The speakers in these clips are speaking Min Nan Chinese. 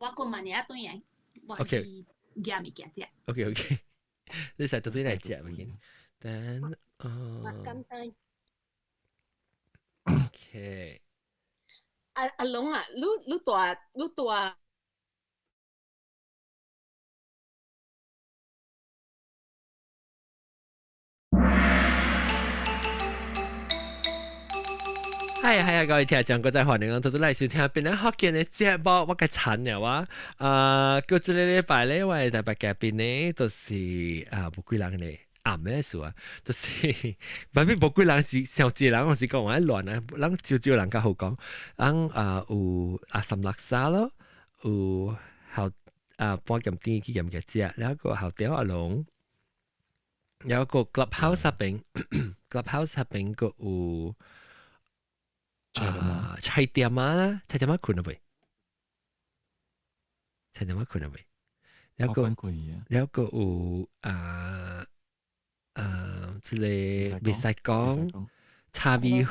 我講萬一對人，我 OK 去夾物件食。 OK，你使到對來食物件。等，我簡單。 OK。阿阿龍啊，你你大你大。係啊係啊，各位聽眾，閣再歡迎講，拄拄來收聽邊個福建的節目，我較慘了我。啊，過這個禮拜咧，我的特別嘉賓呢，就是啊，無幾人咧，暗的事啊，就是反正無幾人是上一個人，我是講我亂啊，咱少少人較好講，咱啊有阿三六沙咯，有後啊半鹹甜去鹹嘅食，然後個後條阿龍，然後個 clubhouse 入邊，clubhouse 入邊個有。啊，菜店仔啦，菜店仔睏了未？菜店仔睏了未？然後個，然後個有啊啊，這個袂使講炒米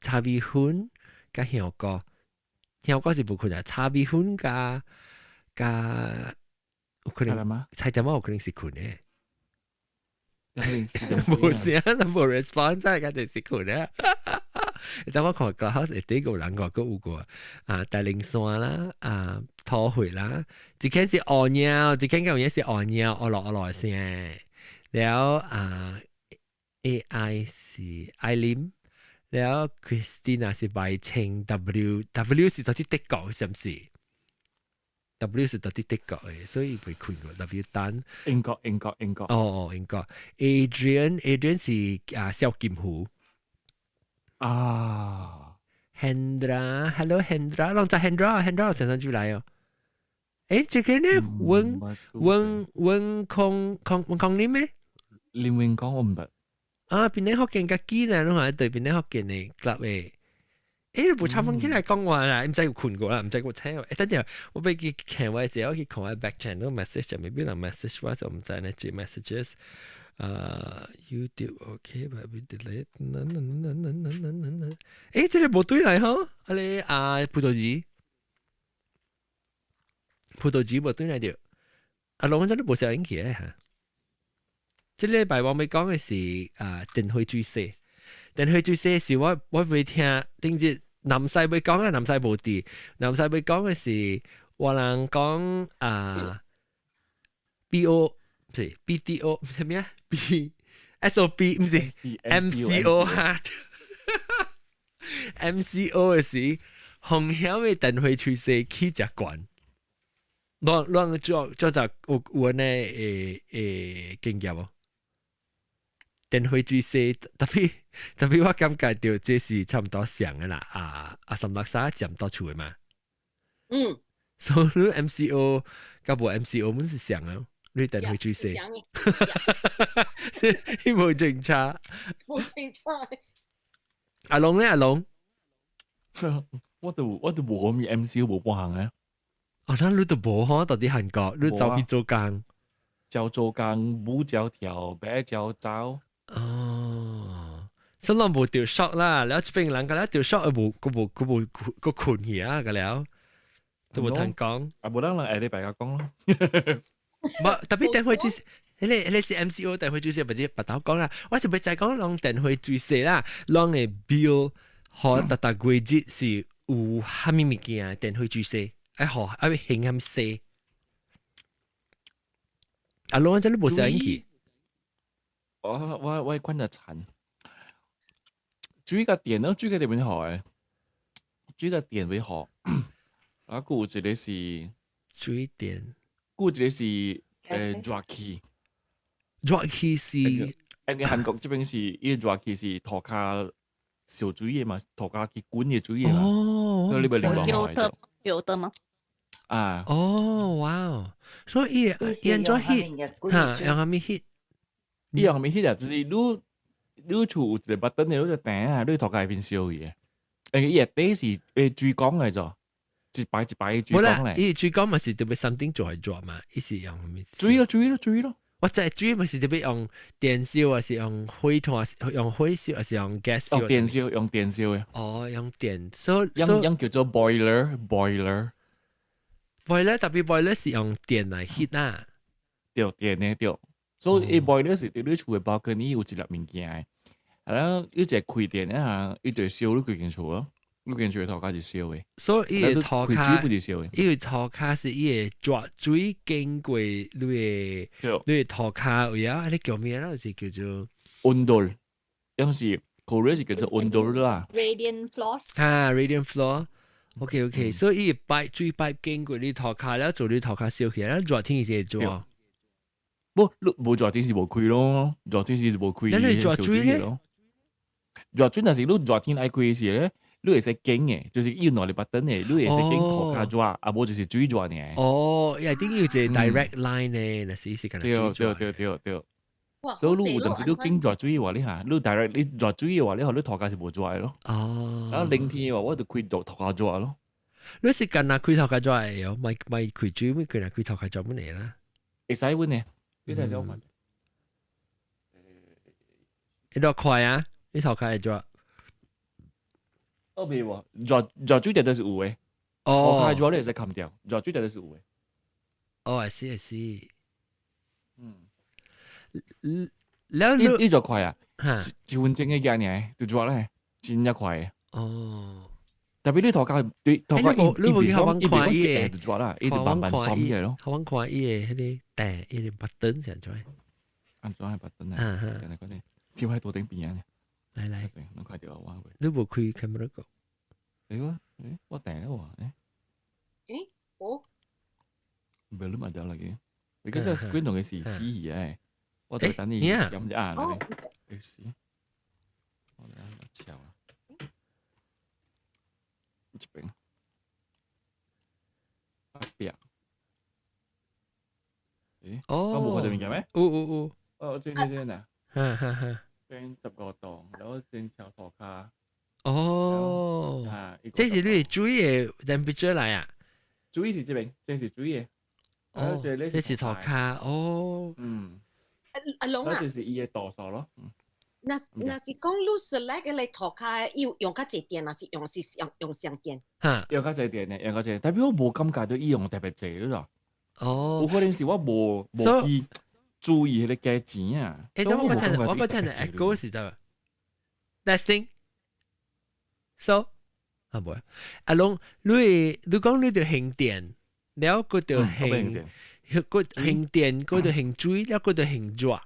炒米粉佮香菇，香菇是無睏啊，炒米粉佮佮有可能菜店仔有可能是睏的。無聲，無 response，肯定是睏的。等我看個好是第個人個閣有個啊，大靈山啦，啊，土匪啦，一間是烏貓，一間有影是烏貓，烏落烏落聲，了啊，AI 是艾琳，了 Christina 是白青 W W 是到底德國是毋是？W 是到底德國的，所以袂睏過 W 單。英國英國英國。哦哦，英國。Adrian Adrian 是啊蕭金虎。啊，Hendra，Hello Hendra，攏知 Hendra，Hendra 常常就來哦。誒，這個呢，溫溫溫康康溫康林咩？林永剛我毋捌。啊，邊個福建較記呢？攏係對邊個福建的 club 的。誒，無插風起來講話啦，毋知有睏過啦，毋知有聽。誒，等陣我欲去看我時，我去看我 back channel message，maybe 人 message 我就毋知呢，這 messages。啊，YouTube OK，but we delete。誒，這個無對來吼，啊你啊葡萄籽，葡萄籽無對來著。啊，攏真都無聲音起來嚇。這禮拜我欲講的是啊電火水洗，電火水洗是我我欲聽頂日南西欲講啊，南西無佇，南西欲講的是我人講啊 B O 毋是 B D O 啥物啊？B S O B 毋是 M C O 哈，M C O 的是風險的電火水洗起誠懸，攏攏做做者有有按呢會會經驗無？電火水洗特別特別，我感覺著這是差毋多像的啦。啊啊，三六三佔到厝的嘛。嗯。所以你 M C O 佮無 M C O 阮是像啊。你電火水洗，伊無政策。無政策。阿龍呢？阿龍，我都我都無咩 M C O 無半項嘅。哦，那你都無吼？到底韓國，你走去做工？照做工，舞照跳，白照走。哦，所以攏無著 shock 啦。了這邊人敢若著 shock，無，閣無，閣無，閣睏去啊，個了，都無通講。啊，無咱人下禮拜較講咯。無，特別電火水洗，彼個彼個是 M C O 電火水洗，毋是別頭講啦。我是欲知講攏電火水洗啦，攏的 bill 予逐逐月日是有啥物物件電火水洗，愛予愛還啥物洗。啊，攏這你無聲音去。我我我管得慘。水佮電咯，水佮電欲予的，水佮電欲予。啊，閣有一個是水電，閣有一個是熱氣，熱氣是，因為韓國這邊是伊熱氣是塗跤燒水的嘛，塗跤去滾的水的嘛。哦，所以你欲另外有的有的嗎？啊，哦，哇，所以伊按怎 heat 哈，用啥物 heat？伊用啥物 heat 啊？就是你你厝有一個 button 的，你就彈啊，你塗跤會變燒去的。因為伊個底是水管來做，一排一排的水管咧。伊水管嘛是特別 something 做來做嘛，伊是用啥物？水咯，水咯，水咯。我知水嘛是特別用電燒，還是用火炭，用火燒，還是用 gas 燒？哦，電燒，用電燒的。哦，用電，所以用用叫做 boiler，boiler。boiler 特別 boiler 是用電來 heat 啊。對，電的對。所以伊 boiler 是佇你厝的 balcony 有一粒物件的，然後伊一個開電啊，伊就會燒你規間厝咯。你規間厝的塗跤是燒的。所以伊的塗跤，開水不是燒的。伊個塗跤是伊會熱水經過你的你的塗跤位啊，你叫咩啦？是叫做 온돌，有時 Korea 是叫做 온돌 啦。 Radiant floors。啊，radiant floor。OK OK，所以伊 pipe 水 pipe 經過你塗跤了，做你塗跤燒起來，熱天是會做。無，你無熱天是無開咯，熱天是無開。那你熱水咧？熱水若是你熱天愛開時咧，你會使揀的，就是有兩個 button 的，你會使揀塗跤熱，啊無就是水熱爾。哦，一定要一個 direct line 呢，若是是敢對對對對對。所以你有當時你揀熱水的話，你嚇，你 direct 你熱水的話，你予你塗跤是無熱的咯。啊，冷天的話，我就開塗塗跤熱咯。你是干焦開塗跤熱的哦，莫莫開水，咪干焦開塗跤熱本來啦。會使阮呢？你睇下我問。會多快啊？你塗跤會熱？哦，袂喎，熱熱水絕對是有的。塗跤熱你會使冚掉，熱水絕對是有的。哦，I see I see。了你你就快啊？一分鐘的爾，就熱咧，真正快的。特別你塗跤對塗跤，你無去予阮看伊的，就熱啦，伊就慢慢鬆起來咯。予阮看伊的彼个掣，伊个 button 是按怎？按怎的 button 啊？時間來講，跳喺桌頂邊啊！來來，攏看著我。你無開 camera 個？欸我，欸我訂了喎，欸。欸，我。袂你嘛掉落去，你個 screen 同佢是死去的，我就等你閃一下咧。欸死！我來敲啊！這邊，壁。欸，我無看到物件咩？有有有。哦，這這這呢？哈哈哈。邊15度，然後正敲塗跤。哦，這是你水的 temperature 來啊？水是這邊，這是水的。哦，這是塗跤哦。阿阿龍啊，這是伊的度數咯。若若是講你 select 個塗跤，要用較濟電，還是用是用用上電？哈，用較濟電的，用較濟，但係我無感覺到伊用特別濟咯。哦，有可能是我無無去注意彼个價錢啊。欸，我捌聽 echo 是咋？Testing。So，啊無，阿龍，你你講你著還電，了閣著還，閣還電，閣著還水，了閣著還熱，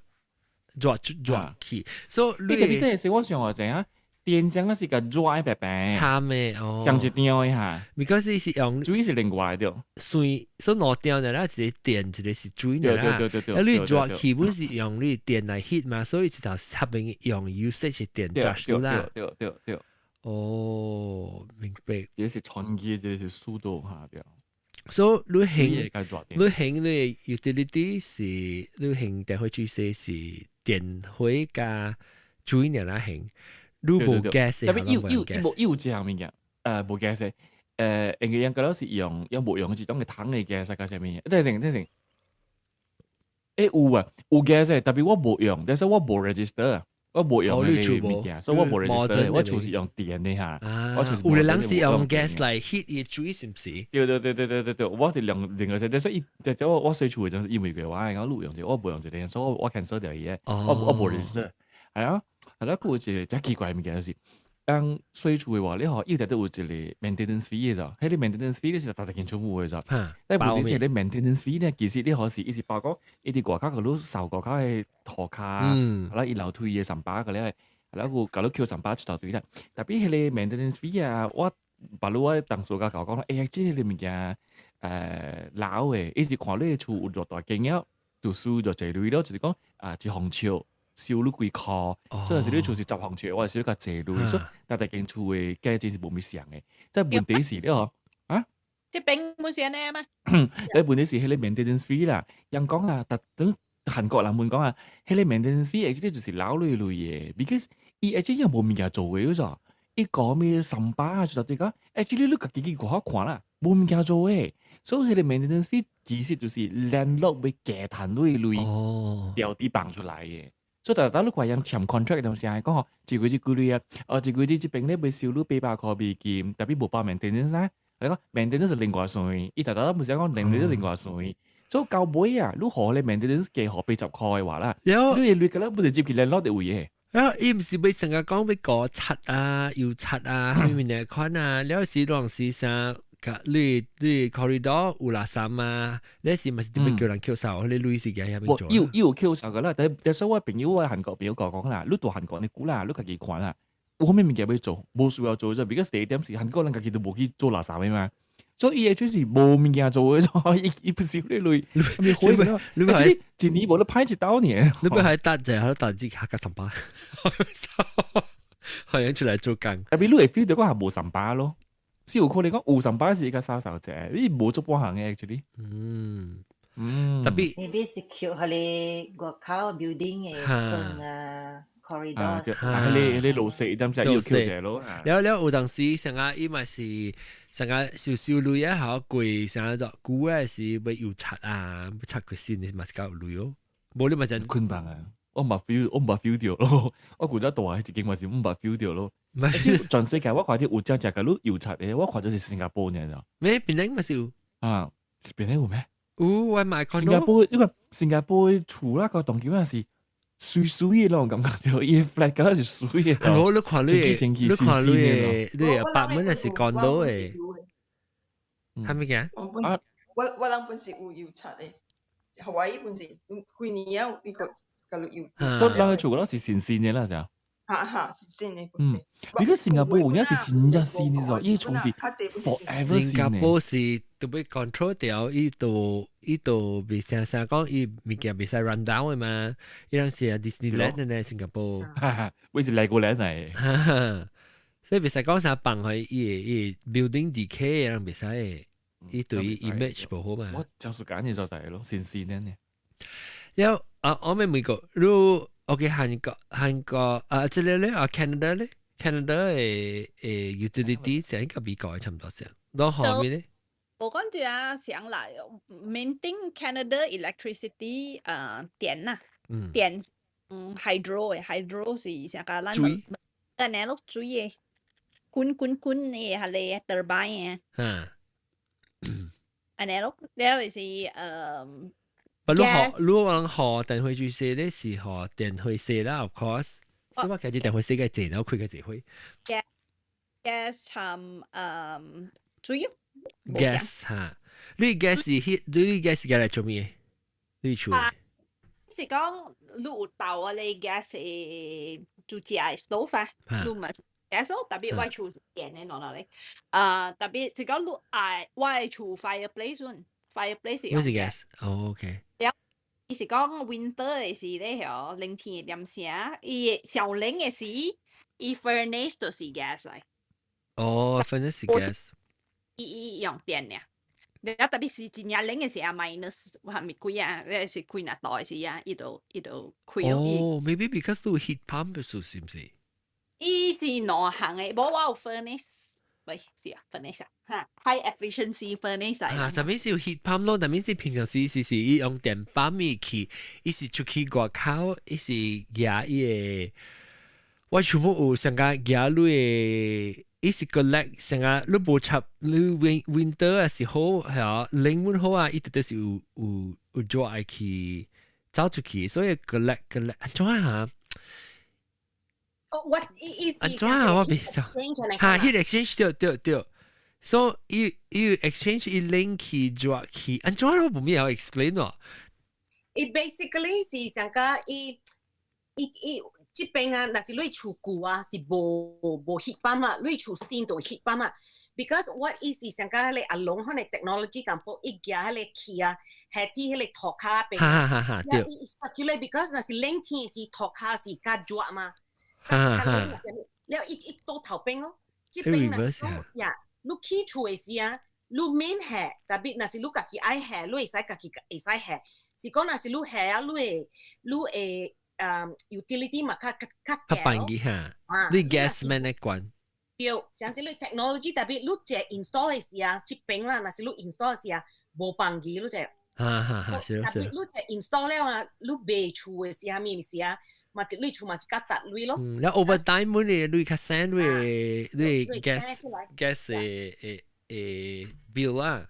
熱熱氣。所以你這是我想話怎啊？電箱是共熱的白白，參的哦，上一張的哈。 because 是用水是另外的，算所以兩張的啦，一個電，一個是水的啦。對對對對。啊，你熱氣本是用你電來 heat 嘛，所以一頭合併用 usage 是電熱啦。對對對。哦，明白。這是傳機，這是速度哈對。所以你還你還你 utility 是你還電火水是電火加水爾啦還。你無 gas，特別有有無有這項物件，無 gas，因為應該是用，用無用是當個桶的 gas 加啥物？等陣等陣，欸有啊，有 gas，特別我無用，但是我無 register，我無用彼個物件，所以我無 register，我厝是用電的哈。我厝有的人是用 gas 來 heat 伊水，是毋是？對對對對對對對，我是用另外一，所以就就我我洗厝的陣時，因為過我講你用一個，我無用一個，所以我我 cancel 掉伊個，我我無 register，係啊。係啦，閣有一個真奇怪的物件就是，當洗厝的話，你吼一直都有一個 maintenance fee 的咋？彼個 maintenance fee 你是逐逐間厝有的咋？但問題是，彼 maintenance fee 呢，其實你可是伊是包括伊佇外口共你掃外口的塗跤，啊啦伊樓梯的掃把個咧，啊啦有共你抾掃把一大堆啦。特別彼個 maintenance fee 啊，我別路我同事共我講，欸，這个物件老的，伊是看你的厝有偌大間了，就收偌濟鐳咯，就是講啊一方尺。收你幾箍，所以是你厝是10方尺，我是收較濟鐳，所以逐逐間厝的價錢是無物相的。但問題是了，啊？這邊毋是按呢嗎？但問題是彼个 maintenance fee 啦，人講啊，逐等韓國人們講啊，彼个 maintenance fee actually 就是老累累的，because 伊 actually 又無物件做的咋？伊講咩三百啊，就對講，actually 你家己去外口看啦，無物件做的，所以彼個 maintenance fee 其實就是 landlord 欲加趁你鐳，調啲放出來的。所以逐逐你看人簽 contract 當時係講吼，一個月一幾鐳啊，哦，一個月這邊咧欲收你800箍美金，特別無包 maintenance 啊，你講 maintenance 是另外算，伊大家都唔是講 maintenance 另外算。所以到尾啊，你予咧 maintenance 加予80塊的話啦，你會覺得不是接去 landlord 的位嘅。啊！伊毋是欲成日講欲過漆啊、油漆啊，啥物物款啊，了時當時啥，你 corridor 有垃圾啊，你是咪是點樣叫人抾掃？你類是嘅遐邊做？有抾掃個啦，但所以我朋友我韓國朋友講講啦，你住韓國你估啦，你家己看啦，有啥物物件欲做，無需要做啫，because 第一點是韓國人家己都無去做垃圾的嘛。所以伊會就是無物件做的，伊伊不是咧類，咪會你咪一年無咧歹一兜呢。你不係搭者，喺度搭支客家三巴，好像出來做工。特別你會 feel 到講係無三巴咯，是有可能講有三巴是一個掃掃者，你無做半項的 actually。特別 maybe 是抾彼個外口 building 的床啊。啊，彼個老細點知要抾者咯。了了有當時成日伊嘛是成日少少鐳啊，好貴，成日就舊的是欲油漆啊，欲漆過新的嘛是較有鐳哦。無你嘛是困房啊，我毋捌 feel，我毋捌 feel 著咯。我古早大一間嘛是毋捌 feel 著咯。全世界我看著有真正共你油漆的，我看著是新加坡爾咋。咩？檳城嘛是有啊？檳城有咩？有我買新加坡，因為新加坡厝啦個東京是媠媠的那種感覺，就伊 flat 敢若是媠的。啊，你看你的，你看你的，你的 apartment 還是 condo 的？係咪嘅？啊，我人本是有油漆的，夏威夷本是幾年啊，呢個佮油。所以人厝嗰是新新的啦，就。哈哈，是新的本是。你個新加坡有影是真正新的咗，伊厝是 forever 新加坡是都欲 control 掉，伊都袂成成講伊物件袂使 run down 的嘛，伊人是 Disneyland 呢新加坡。為是 Legoland 來。所以袂使講啥放去伊 building decay 人袂使，伊對 image 無好嘛。我就是揀嘢就大咯，新鮮的呢。了啊，我咪問過，你 OK 韓國啊，這個咧啊 Canada 咧，Canada 的 utility 成個美國差唔多成，攞後面咧。我講住啊，想啦，maintain Canada electricity 電啊，電hydro 的 hydro 是啥個咱水，按呢落水的，滾滾滾的彼個 turbine 啊，按呢落了是不，你學你講學電火注射咧是學電火射啦，of course。所以我其實電火射嘅濟，然後開個濟火。 gas 含水。 gas 嚇，你 gas 是 heat，你 gas 是來做咩？你厝？是講你有鬥啊？你 gas 是煮食的 stove 啊？你嘛 gas 咯，特別我厝是電的，喏喏咧。啊，特別是講你愛我的厝 fireplace，fireplace 是用 gas。哦，OK。伊是講 winter 的時咧，嗬，冷天點聲，伊上冷的時，伊 furnace 就是 gas 來。哦，furnace 是 gas。伊伊用電爾，你啊特別是真正冷的時啊，minus 還咪幾啊，你是幾若度的時啊，伊就開。哦，maybe because 都 heat pump 是是毋是？伊是兩項的，無我有 furnace，喂，是啊，furnace 啊，哈，high efficiency furnace 啊，啥物是有 heat pump 咯？但是平常時是伊用電泵伊去，伊是出去外口，伊是舉伊的，我全部有上個舉你的。伊是 collect 成個你無插你 winter 啊是好係啊，冷溫好啊，伊直直是有做愛去走出去，所以 collect collect 按怎啊？哦，我意思按怎啊？我袂曉哈，heat exchange 對對對，所以伊 exchange 伊冷氣熱氣，按怎我無咩曉 explain 喎。伊 basically 是上個伊伊伊。這邊啊，若是你厝舊啊，是無 heat pump 啊，你厝新就 heat pump 啊。Because 我意思上個彼個阿龍彼個 technology 淡薄伊舉彼個氣啊，係佇彼個塗跤邊。哈哈哈！對。伊 circulate because 若是冷天時塗跤是較熱嘛。哈哈。了伊伊倒頭邊咯，這邊若是講呀，你起厝的時啊，你免下，特別若是你家己愛下，你會使家己會使下。是講若是你下啊，你會utility 嘛較較較較便宜哈，你 gas 免咧管。對，像是你 technology 特別你這 install 的時啊，這邊啦，若是你 install 的時啊，無放機你這。哈哈哈，是特別你這 install 了啊，你賣厝的時啊，物時啊，嘛你厝嘛是較值鐳咯。嗯，了 over time 每年你較省你你 gas gas 的 bill 啊。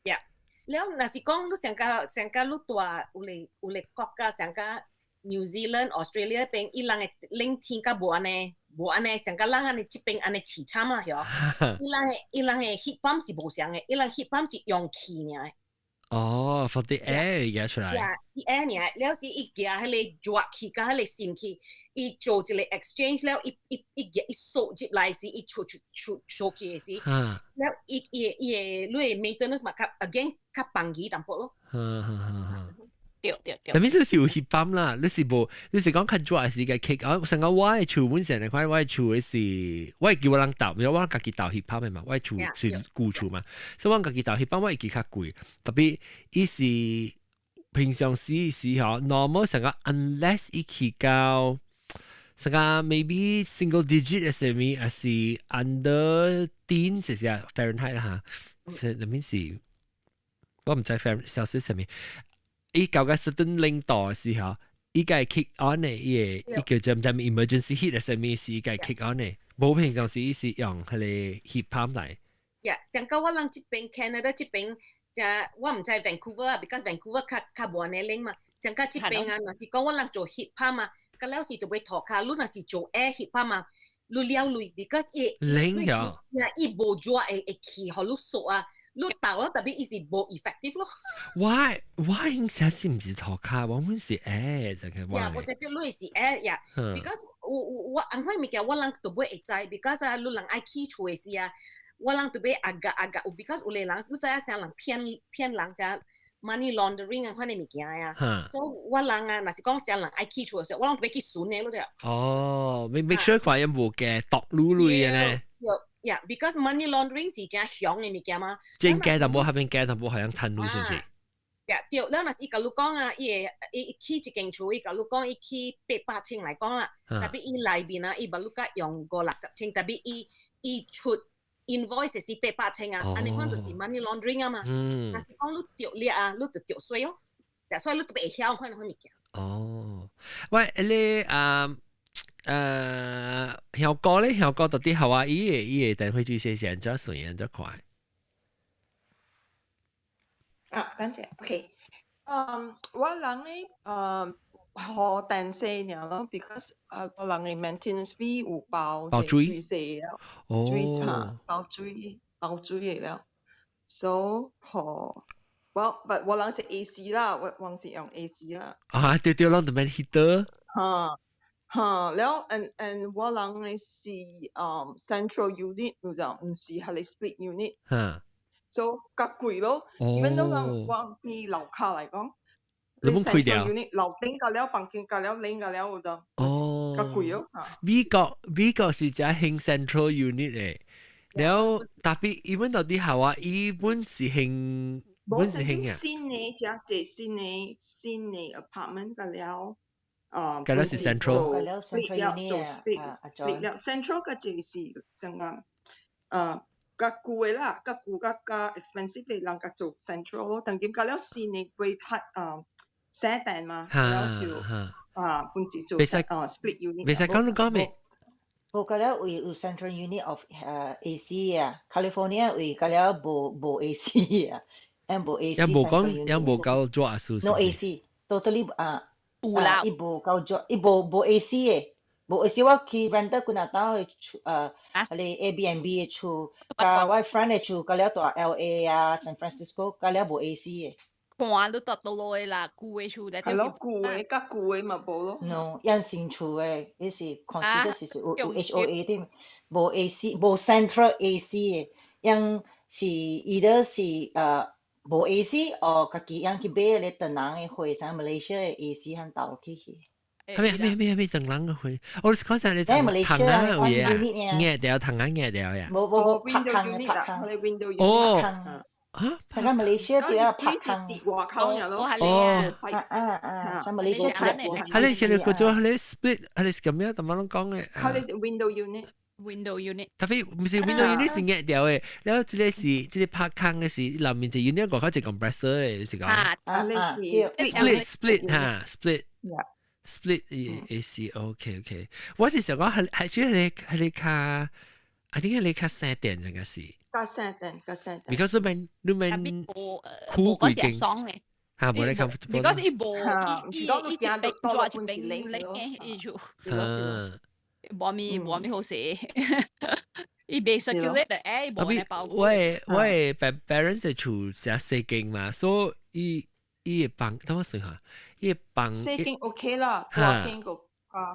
Yeah，了若是講你上加上加你蹛有咧國家上加 New Zealand、Australia 邊，伊人的冷天較無按呢，無按呢，上加咱按呢這邊按呢凄慘啊，曉？伊人的 heat pump 是無相的，伊人 heat pump 是用氣爾。哦，放啲 air 而家出來。 Yeah，是 air 爾，了是伊寄彼個熱氣佮彼個濕氣，伊做一個 exchange 了，伊伊伊伊掃入來時，伊出出出出去的時，了伊伊伊的你的 maintenance 嘛較 again 較便宜淡薄咯。哈哈哈。對對對。但係你是有 heat pump 啦，你是無，你是講較熱時個 kick 啊？成個我的厝本身來看，我的厝的是，我會叫我人鬥，因為我家己鬥 heat pump 的嘛，我的厝是舊厝嘛，所以我家己鬥 heat pump 我會記較貴，特別伊是平常時時候 normal 成個 unless 伊去到成個 maybe single digit 的啥物，還是 under 10是是啊 Fahrenheit 啦嚇，是那邊是，我毋知 Fahrenheit Celsius 啥物。伊到個 certain 冷度的時候，伊個 kick on 的，伊個伊叫做毋知 emergency heat 的啥物是伊個 kick on 的，無平常時伊是用彼個 heat pump 來。 Yeah，上個我人這邊 Canada 這邊，就我毋知 Vancouver 啊，because Vancouver 較較無按呢冷嘛。上個這邊啊，若是講我人做 heat pump 啊，個了時就欲塗跤，你若是做 air heat pump 啊，你了鐳，because 伊冷咗。呀，伊無熱會會氣，予你縮啊。你鬥啊，特別伊是無 effective 咯。我我應該是毋是塗跤，我本是 air 就係。 Yeah，我覺得你是 air yeah，because 我我我按款物件我人都欲會知，because 啊，你人愛起厝的時啊，我人都欲 agak agak，because 有個人你知影啥人騙騙人啥 money laundering 按款的物件呀。所以我人啊，若是講啥人愛起厝的時候，我人都欲去巡的，你知。哦，make sure 看有無嘅毒嚕嚕嘅呢。 Yeah, because money laundering 是真凶的物件嘛。真驚淡薄，下邊驚淡薄，好像貪鐳是毋是？ Yeah，對，了若是伊共你講啊，伊會伊起一間厝，伊共你講伊起800千來講啦，特別伊內面啊，伊捌你甲用5、60千，特別伊伊出 invoice 是八百千啊，按呢款就是 money laundering 啊嘛。若是講你著掠啊，你就著稅咯，所以你特別會曉款款物件。哦，喂，你啊？香港咧，香港到底夏威夷的伊的電費水是按怎算按怎看？啊，等陣，OK。嗯，我人咧，予電費爾咯，because 啊，我人的 maintenance fee 有包包水水費了，水嚇，包水包水的了，so 予，我 but 我人是 AC 啦，我我是用 AC 啦。啊，對對，攏著免 heater。嚇嚇，了 and 我人的是central unit，有就毋是彼個 split unit。So 較貴咯，even though 人我佇樓跤來講，你冇開掉 unit 樓頂個了，房間個了，冷個了，有就較貴咯。美國美國是只興 central unit 的，然後特別 even 到佇夏威夷本是興本是興啊。新的只這新的新的 apartment 個了，啊，個了是 central，個了 central unit 做 split 了 central 個這是成個，較舊的啦，較舊較較 expensive 的人較做 central 咯，當今個了新的會較省電嘛，了就啊本是做啊 split unit。袂使講你講咩？無個了為有 central unit of AC 啊，California 為個了無無 AC 啊，and 無 AC。也無講，也無夠做阿數。 No AC，totally 啊，有啦，伊無夠做，伊無無 AC 的。無 AC 我去 rent 幾若兜的厝，彼個 Airbnb 的厝，佮我 friend 的厝，佮了蹛 LA 啊，San Francisco，佮了無 AC 的。看你蹛佗落的啦，舊的厝咧，係咯，舊的較舊的嘛無咯。 No，因新厝的，伊是 consider 是有有 HOA 的，無 AC，無 central AC 的，因是 either 是無 AC，或家己因去買咧唐人的貨，啥 Malaysia 的 AC 肯鬥去去。係咪係咪係咪唐人嘅貨？我講實你唐人有嘢啊，壓掉唐人壓掉呀。無無無，拍空的拍空。哦。啊！睇下馬來西亞對啊，拍空。外口咯。哦。啊啊啊！像馬來西亞。係你佢哋叫做係你 split，係你咁樣，同埋攏講嘅。係你 window unit。 Window unit。特別毋是 window unit 是壓掉的，然後這個是這個拍空的是內面一 unit 外口一 compressor 的，是講。啊啊啊！split split 哈 split。split AC OK OK，我是想講係係主係你係你較，I think 係你較省電應該是，加省電，加省電。 Because 你免苦幾間爽咧。嚇，無咧 comfortable。 Because 伊無伊伊伊一邊做一邊冷嘅，伊就無咪無咪好勢。伊袂 circulate the air，無咧包。我的 parents 係厝成四間嘛，所以伊伊會放，等我算下，伊會放。四間 OK 啦，大間個。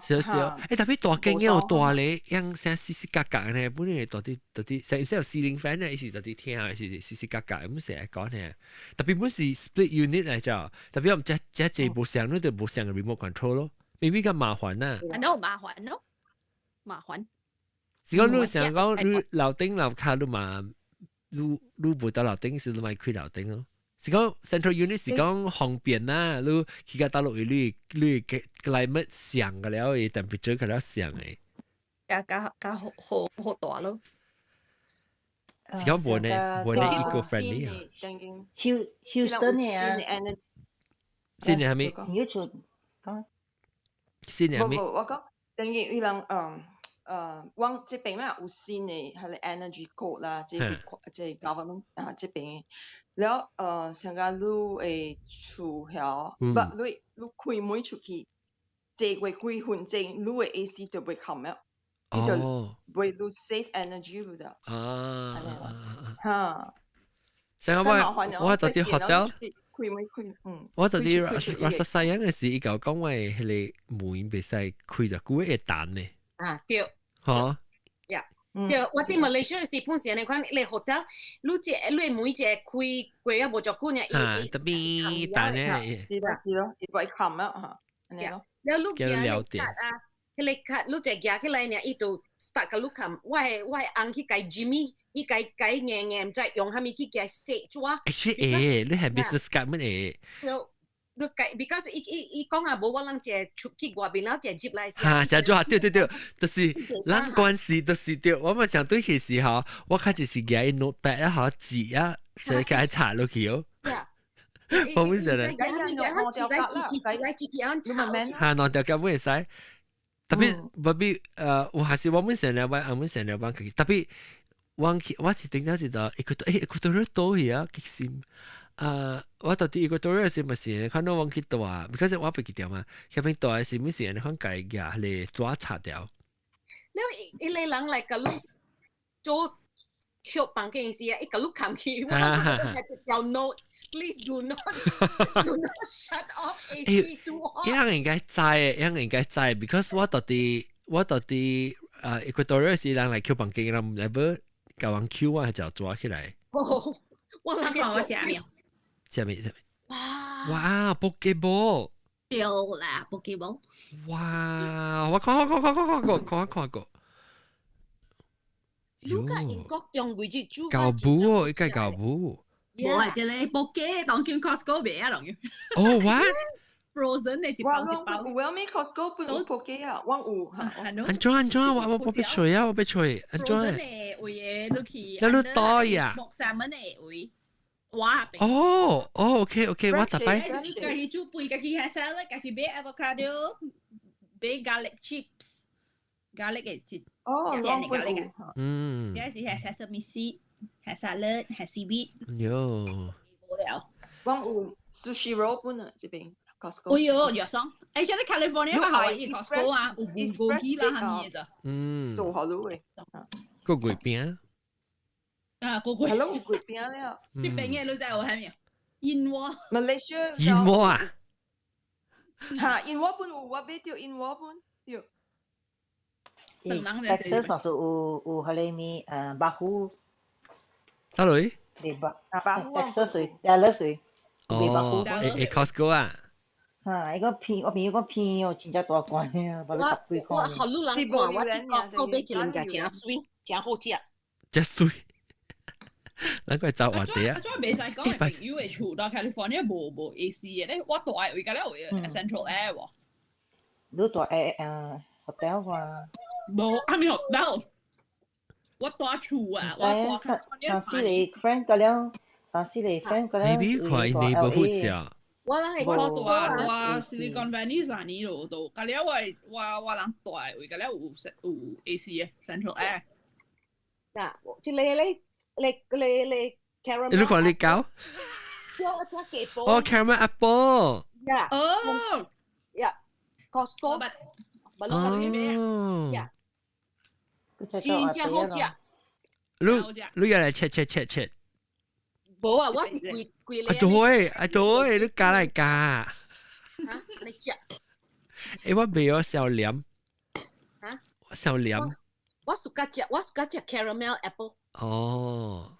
少少，特別大間有大咧，樣聲絲絲格格咧，本來大啲大啲，成成有 ceiling fan 咧，伊是大啲聽，是絲絲格格咁成日講咧。特別本是 split unit 嚟啫，特別我唔只只只無相，你就無相嘅 remote control 咯，未必咁麻煩啊。啊，麻煩咯，麻煩。是講你想講你樓頂樓跤你嘛，你無到樓頂時，你咪開樓頂咯。是講 central unit 是講方便啦，你去到大陸你 climate 上個了，伊 temperature 個了上嘅。加加加好好好大咯。是講無呢無呢 eco friendly 啊。 Houston 啊。新嘅係咪？你厝講。新嘅係咪？我講等於伊人阮這邊啦有新的彼个 energy code 啦，這這 government 啊這邊，了像講你的厝曉，不你你開門出去，坐過幾分鐘，你的 AC 就袂冚了，伊就袂你 save energy 你就，哈。上個我到啲 hotel，開門開，我到啲 Rasa Sayang 嘅時，伊共我講話彼个門袂使開就久會彈呢。啊，對。嚇！呀，對，我佇馬來西亞時本時你看你 hotel，你這你每一個開過啊無足久呢，伊特別彈呢，是咯是咯，伊會冚啊嚇，按呢咯。了你行你卡啊，彼个卡你一行起來呢，伊就 start 共你冚。我的翁去共 Jimmy，伊共共硬硬毋知用啥物去共洗紙。欸，你係 business card 乜嘢？你計，because 伊伊伊講啊，無我人一個出去外邊，然後一個入來。哈，誠做啊，對對對，就是咱關係就是對，我們想對彼時候，我較就是舉伊 notepad 啊，好紙啊，寫共查落去哦。我唔曉得。哈，兩條夾會使，特別特別有還是我們成日我我們成日玩特別我去我是頂陣是就 Ecuador，Ecuador 倒去啊，激心。啊！我到佇 Ecuador 時咪是看到我去蹛，because 我袂記得嘛，遐邊蹛時咪是你看家舉彼個紙擦掉。了伊個人來共你做捡房間時啊，伊共你冚去，我一條 note，please do not shut off AC too hot。伊人應該知，伊人應該知，because 我到佇啊 Ecuador 時人來捡房間，人來要共人捡我，就抓起來。哦，我人看我食沒？食未食未？哇！哇！Poke bowl。對啦，poke bowl。哇！我看看看看看過，看看過。你個英國中位置煮。厚母哦，應該厚母。無啊，這個 poke 當今 Costco 賣啊，當今。哦，what？ Frozen 的一包一包。有咩 Costco 本有 poke 啊？我有。按怎按怎？我我欲揣啊，我欲揣。按怎？ Frozen 的位的你去。那你倒呀？木 salmon 的位。哇！哦哦，OK OK，我逐擺。你家己煮飯，家己下 salad，家己買 avocado，買 garlic chips，garlic 的一哦，正的 garlic。有時係 sesame seed，係 salad，係 seaweed。喲。無了。我有 sushi roll 本啊，這邊 Costco。哎喲，藥爽！欸，像你 California 較好伊 Costco 啊，有無雞啦，啥物的咋？做好滷的。個月餅。啊，個月。係咯，有月餅了。這邊的你知有啥物？燕窩。 Malaysia。燕窩啊？嚇，燕窩本有，我買著燕窩本對。 Texas 嘛是有彼个物肉糊。哪裏？ Texas 水，Dallas 水。哦，會 Costco 啊？哈，伊個片，我朋友講片哦，真正大罐啊，把你十幾塊。我好女人看，我佇 Costco 買一兩隻誠媠，誠好食。真媠。咱過走活地啊！啊，怎袂使講朋友的厝到 California 無 AC 的咧，我蹛的位敢若有 Central Air 無？你蹛的hotel 話？無，阿咪 hotel。我蹛厝啊，我蹛 California。三四個 friend 個了，三四個 friend 個了。 Maybe 看 neighborhood 啊。我人會 Costco 啊，蹛 Silicon Valley 啥呢度都，甲了我人蹛的位，甲了有有 AC 的 Central Air。嗱，這個咧。你你你 caramel。你看你搞？我食幾包。哦，caramel apple。 Yeah。哦。 Yeah。Costco。哦。 Yeah。真正好食。你你又來切切切切。無啊，我是規規啊對，啊對，你加來加。嚇，你食？誒，我未有小黏。嚇？我小黏。我 suka 食，我 suka 食 caramel apple。哦。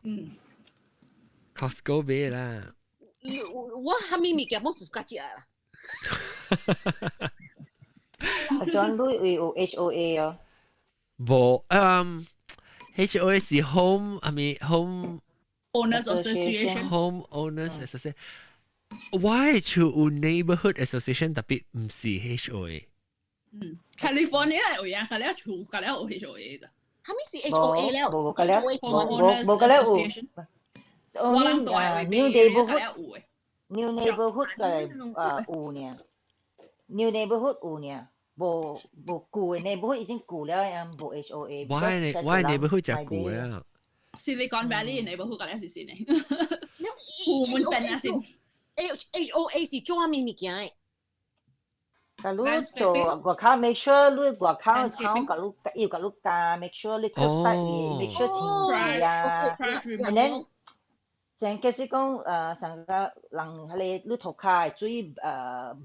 Costco 買啦。我蝦米物件冇 suka 食啦。阿 John 你有 HOA 哦？無，HOA 是 home，係咪 home？ Owners Association。 Home Owners Association。我係厝有 neighborhood association，特別唔是 HOA。嗯，California 有樣，隔了厝隔了有 HOA 咋？蝦米是 HOA 了？無隔了，無無隔了有。我人大 new neighborhood new neighborhood 嘅啊有呢，new neighborhood 有呢，無無舊嘅 neighborhood 已經舊了，樣無 HOA。我係我係 neighborhood 就舊了。 Silicon Valley neighborhood 嗰啲是先嘅，湖門邊啊先。 HOA 是做咩物件嘅？假如做外口 make sure 你外口窗，假如要假如加 make sure 你 curbside make sure 清潔啊，and then 成假使講上個人彼個你塗跤的水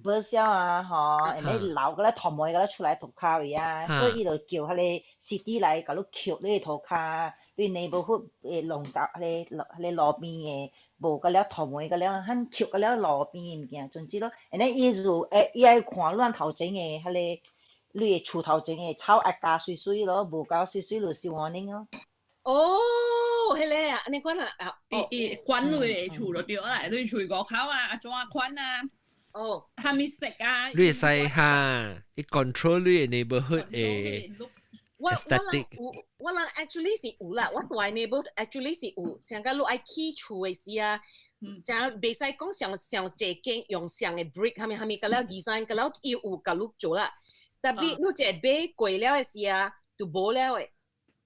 burst 啊吼，and then 流個咧塗毛個咧出來塗跤位啊，所以伊就叫彼個 city 來共你抾你的塗跤，你 neighborhood 的弄到彼個彼個路邊的無個了塗毛個了，肯抾個了路邊的物件，總之咯，and then 伊就會伊愛看咱頭前的彼個你的厝頭前的草愛加媠媠咯，無加媠媠就收 warning 咯。哦，彼個啊，按呢款啊，啊，伊伊管你的厝就對啦，你厝外口啊，啊怎款啊？哦，蝦米色啊？你會使哈，伊 control 你的 neighborhood 的我我人 aesthetic。有，我人 actually 是有啦，我蹛 neighbor actually 是有，像個你愛起厝的時啊，像袂使講上上濟間用上的 brick，蝦米蝦米，個了 design 個了伊有共你做啦，特別你這買過了的時啊，就無了的。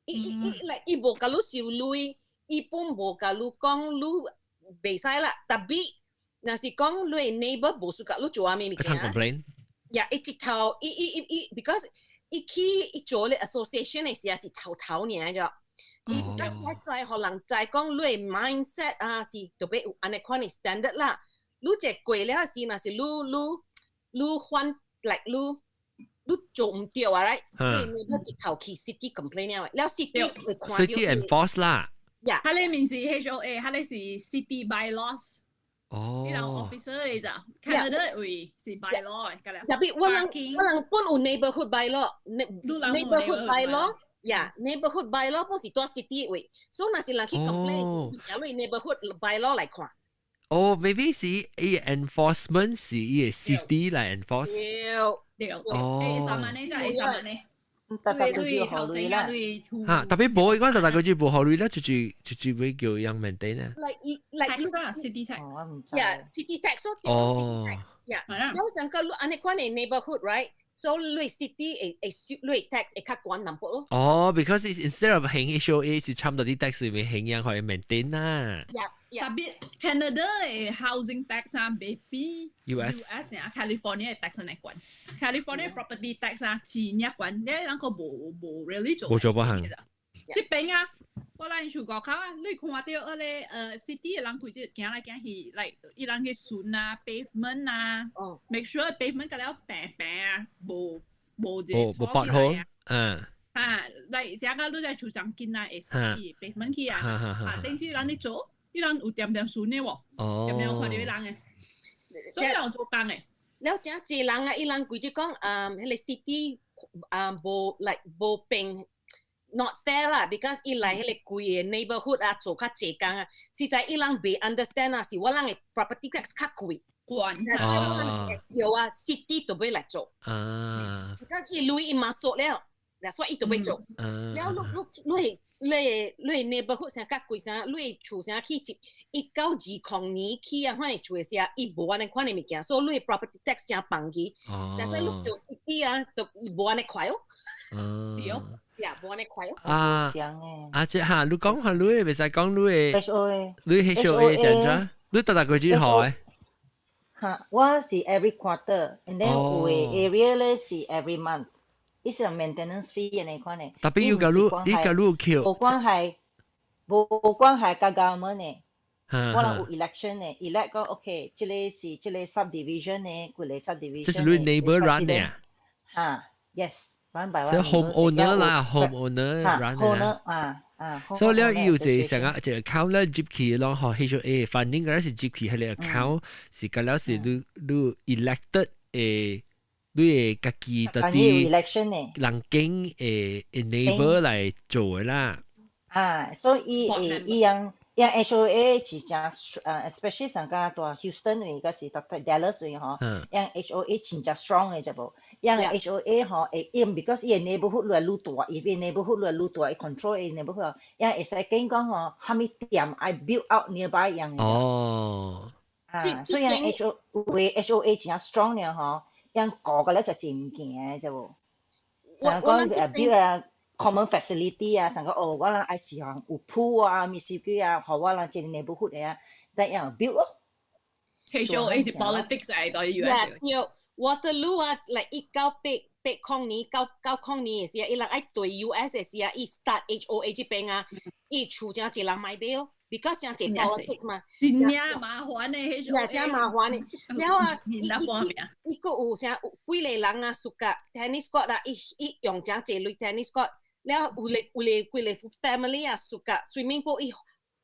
伊伊伊來伊無共你收鐳，伊本無共你講你袂使啦，特別若是講你 neighbor 無 suka 你做啥物物件。 complain。呀，伊直頭，伊伊伊伊，because 伊去伊做咧 association 的時啊是頭頭爾啫。伊 because 伊知予人知講你 mindset 啊是特別有按呢款的 standard 啦。你這過了時，若是你你你反 like 你你做毋對啊，right？你你直頭去 city complain 了，了 city 會看 city enforce 啦。呀，佢哋名是 HOA，佢哋是 city bylaws。哦。你人 officer 嚟咋？Canada 位是 bylaw 嘅，特別我人我人本有 neighborhood bylaw，neighborhood bylaw，呀，neighborhood bylaw 本是蹛 city 位，所以若是人去 complain 是用 neighborhood bylaw 來看。哦，maybe 是伊 enforcement 是伊個 city 來 enforce。對。對。哦。三萬呢，就係三萬呢。逐逐個月予鐳啦。嚇，特別無，講逐逐個月無予鐳咧，就是就是會叫人 maintain 啊。 Like like tax 啊，city tax。 Yeah, city tax 所哦。 Yeah，有上個按呢款的 neighborhood right？So 你 city 會會收你 tax 會較懸淡薄咯。哦，because instead of 還 HOA 是差唔多啲 tax 裏面還樣可以 maintain 啦。 Yeah. 特別 Canada 的 housing tax 啊，袂比 US US 啊，California 的 tax 來懸。California property tax 啊，真正懸，你人個無無 really 做。無做不行。這邊啊，我咱厝外口啊，你看到彼個city 的人開始行來行去，like 伊人去巡啊，pavement 啊，make sure pavement 甲了平平啊，無無一個無 pothole，嗯。啊，like 啥個你在厝上近啊，會使 pavement 去啊，啊，頂次人咧做。伊人有點點巡的喎，點點看到伊人的，所以人有做工的。了真濟人啊，伊人規則講，彼個 city 啊無 like 無平，not fair 啦，because 伊來彼個規个 neighborhood 啊做較濟工啊，實在伊人袂 understand 啊，是我人的 property tax 較貴，懸啊，叫啊 city 都欲來做，because 伊鐳伊嘛索了，所以伊都欲做，了你你你你你 neighborhood 啥較貴啥，你厝啥起一一九二零年起啊，款的厝的時啊，伊無按呢款的物件，所以你 property tax 誠放去，但是你做 city 啊，就伊無按呢快哦。對。呀，無按呢快哦。啊啊！這嚇，你講下你的，袂使講你的。 HOA。你 HOA 是按怎？你逐逐個月予？嚇，我是 every quarter，and then 有的 area 咧是 every month。伊是 maintenance fee 按呢款的。 Tapi 有共你，伊共你扣。無關係，無關係佮 government 的。我人有 election 的，elect 講 OK，這個是這個 subdivision 的，幾個 subdivision。這是你 neighbor run 的啊？嚇，yes，run by 所以 home owner 啦，home owner run 的。啊啊。所以了伊有一個成個一個 account 咧入去，攏予 HOA，反正嗰是入去彼個 account 是個了是你你 elected 的。你會家己著佇人間的 neighbor 來做的啦。啊，所以伊會伊樣伊樣 HOA 是誠especially 上較蹛 Houston 位，抑是蹛 Dallas 位吼，樣 HOA 真正 strong 的，知無？樣 HOA 吼會用，because 伊的 neighborhood 愈來愈大，伊的 neighborhood 愈來愈大，伊 control 伊 neighborhood，樣會使講講吼，啥物店愛 build out nearby 樣的。啊，所以 H O 有的 HOA 真正 strong 了吼。樣個個咧就真物件，知無？像講build 啊，common facility 啊，像講哦，我人愛是項有 pool 啊，物事幾啊，予我人這個 neighborhood 的啊，但樣 build 咯。 HOA 是 politics 嚟，對 US。對，Waterloo 啊，嚟1980年、90年的時啊，伊人愛對 US 的時啊，伊 start HOA 這邊啊，伊厝誠濟人買買咯。because 誠濟 politics 嘛，真正麻煩的，HOA，真麻煩的。然後啊，伊伊伊閣有啥幾個人啊，suka tennis court 啊，伊伊用誠濟鐳 tennis court，了有個有個幾個 family 啊，suka swimming pool，伊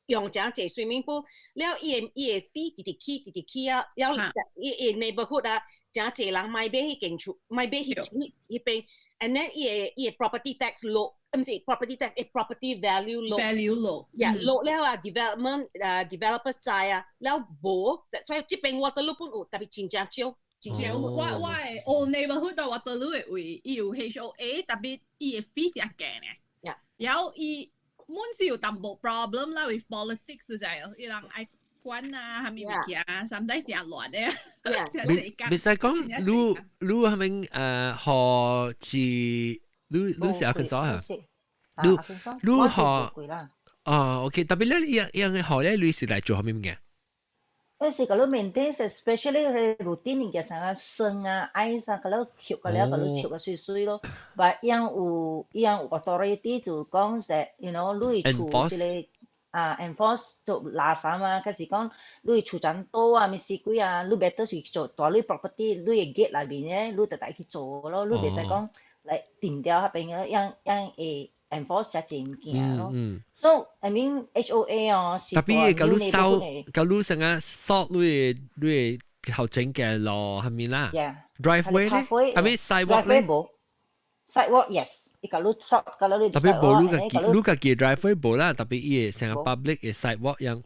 用誠濟 swimming pool，了伊的伊的 fee 直直起直直起啊，了伊伊 neighborhood 啊，誠濟人買買彼間厝，買買彼彼彼邊，and then 伊的伊的 property tax 落。毋是 property tax，伊 property value 落。 value 落。呀，落了啊，development 啊，developers 知啊，了無，所以這邊 Waterloo 本有，特別真正少。真少，我我的 old neighborhood 到 Waterloo 的位，伊有 HOA，特別伊的 fee 是較低呢。然後伊滿是有淡薄 problem 啦，with politics 就係，伊人愛管啊，啥物物件，sometimes 誠亂的。袂使講，你你係咪予是你你是阿肯索嚇？你你予哦，OK，特別咧，伊伊樣予咧，你是來做啥物物件？有時共你 maintain especially routine 物件，啥啊霜啊、ice 啊，共你抾個了，共你抾個媠媠咯。但伊樣有伊樣有 authority 就講說，you know，你厝這個啊 enforce 做垃圾啊，還是講你厝層多啊，物事鬼啊，你 better 是做蹛你 property，你的 gate 內面咧，你就愛去做咯，你袂使講來停掉彼邊個，樣樣會 enforce 遮濟物件咯。So I mean HOA 哦，是 Tapi 共你掃，共你成個掃你你頭前嘅路係咪啦？Driveway 咧，係咪 sidewalk 咧？Sidewalk yes，伊共你掃，共你。 Tapi 無你家己，你家己 driveway 無啦，特別伊個成個 public 嘅 sidewalk 樣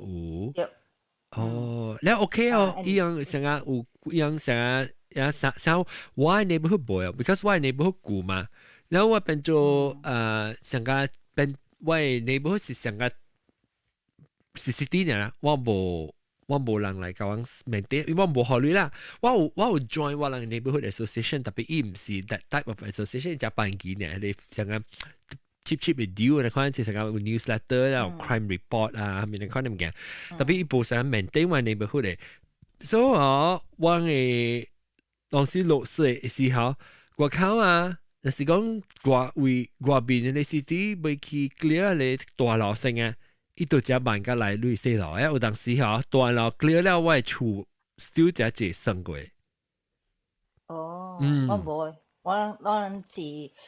有。哦，你 OK 哦，伊樣成個有，伊樣成個樣啥啥，我 neighborhood 無哦，because 我 neighborhood 舊嘛。然後我變做成個變我 neighborhood 是成個是 city 呢，我無人來共我 maintain，因為我無予鐳啦。我有 join 我人 neighborhood association，tapi 伊毋是 that type of association，只辦幾呢，你成個 cheap cheap 嘅 deal，你看是成個 newsletter 啊，crime report 啊，啥物你看物件，特別伊無成 maintain 我 neighborhood 的，所以我我的當時落雪的時候，外口啊。就是講外位外面的 city 未去 clear 咧大路線啊，伊就遮慢甲來累細路，欸，有當時吼大路 clear 了，我的厝 still 遮濟算過。哦，我無，我我人是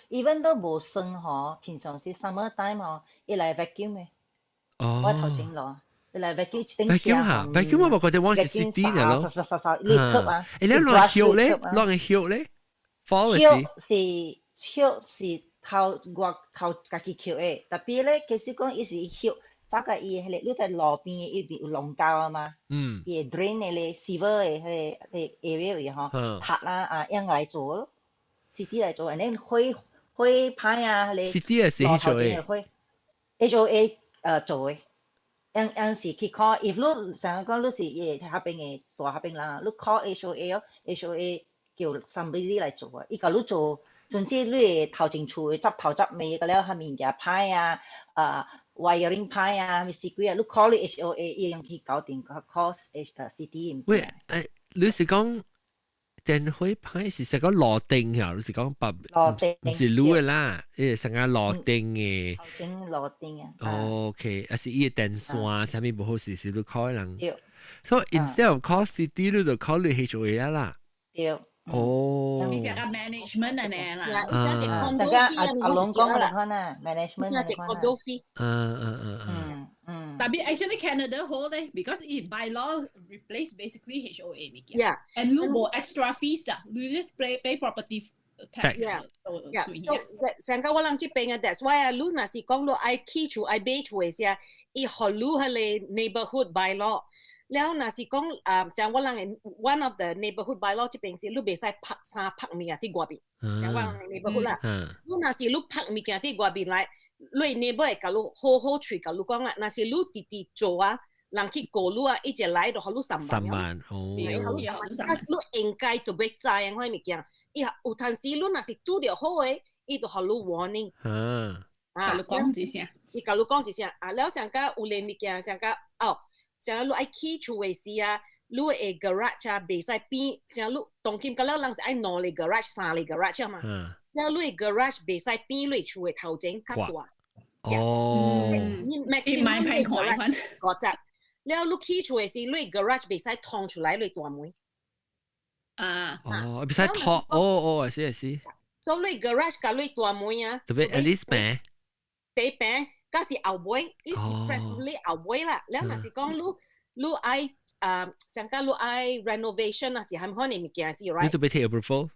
even 都無算吼，平常時 summer time 吼，伊來 vacuum 的。我頭前路，伊來 vacuum 一頂 vacuum 嚇，vacuum 我無覺得我是 city 呢咯。掃掃掃掃，你吸啊。欸，你落葉咧，落個葉咧，fall 葉是葉是頭外頭家己抾的，特別咧，其實講伊是葉，走甲伊彼個，你在路邊伊邊有龍溝啊嘛，伊會 drain 的咧，sewer 的彼個彼個 area 位吼，塌啦啊，用來做咯，city 來做，and then 火火歹啊，彼個 city 係是 HOA ，HOA 做的，用用是去 call，if 你成日講你是伊個彼邊的蹛彼邊人，你 call HOA 哦，HOA 叫 somebody 來做啊，伊共你做。總之你會頭前厝執頭執尾個了，下物件歹啊，啊 wiring 歹啊，咪是鬼啊，你 call 你 HOA 伊用去搞掂，call H city。喂，你是講電火歹是成個路頂啊？你是講白？路頂。唔是路的啦，伊成個路頂嘅。頭前路頂啊。 OK，啊是伊個電線啥物無好時時你 call 人。對。所以 instead of call city，你就 call 你 HOA 啦。對。哦。你成個 management 啊呢啦。啊，成個阿阿龍講嘅款啊，management 嘅款啊。condo fee。嗯嗯嗯嗯嗯。 Tapi actually Canada 好咧，because 伊 by law replace basically HOA 物件。 Yeah. And 你無 extra fees 啊，你 just pay property tax。 Yeah. So 成個我人這邊啊，that's why 啊，你若是講你愛起厝愛買厝的時，伊予你彼个 neighborhood by law。了若是講啊，像我人的 one of the neighborhood by law 這邊是你袂使拍衫拍物件佇外邊，像我人的 neighborhood 啦。你若是你拍物件佇外邊來，你 neighbor 會共你好好喙共你講啊。若是你直直做啊，人去告你啊，伊一來就予你三萬。 3萬哦。予你3萬，啊，你應該就欲知影款物件。伊有陣時你若是拄著好的，伊就予你 warning。啊，共你講一聲。伊共你講一聲啊，了上加有個物件，上加哦。像你愛起厝的時啊，你的 garage 啊，袂使變，像你當今個了人是愛兩个 garage、三个 garage 啊嘛。了你的 garage 袂使變你厝的頭前較大。哦。你 maximum 你 garage 五十。了你起厝的時，你 garage 袂使通出來你大門。啊。哦，袂使通，哦哦，是是。所以你 garage 佮你大門啊。特別 at least 平。平平。敢是後尾，伊是 preferably 後尾啦。了若是講你你愛啊，上加你愛 renovation 啊，是含款的物件是 right？你都欲 take approval。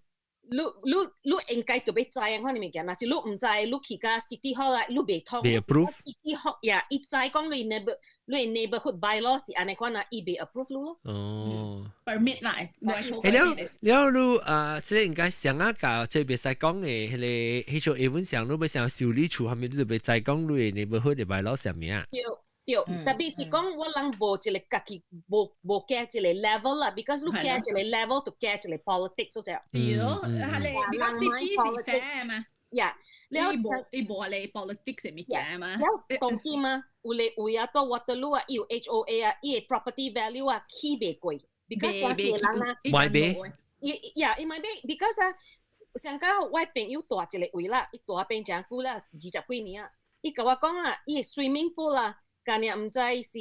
你你你應該就欲知影款的物件，若是你毋知，你去甲 City Hall 啊，你袂通。袂 approve。 City Hall 呀，伊知講你 neighbor 你 neighborhood by law 是按呢款啊，伊袂 approve 你咯。哦。 permit 啦。欸，了了你啊，這個應該上啊教，這袂使講的，彼个彼種英文上，你欲想修理厝，啥物你就欲知講你的 neighborhood 的 by law 啥物啊？對對，特別是講我人無一個家己無無加一個 level 啦，because 你加一個 level 就加一個 politics 就。對咯，係你，because city 是 fair 嘛。呀，了伊無伊無係 politics 的物件嘛。了當今啊，有個位啊，到 Waterloo 啊，伊有 HOA 啊，伊的 property value 啊起袂過，because 真濟人啊，買買。伊呀，伊買買，because 啊，上個我朋友蹛一個位啦，伊蹛邊誠久啦，20幾年啊，伊共我講啊，伊的 swimming pool 啊，干爾毋知是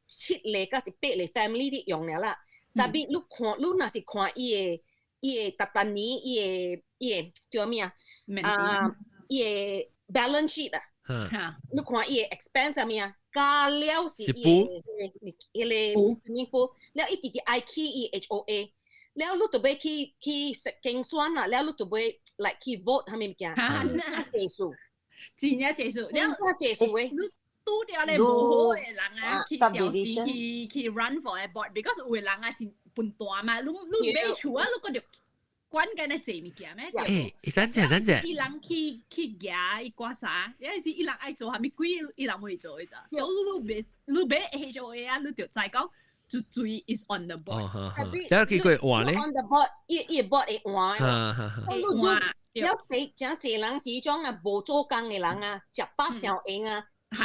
七個，抑是八個 family 佇用了啦。Tapi 你看，你若是看伊的逐逐年伊的叫咩啊？啊，伊的 balance sheet 啊，你看伊的 expense 啥物啊？加了是伊的伊个 swimming pool，了伊直直愛起伊 HOA。了你就欲去去競選啦，了你就欲 like 去 vote 啥物物件，真濟數，真正濟數，真正濟數的。你拄著咧無好的人啊，去調去去去 run for a board，because 有的人啊真笨蛋嘛，你你買厝啊，你閣著管緊咧濟物件咩？欸，等陣等陣，伊人去去舉伊掛啥？有陣時伊人愛做啥物鬼，伊人會做的咋？所以你袂你買 HOA 啊，你就知講。就最 is on the board。哦，好好。然後佢佢換咧？On the board，伊伊 board 會換。哈你做了濟誠濟人是彼種啊無做工的人啊，食飽傷閒啊，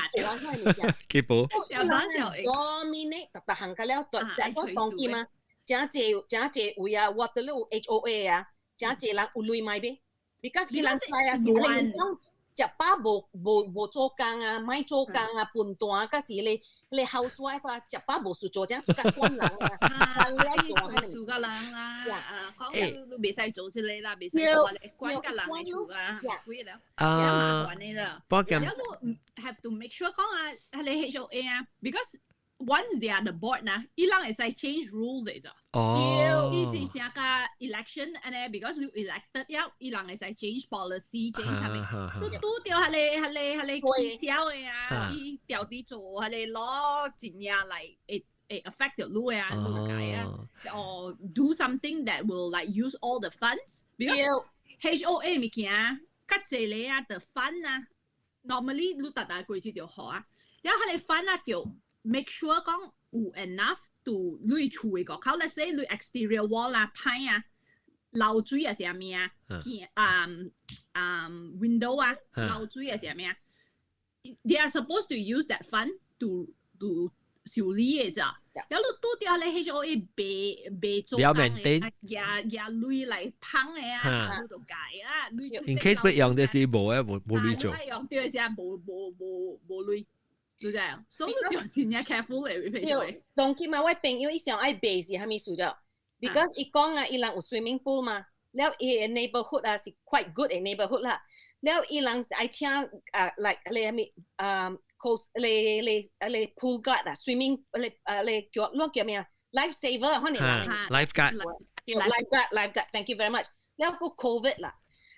做人款物件。結果。食飽傷閒。dominate 逐逐項個了，我當今啊，誠濟誠濟位啊，我佇咧有 HOA 啊，誠濟人有鐳買買，because 伊人知啊是按呢種。食飽無無無做工啊，莫做工啊，笨蛋，佮是咧咧 housewife 啊，食飽無事做，這樣 suka 管人啊，管了做事個人啦，啊，講都袂使做這個啦，袂使做管個人的厝啊，幾了，啊，麻煩的啦。不過你 have to make sure 講啊，彼个 HOA 啊，because once they are the board 呐，伊人會使 change rules 的咋。哦。伊是成個 election，按呢，because 你 elected 了，伊人會使 change policy，change 啥物。你拄著彼个彼个彼个取消的啊，伊調啲做彼个攞真正來會會 affect 到你啊，你解啊，or do something that will like use all the funds，because HOA 物件較濟咧啊，the fund 啊，normally 你逐逐個月就好啊，然後彼个 fund 啊就 make sure 講有 enough to 你厝的個，靠 let's say 你 exterior wall 啊，歹啊，漏水啊是啥物啊？見啊啊 window 啊，漏水啊是啥物啊？They are supposed to use that fund to 修理的咋？然後拄著咧 HOA 未做，不要 maintain，舉鐳來捧的啊，你就改啦。 In case 欲用的是無誒，無鐳做。用著是無鐳，對唔對？所以就真正 careful 的 with。當今嘛，我朋友伊想愛賣是啥物事了？Because 伊講啊，伊人有 swimming pool 嘛，了伊的 neighborhood 啊是 quite good 的 neighborhood 啦。了伊人愛請啊，like 你啥物啊？course 你你你 pool guard 啊，swimming 你啊你叫攞叫咩啊？life saver 可能 lifeguard lifeguard lifeguard，thank you very much。了個 covid 啦，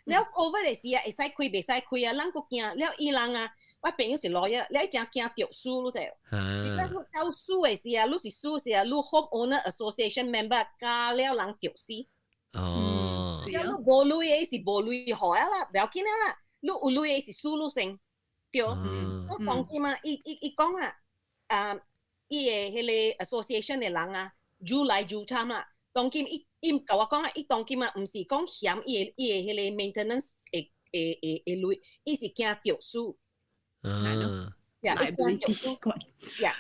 了 covid 的時啊，會使開袂使開啊，咱閣驚。了伊人啊，我朋友是 lawyer，了伊誠驚著輸，你知？你講到輸的時啊，你是輸時啊，你 home owner association member 加了人著死。哦。了你無鐳的是無鐳予啊啦，不要緊啊啦，你有鐳的是輸你先。對，我講起嘛，伊講啊，啊，伊的彼個 association 的人啊，愈來愈慘啦。當今伊伊共我講啊，伊當今啊，毋是講嫌伊的彼個 maintenance 會鐳，伊是驚著輸。嗯。呀，伊驚著輸。呀。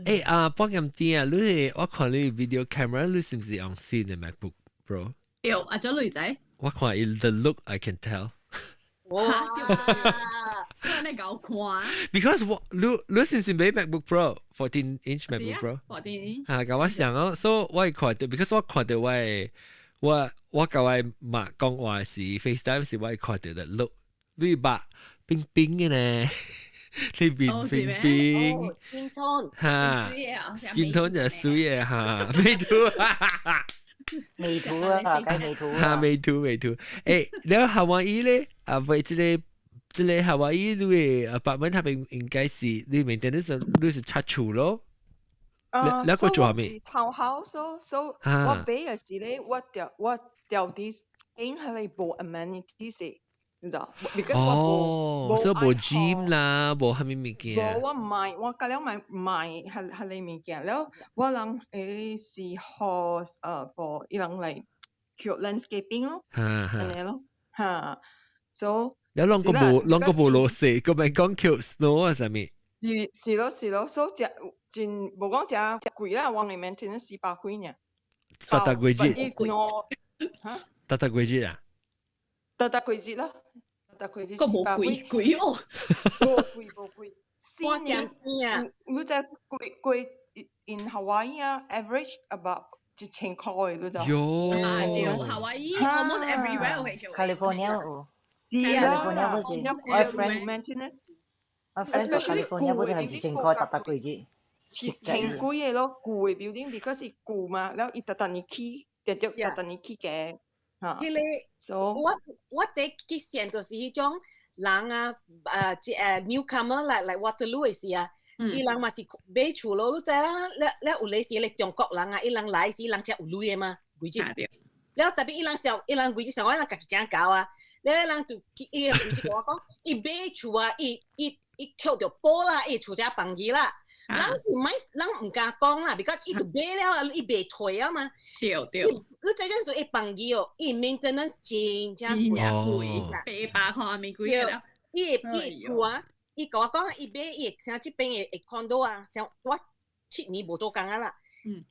欸啊，幫咁啲啊，你我看你 video camera，你是毋是用新的 MacBook Pro？對，啊，做女仔。我看伊 the look I can tell。哇！你搞看？Because 我你你是唔是買 MacBook Pro 14 inch MacBook Pro？ 14 inch。嚇，共我想哦，所以我會看到，because 我看到我我我共我媽講話是 FaceTime 時，我會看到的 look，你目冰冰的呢，你面冰冰。 skin tone。嚇，skin tone 就水的嚇，美圖。美圖啊，計美圖嚇，美圖美圖。欸，你夏威夷咧？啊，喂，這個夏威夷你的 apartment 那邊應該是你面對你是你是拆厝咯？啊，你個做啥物？ townhouse，so 我買的時咧，我調啲間係無 amenities，你知道？Because 我無，所以無 gym 啦，無啥物物件。無，我買，我加了買買彼彼个物件，了我人是予for 伊人來叫 landscaping 咯，按呢咯，嚇，so 你攏閣無攏閣無落雪，閣免講抾 snow 啊啥物？是是咯是咯，所以誠真無講誠貴啦，我的 maintenance 400幾爾。逐逐個月？嚇？逐逐個月啊？逐逐個月啦，逐逐個月閣無貴貴哦。無貴無貴，四年啊！你知貴貴 in Hawaii 啊，average about 1000塊，你知？喲， Hawaii almost everywhere 有 California 有。是啊，California 不是，我 friend maintenance，我 friend California 不是係1000塊逐逐個月。千幾個咯，舊的 building，because 是舊嘛，了伊逐逐年起，直直逐逐年起價，嚇。彼個， so 我第去想就是彼種人啊，啊，即newcomer 來來 Waterloo 的時啊，伊人嘛是買厝咯，你知啦，了了有類似咧中國人啊，伊人來時人才有鐳的嘛，規隻。了特別伊人想，伊人規隻想講，伊人家己誠𠢕啊，了伊人就伊個規隻共我講，伊買厝啊，伊伊伊抾著保啦，伊厝才放去啦。人是莫，人毋敢講啦，because 伊就買了啊，伊袂退啊嘛。對對。你這陣時伊放去哦，伊 maintenance 真正貴，800塊咪貴了。伊伊厝啊，伊共我講，伊買伊像這邊的 condo 啊，像我7年無做工啊啦。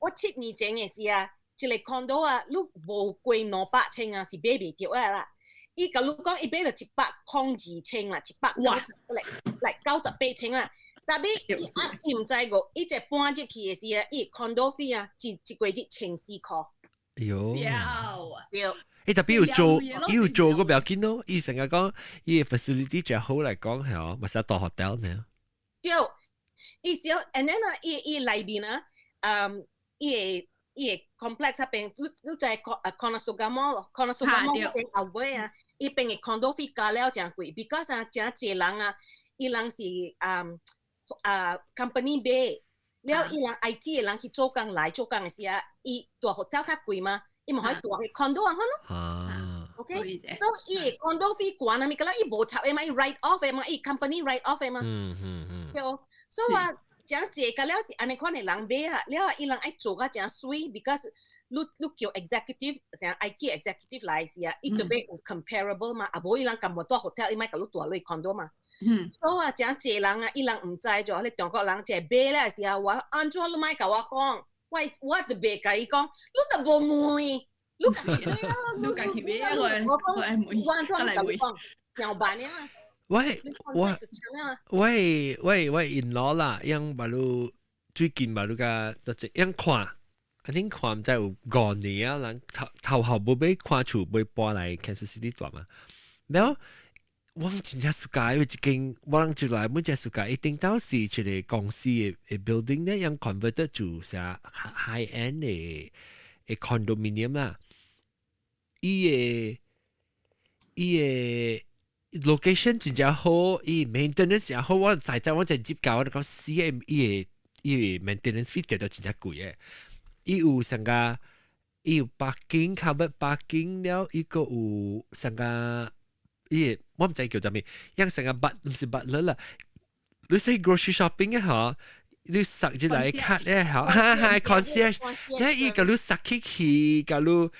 我7年前的時啊，一個 condo 啊，你無過200千啊，是買袂著的啦。伊共你講，伊買著102,000啦，一百九十來來98千啦。特別伊啊，伊毋知個，伊一搬入去的時啊，伊 condo fee 啊，一一個月1400塊。喲。對。欸，特別有做，伊有做個不要緊咯。伊成日講，伊 facility 最好來講係哦，咪使大 hotel 呢。對，伊只，and then 啊，伊伊內面啊，嗯，伊個 complex 那邊，你你知 Conestoga Mall，Conestoga Mall 那邊後尾啊，伊邊的 condo fee 加了誠貴，because 啊，誠濟人啊，伊人是啊 company 買，了伊人 IT 的人去做工來做工的時啊，伊蹛 hotel 較貴嘛，伊嘛可以蹛去 condo 啊，咯。啊。 OK，所以伊的 condo fee 懸啊，物個啦，伊無插的嘛，伊 write off 的嘛，伊 company write off 的嘛。嗯嗯嗯。對，所以話誠真濟個了是按呢款的人買啊，了伊人愛做甲誠媠，because 你叫 executive 像 IT executive 來時啊，伊特別有 comparable 嘛，啊無伊人甘無蹛 hotel，伊莫共你蹛落 condo 嘛。所以啊，誠濟人啊，伊人毋知就彼中國人這買了時啊，我按怎你莫共我講，我就袂共伊講，你都無問，你家己買啊，你家己買啊，我我講，我按怎你共我講，上辦啊。喂我喂喂 in law 啦，𪜶捌噜最近捌嚕共就𪜶看，I think 看毋知有5年啊，人頭頭後無欲看厝欲搬來 Kansas City 蹛嘛。了我真正 suka，因為一間我人就來每隻 suka，一定到是一個公司的 building 咧，𪜶 converted 做啥 high end 的 condominium 啦。伊的 location 真正好，伊 maintenance 也好，我在在我在接教我就講 C M 伊的 maintenance fee 就真正貴的。伊有啥個？伊有 parking covered parking 了，伊閣有啥個？伊我毋知叫啥物，樣成個 but 毋是 butler 啦。你說 grocery shopping 嘅嗬，你塞入來卡咧嗬，哈哈 concierge，咧伊共你塞起去，共你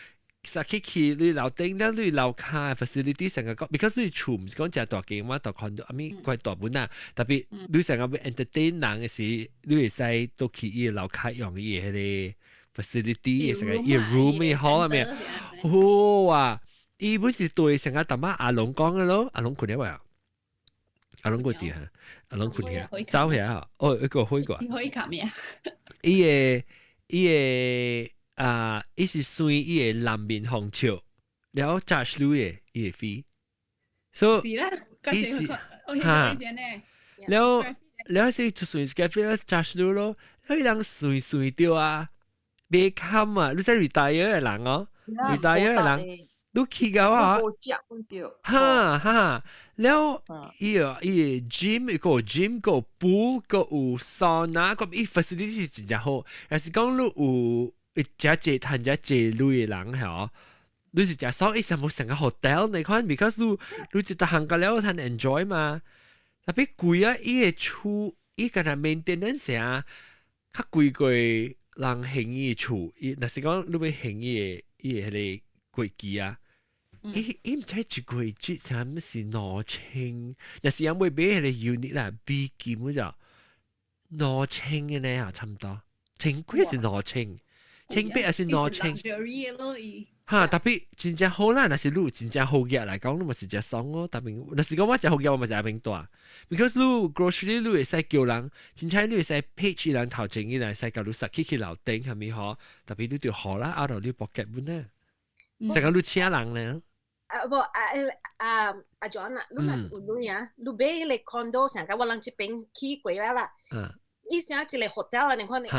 塞起去，你樓頂了你樓跤 facility 成個講，because 你厝毋是講誠大間嘛，大 condo 啊咪怪大本啊，特別你成個欲 entertain 人嘅時，你會使都去伊樓跤用伊彼個 facility 成個伊 room 伊 hall 啊咩，好啊！伊本是對成個淡仔阿龍講嘅咯，阿龍困了未啊？阿龍過佇哈，阿龍困遐，走遐哦，一個開過。可以冚咩？伊的啊，伊是算伊的南面紅笑，了 charge 你的伊的 fee。所以是啦，伊是哈，了了是就算 square feet charge 你咯，了伊人算算著啊，袂堪啊，你使 retire 的人哦，retire 的人。你去到啊？哈哈，了伊個伊個 gym 個 gym 個 pool 個有 sauna 個伊 facility 是真正好，若是講你有誠濟趁誠濟鐳的人吼，你是誠爽，伊成無成個 hotel 你看，because 你一逐項個了通 enjoy 嘛。特別貴啊，伊個厝伊干焦 maintenance 啊，較貴過人還伊厝，伊若是講你欲還伊的彼個月期啊。伊毋知一個月啥物是2000，若是因為買彼個 unit 啦，美金嗰就兩千嘅呢嚇，差唔多，千幾是兩千，千八還是兩千？哈，特別真正好啦，若是你真正好額來講，你嘛是誠爽哦。特別若是講我誠好額，我嘛是愛免蹛。Because 你 grocery 你會使叫人，真正你會使 page 人頭前，伊來使共你塞去去樓頂係咪嗬？特別你就好啦，out of 你 pocket 本呢，成個你請人咧。啊無啊啊阿 John 啊，你若是有鐳啊，你買彼個 condo 上個我人這邊去過了啦。伊成一個 hotel 啊，你看你，你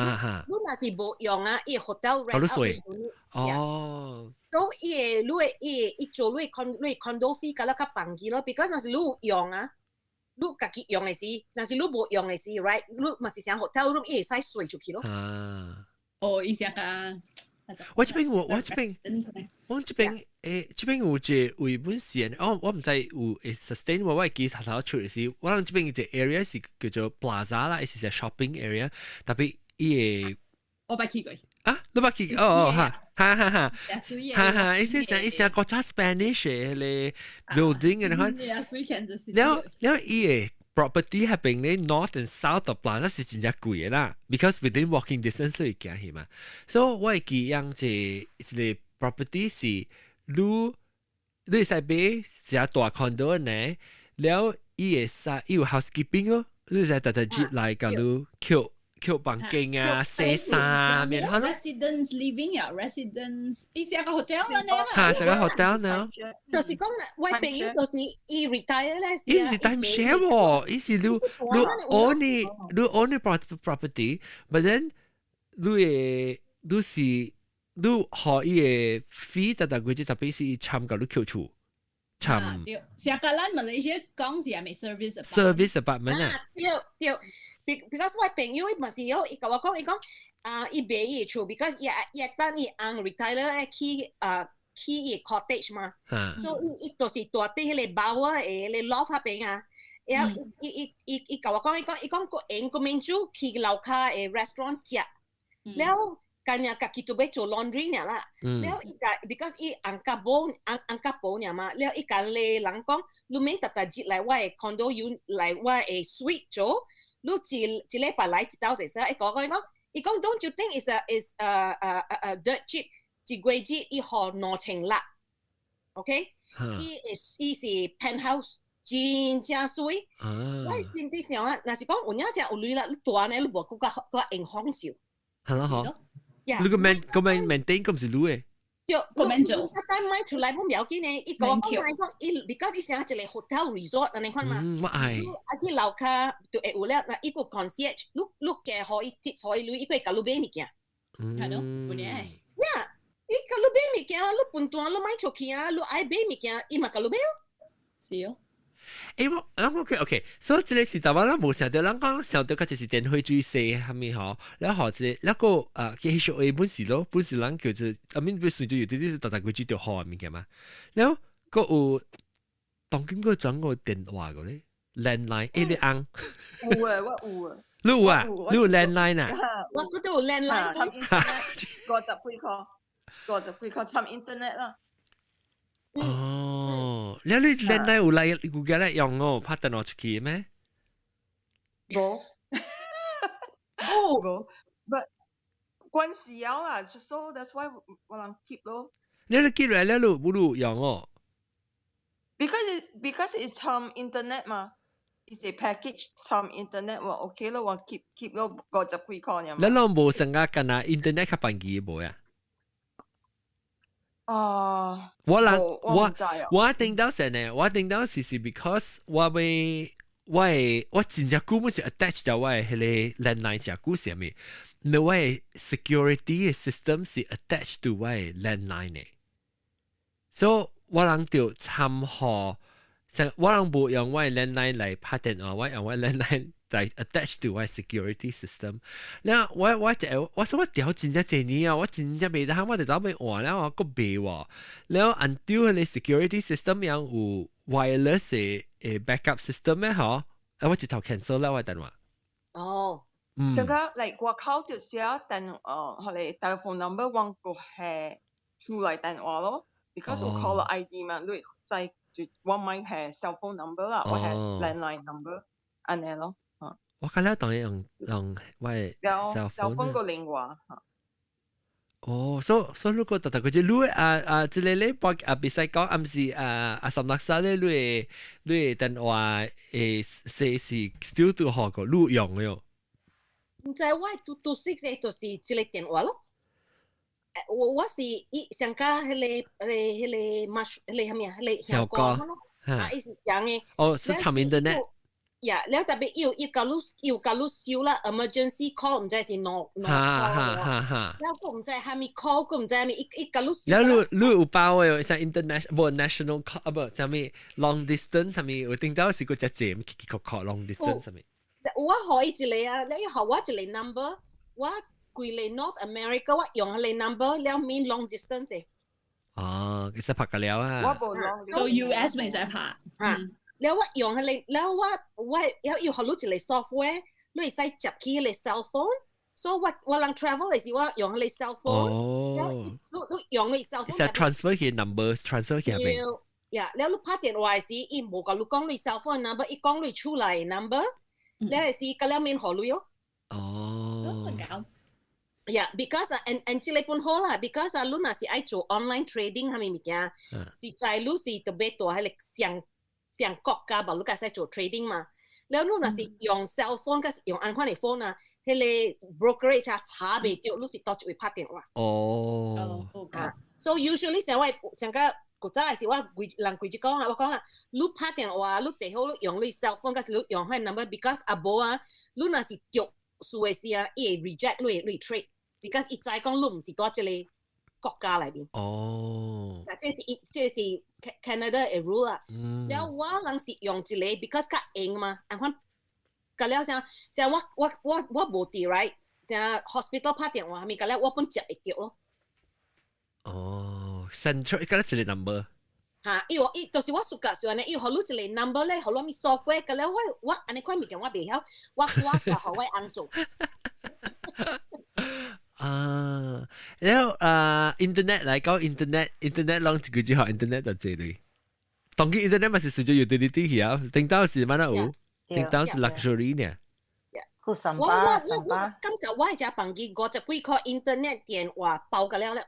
若是無用啊，伊 hotel rent out 哦。所以伊會你會伊伊做你 con 你 condo fee 甲了較便宜咯，because 若是你有用啊，你家己用的時，若是你無用的時，right，你嘛是成 hotel room，伊會使稅出去咯。啊。哦，伊成個。我這邊這邊有一個位本線，哦，我毋知有會 sustain 我，我會記頭頭出的時，我諗這邊一個 area 是叫做 plaza 啦，是 shopping area，特別伊個我捌去過。啊，你捌去？哦哦，哈，哈哈哈，哈哈，伊是像伊像國家 Spanish 的 building 嘅，你看，了了伊個 property 彼邊咧 north and south of plaza 是真正貴的啦，because within walking distance 會行去嘛。所以我會記樣這一個 property 是你會使買誠大 condo 呢，了伊會使伊有 housekeeping 哦，你會使逐逐日來共你抾抾房間啊、洗衫面，哈咯。Residence living 啊，residence，伊是一個 hotel 啦呢。哈，是個 hotel 呢。就是講，我朋友就是伊 retire 咧。伊毋是 time share 喎，伊是你 own 你 own property，but then 你會你是你予伊的 fee 逐逐個月特別是參共你抾厝。參。對，成個咱馬來西亞講是係咪 service service apartment 啊？對對。because 我朋友伊嘛是有，伊共我講，伊講啊，伊買伊厝，because 伊等伊翁 retire 咧去伊 cottage 嘛，所以伊就是蹛佇彼個 Bower 的彼個 loft 彼邊啊，然後伊伊伊伊伊共我講，伊講伊講個用個免煮去樓跤的 restaurant 食，了今日家己做欲做 laundry 爾啦，了伊共 because 伊紅甲某紅紅甲婆爾嘛，了伊共咧人講，你免逐逐日來我的 condo 有來我的 suite 做，你一一禮拜來一晝就使。伊講伊講，伊講 don't you think is a dirt cheap？一月日伊予2600，OK？伊會伊是 penthouse，真正媠。我心底想啊，若是講有影真有鐳啦，你蹛呢，你無閣較閣會享受。係咯嗬。你個 man 個 man maintain 咁是你的？對，個免做。我等買出來本不要緊呢，伊講我講講伊，because 伊成一個 hotel resort 按呢款嘛。嗯，我愛。啊去樓跤就會有了，那伊個 concierge，你你加予伊貼予伊鐳，伊會共你買物件。係咯，有影。呀，伊共你買物件，你分單你賣出去啊，你愛買物件，伊嘛共你買哦。是哦。欸，我諗 OK OK，所以這個是台灣人無想到，人講想到較就是電費水洗啥物吼，然後這個那個啊，其實 HOA 本是咯，本是人叫做，啊免要算做有啲啲逐逐個月就好的物件嘛，然後閣有當今閣轉個電話個咧，landline 一直按。有啊，我有啊。你有啊？你有 landline 啊？我閣都有 landline，五十幾塊，五十幾塊參 internet 啦。哦，你你 landline 有來有幾來用哦？拍電話出去咩？無，無，but 關係有啦，so that's why 我人 keep 咯。你你 keep 來了，你無你用哦？Because it's 參 internet 嘛，伊一 package 參 internet 我 OK 咯，我 keep keep 咯五十幾塊爾。你攏無成個干那 internet 較便宜無呀？啊！我人我我頂到先呢，我頂到是是 because 我會我會我真正久本是 attach 到我的彼個 landline 誠久啥物，那我的 security system 是 attach to 我的 landline 的，所以我人就參予，我人無用我的 landline 來拍電話，我用我 landline 來 attach to 我的 security system。然後我我就我說我調真正濟年啊，我真正袂當，我就走欲換了，我閣袂喎。然後 until 彼個 security system 樣有 wireless 的 backup system 咩嗬？啊，我直頭 cancel 啦我電話。哦。上個嚟外口就寫電哦，彼個 telephone number 我個係厝內電話咯，because 我 caller ID 嘛，你知就我咪係 cell phone number 啦，我係 landline number 按呢咯。我看了當然用用我的 cell phone 個另外嚇。哦，所所以如果特特佢就你啊啊，這個禮拜啊，別使講，暗時啊啊，三六三咧，你的你的電話會是是 still 都好個，你用的喲。毋知我226的就是這個電話咯。我我是伊上加彼個彼個彼個馬彼個啥物啊？彼個香港咯，啊，伊是上的。哦，是長 internet。呀，了特別伊有伊共你伊有共你收啦，emergency call 毋知是兩兩 call 了閣毋知啥物 call，閣毋知啥物，伊伊共你收。了你你有包的，像 international 無 national call 啊，無啥物 long distance 啥物，有頂到是個只隻，去去 call long distance 啥物。我予伊一個啊，你予我一個 number，我規個 North America 我用彼個 number 了免 long distance 的。哦，其實拍個了啊。我無 long 到 US 未使拍。啊。了我用彼個，了我我要要予你一個 software，你會使接去彼個 cell phone。所以我我人 travel 的時，我用彼個 cell phone。了你你用彼個 cell phone。是 transfer 去 number，transfer 去邊？呀，了你拍電話時，伊無共你講你 cell phone number，伊講你厝內 number，了是個了免予鐳咯。哦。搞。 Yeah, because and 這個本好啦，because 啊，你若是愛做 online trading 啥物物件，是在你是特別大彼個上上國家吧，你才使做 trading 嘛。了你若是用 cell phone，還是用按款的 phone 啊，彼個 brokerage 啊查袂著，你是佗一位拍電話。哦。啊，so usually 像我上個古早的時，我規人規一講啊，我講啊，你拍電話，你最好你用你 cell phone，還是你用彼 number，because 啊無啊，你若是著數的時啊，伊會 reject 你你 trade。because 伊知講你毋是佇這個國家內面。哦。嗱，這是這是 Canada 的 rule 啦。了我人是用一個，because 較閒嘛，按款，甲了像像我我我我無佇 right，像 hospital 拍電話，咪甲了我本接會著咯。哦，central 敢若一個 number。嚇，伊話伊就是我暑假時陣咧，伊予你一个 number 咧，予你物 software 個咧，我按呢款物件我袂曉，我我予我翁做。啊，然後啊，internet 來講 internet，internet 攏一句之後，internet 就這類。當今 internet 嘛是隨著 utility 去啊，頂到是乜有，頂到是 luxury 呢。好三我百我我三百，感覺我隻房間50幾塊 internet 電話包個了了。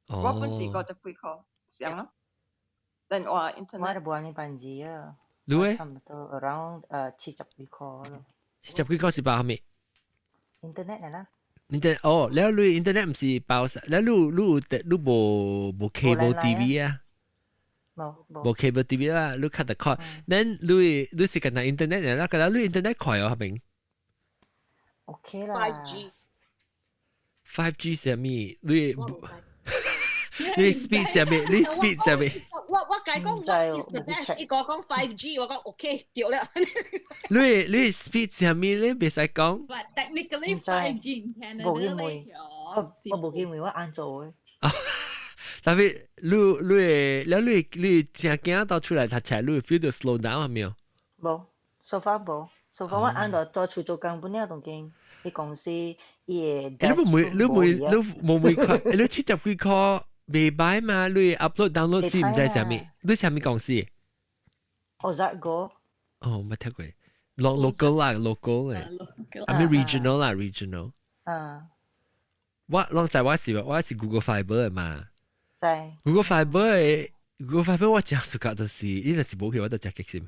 我本是50幾塊，上啊。電話 internet 我都無按呢辦字啊。你咧？差唔多 around 70幾塊咯。70幾塊是包咩？internet 嚟啦。 internet 哦，了你 internet 毋是包晒，了你無 cable TV 啊？無無 cable TV 啦，你 cut the cord。then 你是干焦 internet 啦，干焦你 internet 快哦，係咪？OK 啦。 5G。 5G 是啥物？你 speed 啥物？你 speed 啥物？我共伊講 what is the best？伊個講 5G，我講 OK 對了。你 speed 啥物？你袂使講。 But technically 5G in Canada 無去問，我無去問我按做的。但係你你了你你正驚到出來讀冊，你 feel 到 slow down 係沒有？無，so far 無，so far 我按到在厝做工本了，當今伊公司伊會。你無每你每你無每塊，你70幾塊袂歹嘛？你 upload download 是毋知啥物？你啥物公司？哦，Go。哦，冇聽過。local 啦，local 嘅，I mean regional 啦，regional。啊。我攏知我是 Google Fiber 嘅嘛。知。 Google Fiber 嘅 Google Fiber 我真暑假就是，伊若是無去我都真激心。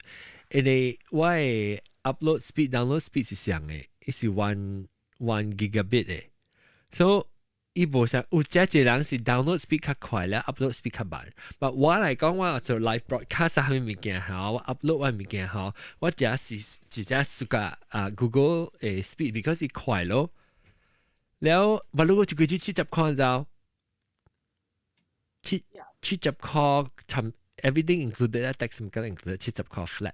因為我嘅 upload speed download speed 是相嘅，伊是 1 gigabit 嘅，所以伊無像有遮濟人是 download speed 較快咧，upload speed 較慢。但我來講，我做 live broadcast 啥物物件吼，我 upload 我物件吼，我遮是直接暑假啊 Google 嘅 speed，because 伊快咯。了，但如果一個月70塊就70塊，含 everything included 啦，tax 唔夠 included 70塊 flat。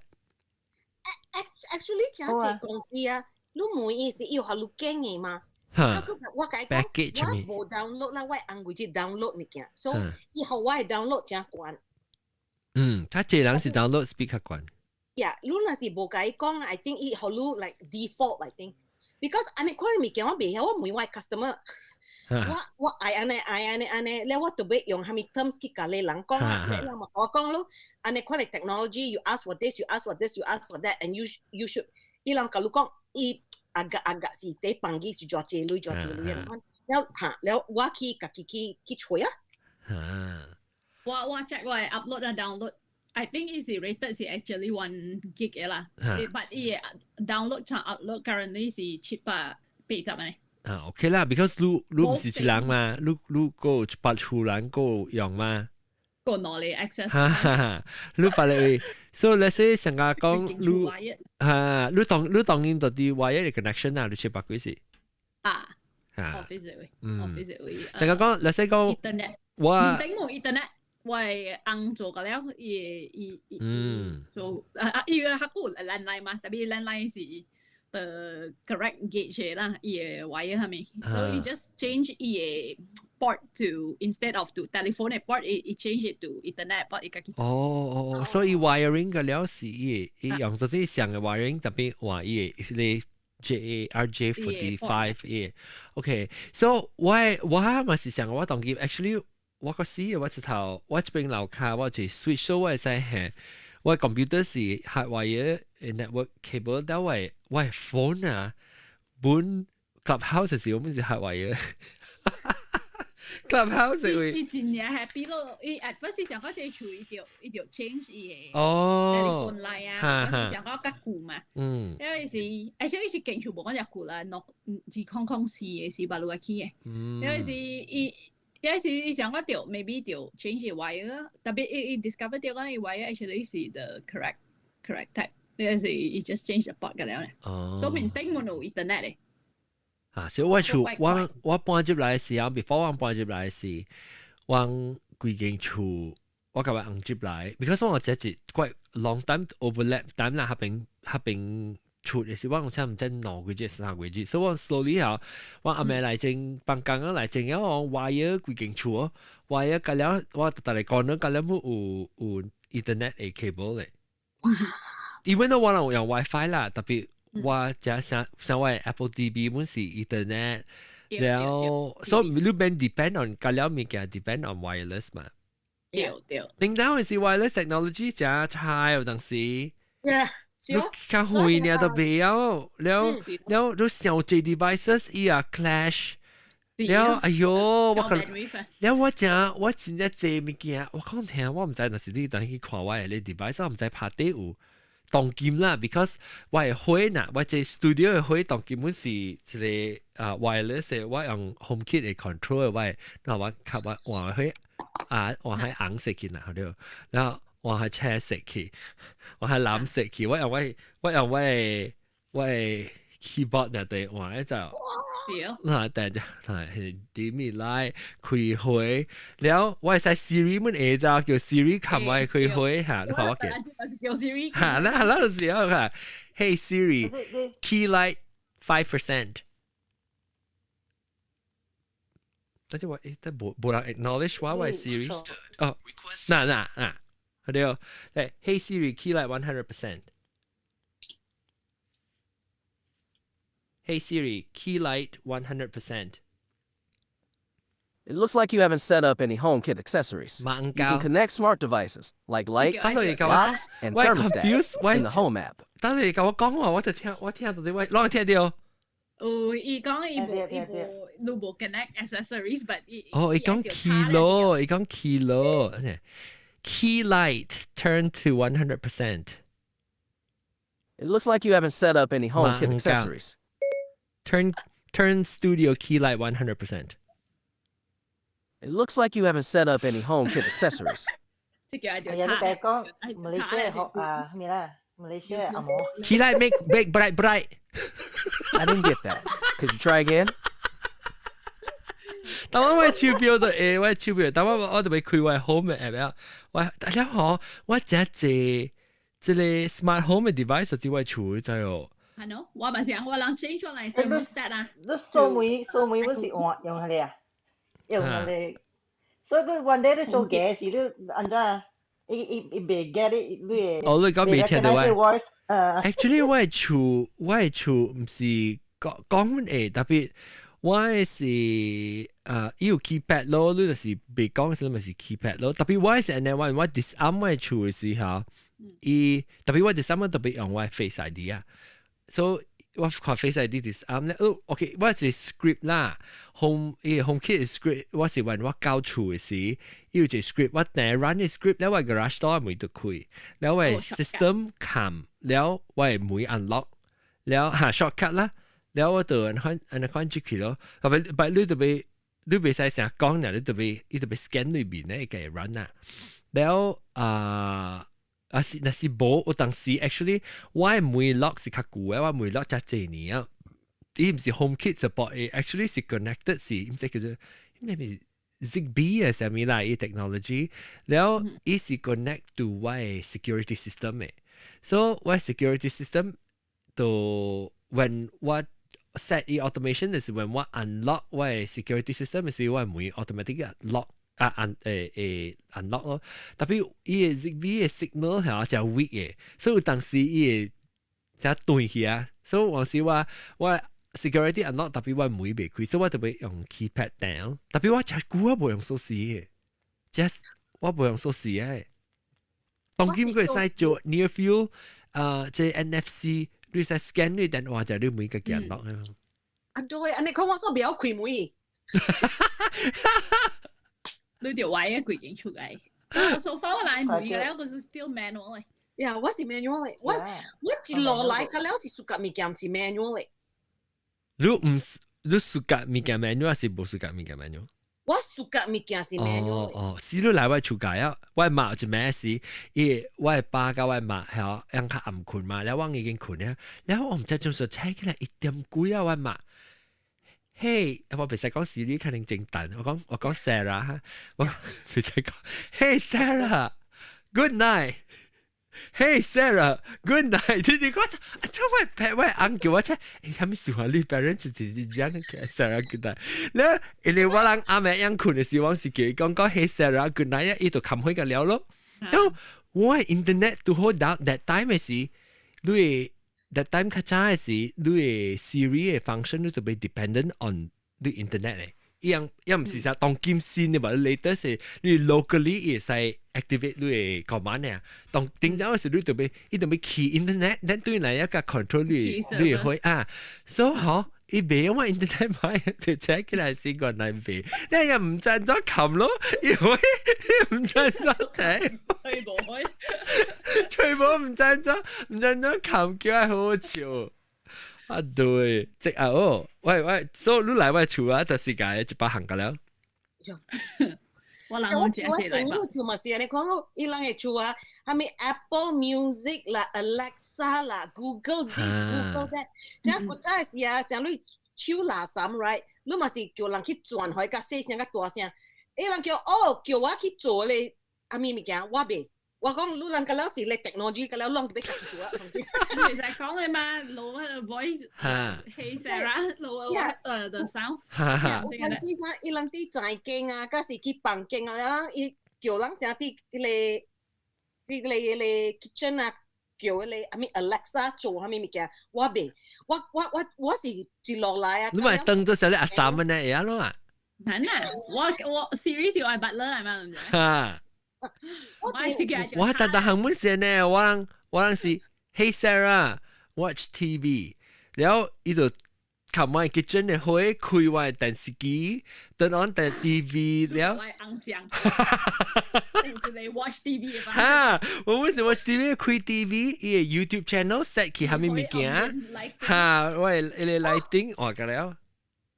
Actually，這濟公司啊，你問伊是要予你揀的嘛？我共伊講，我無 download 啦，我翁規日 download 物件，所以伊予我 download 誠懸。嗯，較濟人是 download speed 較懸。 Yeah，你若是無共伊講，I think 伊予你 like default，I think。because 按呢款物件我袂曉，我問我 customer，我愛按呢愛按呢按呢，了我特別用啥物 terms 去共你人講啊，你人嘛我講咯，按呢款的 technology，you ask for this，you ask for this，you ask for that，and you should，伊人共你講，伊 agak agak 是佇放機是做這類做這類的，了嚇了我去家己去揣啊。我 check 我 upload 啊 download。I think 伊是 rated 是 actually 1 gig 嘅啦，but 伊 download 同 upload currently 是780嘅。啊，OK 啦，because 你毋是一人嘛，你閣一百厝人閣用嘛。個攞嚟 access。哈哈哈，你別嚟，所以 let's say 成日講你嚇，你當然到啲 wire 嘅 connection 啊，你700幾時？啊，office 位，office 位。成日講，let's say 講 internet，我頂冇 internet。我翁做個了，伊伊伊做啊啊，伊個較久 landline 嘛，但係 landline 是 the correct gauge 啦，伊個 wire 係咪？So he just change 伊個 port to instead of to telephone 嘅 port，伊 change it to internet port，伊家己做。哦哦哦，所以 wiring 個了是伊伊用做這上嘅 wiring 特別話伊個你 J RJ45 伊，OK，so 我嘛是想我當今 actually。我個死我一頭，我這邊樓跤我是 switch 所我會使係，我 computer 是 hardwire network cable，但我 phone 啊，本 clubhouse 時我們是 hardwire。clubhouse 會。伊真正 happy 咯！伊 at first 是想講這個厝伊就 change 伊个telephone line 啊，我是想講較舊嘛。因為是，actually 是間厝無講遮舊啦，六2004的時捌落來起的。因為是伊。有時伊想講著 maybe 著 change wire，特別伊 discover 著講伊 wire actually 是 the correct type，呢是伊 just change the port 個了咧。哦。所以面頂冇有 internet 咧。啊，所以我厝我搬入來時候，before 我搬入來時，我規間厝我共我翁入來，because 我這是 quite long time overlap time 啦，合併合併出嘅時，我講差唔知兩個月3個月，所以我 slowly 嚇，我暗暝來前放工啊來前，我 wire 規間厝，wire 甲了，我逐日講了，甲了無有 Ethernet 嘅 cable 咧。Even though 我有用 WiFi 啦，特別我只像像我 Apple TV 本是 Ethernet，了，所以你免 depend on 甲了物件 depend on wireless 嘛。對對。頂當是 wireless technology 誠差有當時。你較遠呢都袂曉，了了你上濟 devices 伊也 clash，了哎喲，我可了我誠我真正濟物件，我講聽我毋知，若是你當去看我的 device，我毋知拍底有當今啦，because 我的火呐，我這 studio 的火當今本是一個啊 wireless 的，我用 HomeKit 的 control 的，我那我較我換火啊換喺紅色去啦，對，然後換喺青色去。我係藍色去，我用我的 keyboard 內底換就，嗱，但就係點面來開會，了我會使 Siri 們下晝叫 Siri 冚我開會嚇，你看我記。叫 Siri。嚇，那那個時候嚇，Hey Siri，key light 5%。但是我誒，但無無人 acknowledge 我我 Siri。哦，嗱嗱嗱。對哦，誒，Hey Siri, key light 100%. Hey Siri, key light 100%. It looks like you haven't set up any HomeKit accessories. You can connect smart devices like lights, locks, and thermostats in the Home app. 當你甲我講話，我就聽，我聽到你我攏聽到。有，伊講伊無伊無，你無 connect accessories，but 伊哦，伊講 kilo，伊講 kilo。Key light turn to 100%. It looks like you haven't set up any HomeKit accessories. Turn studio key light 100%. It looks like you haven't set up any HomeKit accessories. 這個係哎呀，你別講馬來西亞學啊咩啦？馬來西亞阿摩。 Key light make make bright bright. I didn't get that. Could you try again? 當我我手錶就會，我手錶，當我我就欲開我 home 的 app 啊，我大家好，我真濟這個 smart home 的 device 就佇我厝知哦。係喏，我嘛是我人 change 轉來 thermostat 啊。你鎖門鎖門，我是換用彼個啊，用彼個。所以你 one day 你做嘅時，你按怎？伊伊伊袂 get 你，你會。哦，你講未聽到我？Actually，我的厝我的厝毋是講講會特別。我是伊有 keypad 咯，你就是袂講時咪是 keypad 咯。特別我是按呢，我我 disarm 我厝的時候，伊特別我 disarm 特別用我 Face ID 啊，所以我看 Face ID disarm 咧，哦，OK，我是 script 啦，home 伊 HomeKit script，我是when 我到厝的時，伊有一個 script，我等 run 個 script 了我 garage door 門就開，了我 system 冚，了我門 unlock，了哈 shortcut 啦。了我就按款按款入去咯，特別但你特別你袂使成日講呢，你特別伊特別 scan 裏面咧，會 run 啊。了啊啊是若是無，有當時 actually 我的門 lock 是較舊的，我門 lock 才濟年啊。伊毋是 HomeKit support 的，actually 是 connected 是，毋知叫做咩咪 Zigbee 啊，啥物啦，伊 technology，了伊是 connect to 我的 security system 的，so 我 security system 就 when 我 set 伊 automation 就是 when 我 unlock 我的 security system 是我門 automatic lock 啊 un 誒誒 unlock 咯，特別伊的 Zigbee 的 signal 係誠 weak 的，所以有當時伊會誠斷去啊，所以有時我我 security unlock 特別我門袂開，所以我特別用 keypad 鍵，特別我誠久我無用鎖匙的，just 我無用鎖匙的。當今佢會使做 near field 啊，這 NFC。你使 scan 你電話就你每個鍵落。啊對，按呢看我煞袂曉開門。你條位啊，規間出來。我 so far 我來門嘅咧，我是 still manual 嘅。呀，我是 manual 嘅，我我一路來個了是 suka 物件是 manual 嘅。你毋你 suka 物件 manual 還是無 suka 物件 manual？我 suka 物件是 manual。哦哦，是你來我厝界啊！我媽有一暝時，伊我爸佮我媽係樣較暗睏嘛，了我已經睏了，了我毋知怎說醒起來一點幾啊，我媽。嘿，我袂使講 Siri 可能真等，我講我講 Sarah，我袂使講，Hey Sarah，good night。Hey Sarah，good night。你你講啊，做咩劈我翁叫我聽？欸，啥物事啊？你 parents 是是這樣嘅 Sarah good night。咧，因為我人暗暝樣睏的時，我是叫伊講講 Hey Sarah good night，伊就冚開個了咯。因為我 internet 拄好 down that time 的時，你 that time 較早的時，你的 Siri 的 function 你就欲 dependent on 你 internet 咧。伊樣伊毋是啥當今新的嘛，latest 你 locally 會使 activate 你的 command 呢。當頂頭時你就欲伊就欲起 internet，咱對來一個 control 你你會啊，所以嗬，伊袂用我 internet 買，就 check 起來是個難病，你又毋知怎撳咯，伊會毋知怎睇，吹無開，吹無毋知怎毋知怎撳，叫愛好好笑。啊對，即啊哦，喂喂，所以你來我厝啊，就是個一百項個了。我人我我朋友厝嘛是按呢講，伊人的厝啊，啥物 Apple Music 啦、Alexa 啦、Google this、Google that，像古早時啊，像你手垃圾 right，你嘛是叫人去轉開較細聲較大聲，伊人叫哦叫我去做咧，啥物物件我袂。我講你人個了是咧 technology 個了攏欲家己做啊。你其實講嘅嘛，攞個 voice，Hey Sarah，攞個the sound。有陣時啥，伊人佇在間啊，抑是去房間啊，然後伊叫人啥佇彼個彼個彼個 kitchen 啊，叫彼個啥物 Alexa 做啥物物件，我袂，我我我我是一落來啊。你咪當做啥咧阿三呢？會曉咯啊？難啊！我我 Siri 是愛 butler 係嘛？唔知。哈。我我逐逐項本先呢，我人我人是 Hey Sarah watch TV，然後伊就冚我 kitchen 的火開我的電視機，turn on 電 TV 了。我紅相，就嚟 watch TV 哈，我為什麼 TV 開 TV，伊個 YouTube channel set 去啥物物件？哈，我的伊個 lighting 換個了。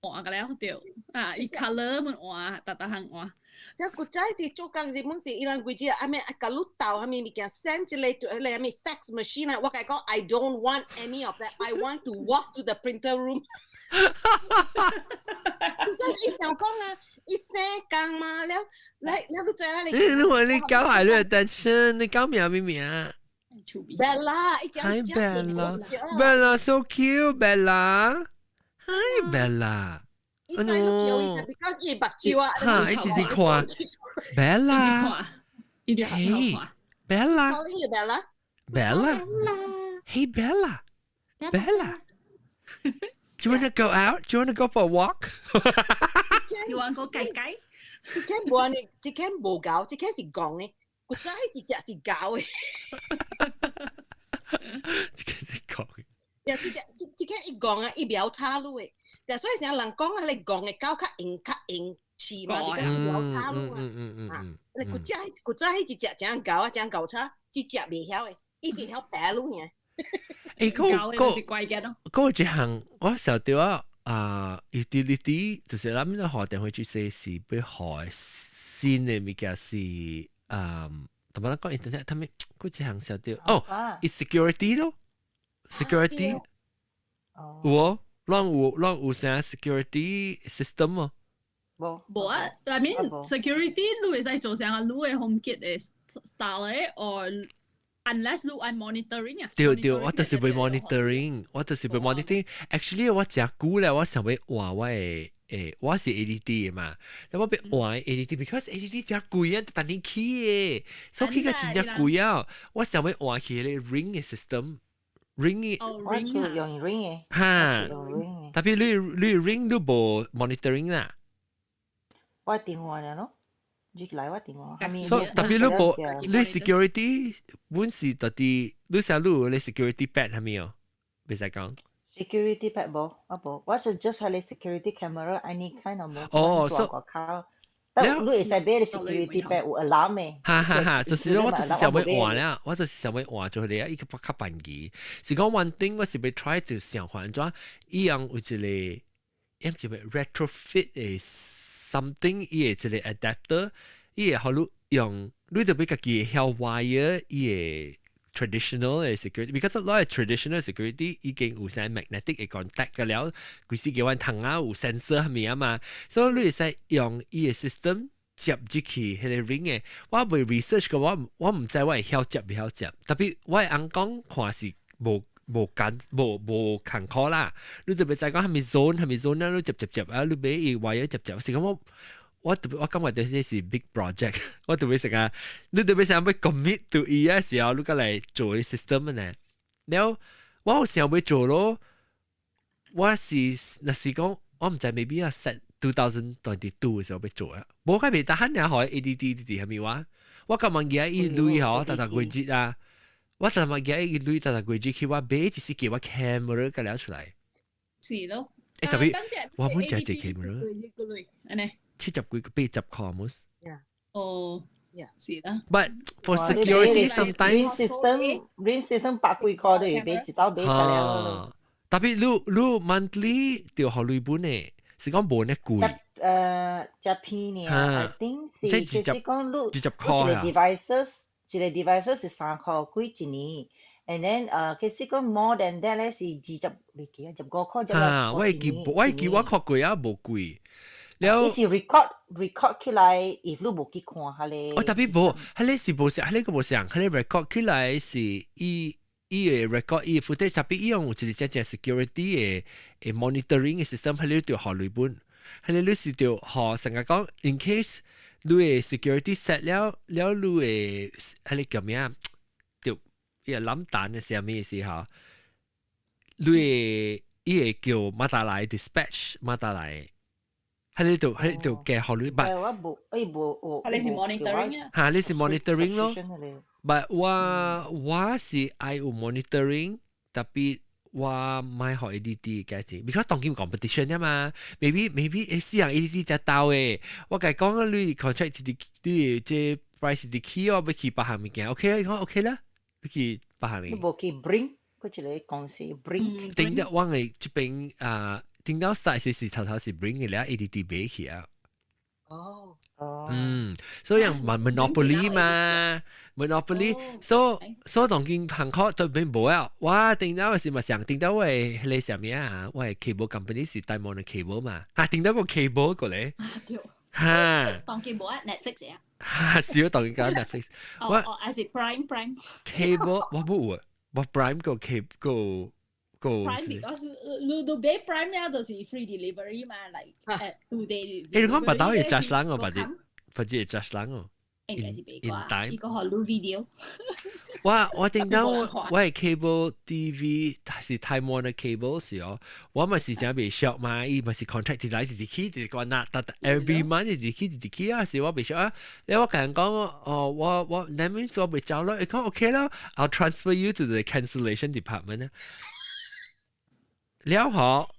換個了對，啊，伊 color 們換，逐逐項換。這古早是做工日本是伊人規只阿咩啊，共你鬥啥物物件，send 一個就彼個啥物 fax machine 啊，我共伊講 I don't want any of that, I want to walk to the printer room。 Because 伊想講啊，伊生工嘛了，來了你知影你。你話你搞係你 attention，你搞名咩名？Bella，伊 Hi Bella，Bella so cute，Bella。Hi Bella。伊知你叫伊，because 伊目睭啊。哈，伊直直看。Bella。 Hey Bella。 Calling you Bella。 Bella。Hey Bella。 Bella. Do you want to go out? Do you want to go for a walk? You want go 雞雞？這間無按呢，這間無𠢕，這間是戇的。古早彼一隻是𠢕的。這間是戇的。呀，這隻這這間伊戇啊，伊袂曉吵你的。但所以成日人講啊，你戇的狗較用較用飼嘛，伊袂曉吵你啊。啊，你古早古早彼一隻誠𠢕啊，誠𠢕吵，這隻袂曉的，伊是曉白你爾。欸，嗰個嗰個一項我想到啊，啊，utility 就是咱們學電費去說是欲予新的物件是啊，同埋咱講 internet，他們嗰一項想到哦，is security 咯，security 有哦，攏有攏有啥 security system 哦？無無啊，I mean security 你會使做成個你的 HomeKit 的 style 的，or unless 你愛 monitoring 啊。對對，我就是欲 monitoring，我就是欲 monitoring。Actually 我誠久咧，我想欲換我的誒，我是 ADT 的嘛，然後我欲換 ADT，because ADT 誠貴啊，逐年起的，所以起個真正貴啊。我想欲換去彼個 Ring 的 system，Ring 的。我厝用 Ring 的。哈，特別你你 Ring 都無 monitoring 啦。我電話了咯。你來我電話。所以特別你無你 security 本是到底你想你有你 security pet 係咪哦？袂使講。 Security pet 無，我無，我是 just 係你 security camera any kind of 無。哦，所以。但你會使買 security pet 有 alarm 的。哈哈哈，就是我就是想欲換啦，我就是想欲換做你啊，伊個較便宜。是講 one thing 我是欲 try 就想換怎，伊樣有一個，樣叫咩 retrofit 的 something，伊會一個 adapter，伊會予你用，你就欲家己曉 wire 伊個 traditional 的 security，because 攞 traditional security 已經有啥 magnetic 的 contact 個了，規時叫阮窗仔有 sensor 係咪啊嘛，所以你會使用伊個 system。接入去彼個 Ring 嘅，我未 research 過，我毋知我會曉接袂曉接，tapi 我的翁講看是無無間無無艱苦啦。你特別知講啥物 zone 啥物 zone 啊，你接接接啊，你買伊 wire 接接，是講我特別我感覺這是 big project，我特別成啊，你特別想欲 commit to 伊嘅時候，你過來做 system 呢？了我有想欲做咯，我是若是講我毋知 maybe 啊 set 2022 嘅時候欲做啊，無個袂得閒爾予 ADT 佇啥物話，我感覺記伊鐳吼，逐逐月節啊，我逐逐記伊鐳逐逐月節去我買一時叫我 camera 個了出來。是咯。欸，特別我本就係 camera。按呢？ 70幾個80塊冇。哦，是啦。 But for security sometimes Ring system 百幾塊都要買一道買得了。 Tapi 你 monthly 就予鐳本嘅，是講無呢貴。遮便宜啊，I think 是就是講你 20塊一個 devices 一個 devices 是3塊幾一年，and then 其實講 more than that 咧是二十未記啊，25塊就嚇，我會記我看過啊，無貴。了，伊是 record 起來，if 你無去看彼个。哦，tapi 無，彼个是無像，彼個無像，彼個 record 起來是伊伊會 record 伊 footage，特別伊用有一個真正 security 的 monitoring 的 system，彼個就予鐳本，彼個你是就予成日講 in case 你的 security set 了了，你的彼個叫咩啊？就伊個攬單的啥物時候，你會伊會叫馬達來 dispatch 馬達來。喺呢度喺呢度嘅學率，但我無，誒無我。你是 monitoring 啊？嚇，你是 monitoring 咯。But 我是愛有 monitoring，tapi 我莫予 ADT 嘅錢，because 當今 competition 啊嘛，maybe 死人 ADT 才鬥嘅，我共伊講你 contract 一直你這 price 一直起，我欲去別項物件，OK，伊講 OK 啦，你去別項。你無去 Bring，佢一個公司 Bring。頂得我嘅這邊啊。聽到 start 是頭頭是 Bring 嘅咧，ADT 買起啊。哦。哦。嗯，所以人 monopoly 嘛，monopoly，所以當今行可對面無啊。我頂到是嘛想頂到我係彼個啥物啊？我係 cable company 是台灣的 cable 嘛，嚇頂到個 cable 過嚟。啊對。嚇。當今無啊 Netflix 啊。嚇，少當今講 Netflix。哦哦，還是 Prime Prime。 cable 我冇啊，我 Prime 個 cable 個。個 Prime because 你都買 Prime 了，就是 free delivery 嘛，like 2 day。欸，你講白刀會 charge 人哦，白只會 charge 人哦。應該是袂啩，伊個予你 video。我頂到我係 cable TV 是台灣的 cable 時哦，我嘛是真袂熟嘛，伊嘛是 contract 一來一直起，一直關那，逐 every month 一直起一直起啊，是我袂熟啊。你我共人講哦，我那邊我袂走咯，伊講 OK 啦，I'll transfer you to the cancellation department 啊。了後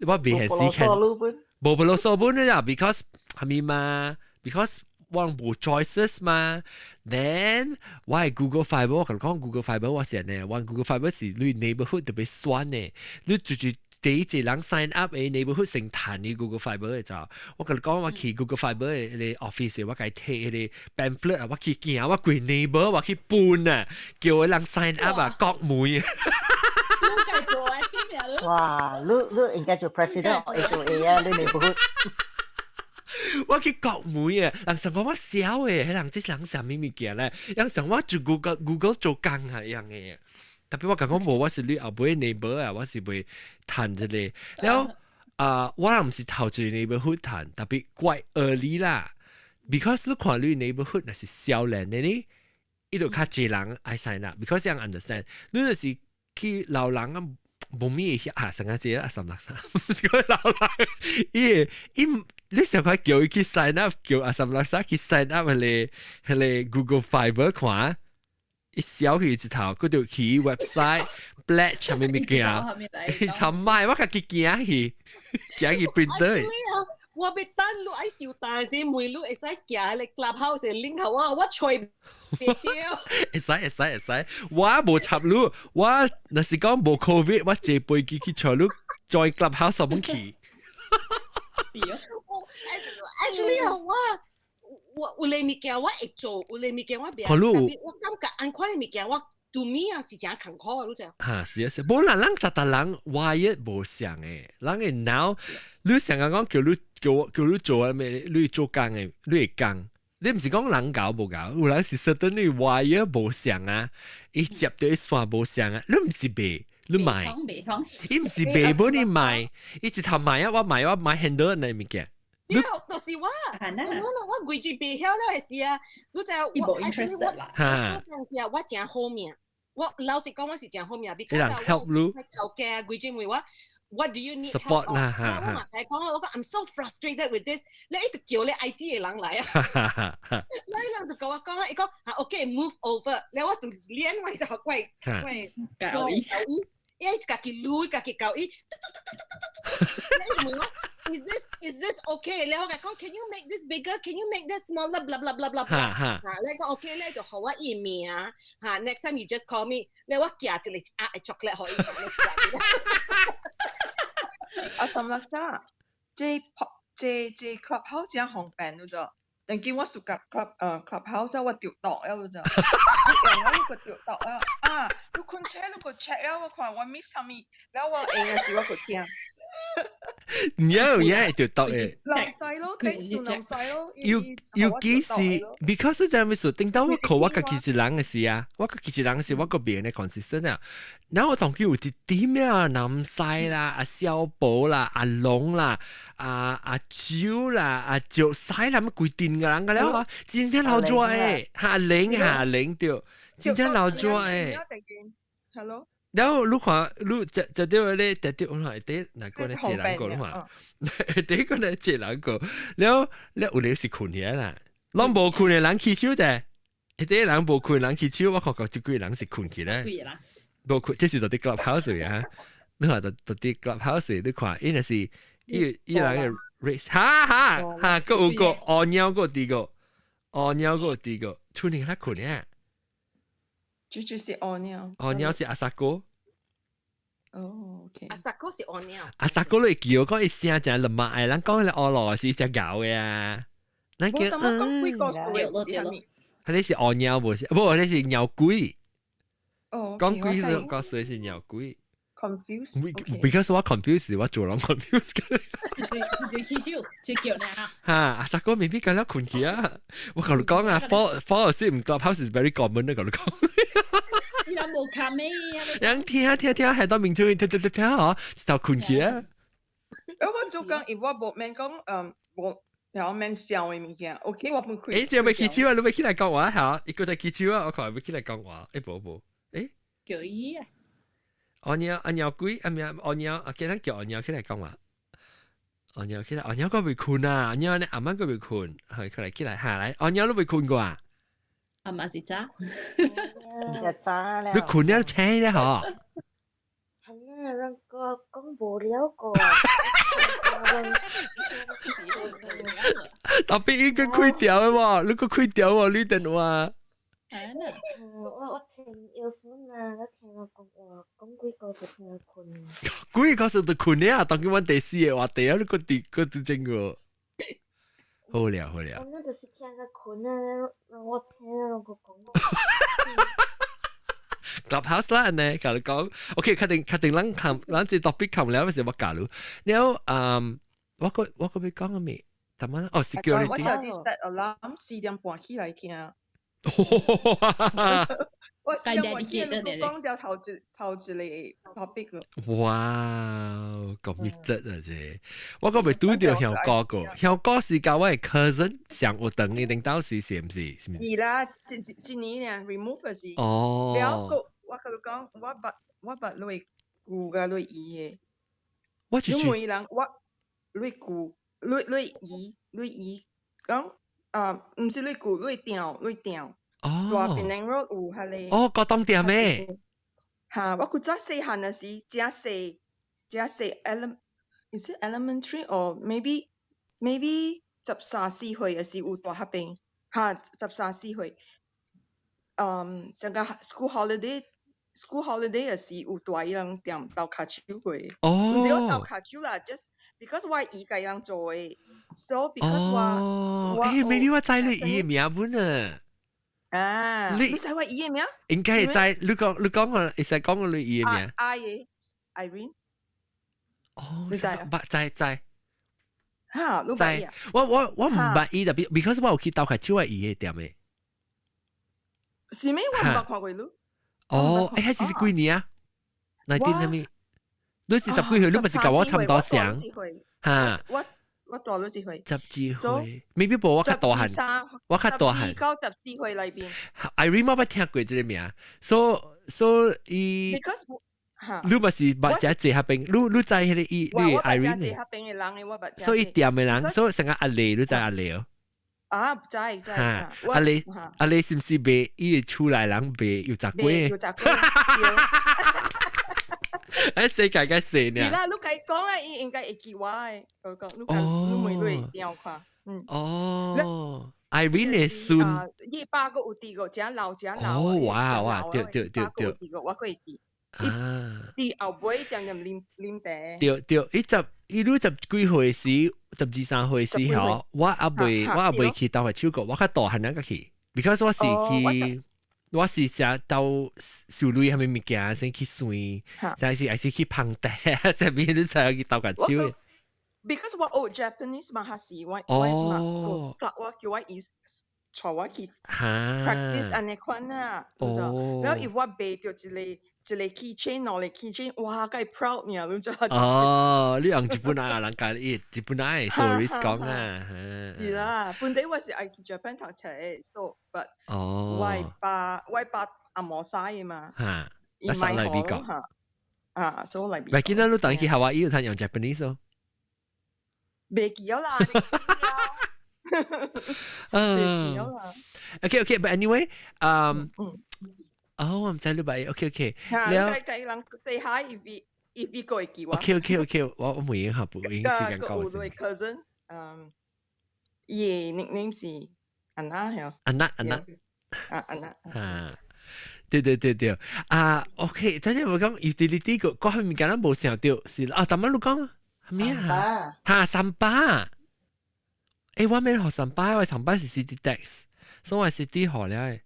我未係時間，無不囉嗦本啦，because 係咪嘛？because 我無 choices 嘛。Then 我係 Google Fiber，我同你講 Google Fiber 我是呢，我 Google Fiber 是你 neighborhood 特別選的，你就是第一個人 sign up 的 neighborhood 先趁你 Google Fiber 的就，我共你講我去 Google Fiber 的 office，我共伊提彼個 pamphlet 啊，我去行我規 neighbor 我去搬啊，叫個人 sign up 啊，國門。哇！你應該做 president of HOA 啊，你 neighborhood。我去國門啊，人想講我痟的，彼人這人啥物物件咧？人想我做 Google 做工啊樣的。Tapi 我講講無，我是你後尾 neighbor 啊，我是袂趁這個。了後啊，我毋是頭一個 neighborhood 趁，tapi quite early 啦。Because 你看你 neighborhood 若是少年的呢，伊就較濟人愛 sign up。Because 人 understand，你若是去老人啊。無咪會曉啊，上個節啊，三六三，毋是講老人，伊伊你想看叫伊去 sign up，叫阿三六三去 sign up 彼個 Google Fiber 看，伊痟去一頭，佢就去 website pledge 啥物物件，伊尋買我家己行去，行去 printer。我欲等你愛收單時，問你會使行彼個 clubhouse 的 link 予我，我揣袂著。會使會使會使，我無插你，我若是講無 COVID，我坐飛機去揣你 join clubhouse 上門去。 Actually 啊，我有個物件我會做，有個物件我袂。可你我感覺按款的物件我 to me 啊是誠艱苦啊，你知？哈，是啊是，無啦，咱逐逐人 wired 無相的，人的腦，你想講叫你。叫我叫你做啊咩？你做工嘅，你會工。你毋是講人搞無搞，有人是 certain 你 wire 無相啊，伊接到伊線無相啊，你毋是賣，你買，伊毋是賣本你買，伊一頭買啊，我買我買 handle 那物件。你就是我，我我規矩袂曉了的時啊，你知我 actually 我我陣時啊，我誠好命，我老實講我是誠好命，伊人 help 你，頭家規矩問我。What do you need support 啦？嚇我嘛同伊講，我講 I'm so frustrated with this。你一直叫你 IT 的人來啊，你人就共我講啦，伊講啊 OK move over，了我就連我就怪怪教伊，伊家己擼，家己教伊，你問我 Is this okay？了我講 Can you make this bigger? Can you make this smaller? Blah blah blah blah。嚇，你講 OK 咧就予我伊名嚇，next time you just call me。了我寄一個啊 chocolate 予伊。啊，怎啦啥？這這這 clubhouse 真方便，你知？但見我暑假 clubhouse 我掉倒了，你知？你用我個掉倒啊！啊，你困車你個 check 了，我看我 miss 啥物，了我閒的時我個聽。你有嘢掉倒嘅。南西咯，幾時南西咯？尤尤其是 because 這樣子，頂到我靠我家己一人嘅時啊，我家己一人時，我個別人 consistent 啊。然後我同佢有一點啊，南西啦，阿小寶啦，阿龍啦，阿阿蕉啦，阿趙西啦，乜規定個人個了啊，真正老做誒，下玲下玲對，真正老做誒。 Hello。然後你看，你就就對咧，就對我話第哪個咧借人個，你看，第一個咧借人個，然後咧有咧是困起來啦，攏無困的人起手者，彼人無困人起手，我看到這幾個人是困起來。無困，這是佇 clubhouse 啊！你看佇佇 clubhouse，你看，伊若是伊伊人嘅 race，哈哈哈，閣有個烏鳥，閣有第個烏鳥，閣有第個，出年較困啊！就是烏鳥。烏鳥是阿薩哥。哦，OK。阿薩哥是烏鳥。阿薩哥你會記我講伊聲誠冷馬的，人講彼個烏羅是只狗的啊。咱叫嗯。彼個是烏鳥無是？無，彼是鳥鬼。哦。講鬼是講說是鳥鬼。 Confuse。 Because 我 confuse，我做人 confuse。直接起手，直叫呢。哈，阿薩哥未必咁樣困去啊！我同你講啊，fall asleep in clubhouse is very common 啊，同你講。你人無卡咩？人聽聽聽，係到明朝聽聽聽聽嗬，就困去啊！我做工，伊我無免講，無，然後免笑的物件，OK，我唔開。誒，這未起手啊？你未起來講話嚇？一個在起手啊！我看未起來講話，誒，無無，誒，叫伊啊！烏鳥阿鳥鬼阿咩烏鳥啊！今日叫烏鳥起來講話。烏鳥起來，烏鳥閣未困啊！烏鳥呢阿媽閣未困，係起來起來下來，烏鳥都未困過啊！阿媽是早，就早了。你困了醒咧嗬？係啊，人個講無了個。特別應該開掉的喎，你個開掉喎，你電話。我我聽有時啊，我聽我講話，講幾個就聽我困。幾個就困了，當今阮第四個話題啊，你個佇個佇這個。好了好了。我那就是聽個困啊，我聽人個講。 Clubhouse 啦，呢，共你講，OK，確定確定，咱看咱這 topic 看了，是我教你。然後，嗯，我個欲講啥物？怎麼？哦，security。我就 set alarm 4點半起來聽。我4點半起來講掉頭一個 topic 咯。哇，committed 啊這！我閣未拄著香哥個，香哥是共我的 cousin 上有長的，頂到時是毋是？是啦，這這年呢 remove 是。哦。了個我共你講，我捌你舅佮你姨的。我就是。因為人我你舅你你姨你姨講啊，毋是你舅你丈你丈。哦。大檳城 road 有彼個。哦，高東店的。哈，我古早細漢的時，誠細，誠細 is it elementary or maybe 十三四歲的時有蹛彼邊，哈，十三四歲，嗯，上個 school holiday 的時有蹛彼人店鬥跤手過。哦。毋是講鬥跤手啦，just because 我姨共人做的，so because 我，我，欸，maybe 我知你姨的名本啊。啊，你知我姨的名？應該會知，你講我，會使講我你姨的名。阿姨，Irene。哦，你知啊？捌知知。嚇，你捌伊啊？我毋捌伊，特別 because 我有去鬥較手係伊嘅店嘅。是咩？我毋捌看過你。哦，欸，彼是幾年啊？19啥物？你是十幾歲，你咪是佮我差不多上嚇？我大你一歲。 12歲，maybe 無我較大漢，我較大漢。 9 14歲內邊。 Irene 我捌聽過這個名，so so 伊。你嘛是捌食這彼邊，你知彼個伊，你 Irene。所以店的人，所以成個阿麗，你知阿麗哦？啊，知知。嚇，阿麗阿麗是毋是賣伊的厝內人賣油炸粿？油炸粿。欸，世界較細呢。是啦，你共伊講啊，伊應該會記我的。我講，你講，你問你會聽看。嗯。哦，Irene 的孫。伊爸閣有佇個，誠老誠老。哦，哇哇，對對對對。我閣會記。啊！佇後尾恬恬啉啉茶。對對，伊十伊愈十幾歲時，十二三歲時吼，我猶未去鬥下手過，我較大漢仔才去，because 我是去，我是食到收鐳啥物物件，先去算，還是還是去捧茶，啥物你知去鬥下手。 Because 我學 Japanese 嘛，還是我嘛，我叫我伊帶我去 practice 按呢款啊，然後if 我賣著一個。一個 keychain，兩個 keychain，哇，該 proud 呢，你知？哦，你用日本人人家伊日本人 tourist 講啊，是啦，本底我是愛去 Japan 讀冊，so but 我爸阿摩西的嘛，嚇，伊買來美國，啊，所以來美國。咪見到你當去夏威夷有通用 Japanese 哦？袂記了啦，袂記了啦。 OK OK，but anyway，哦，我毋知你捌，OK OK。了。計人 say hi if if 伊閣會記我。 OK OK OK，我袂用下無用時間講。有個 cousin，伊的 nickname 是安娜係。安娜安娜。啊安娜。啊，對對對對，啊 OK，等陣我講 utility 個嗰方物件咱無想到是啊，頭仔你講咩啊？嚇，三巴。欸，我免予三巴，我三巴是 city tax，所以我 city 予了。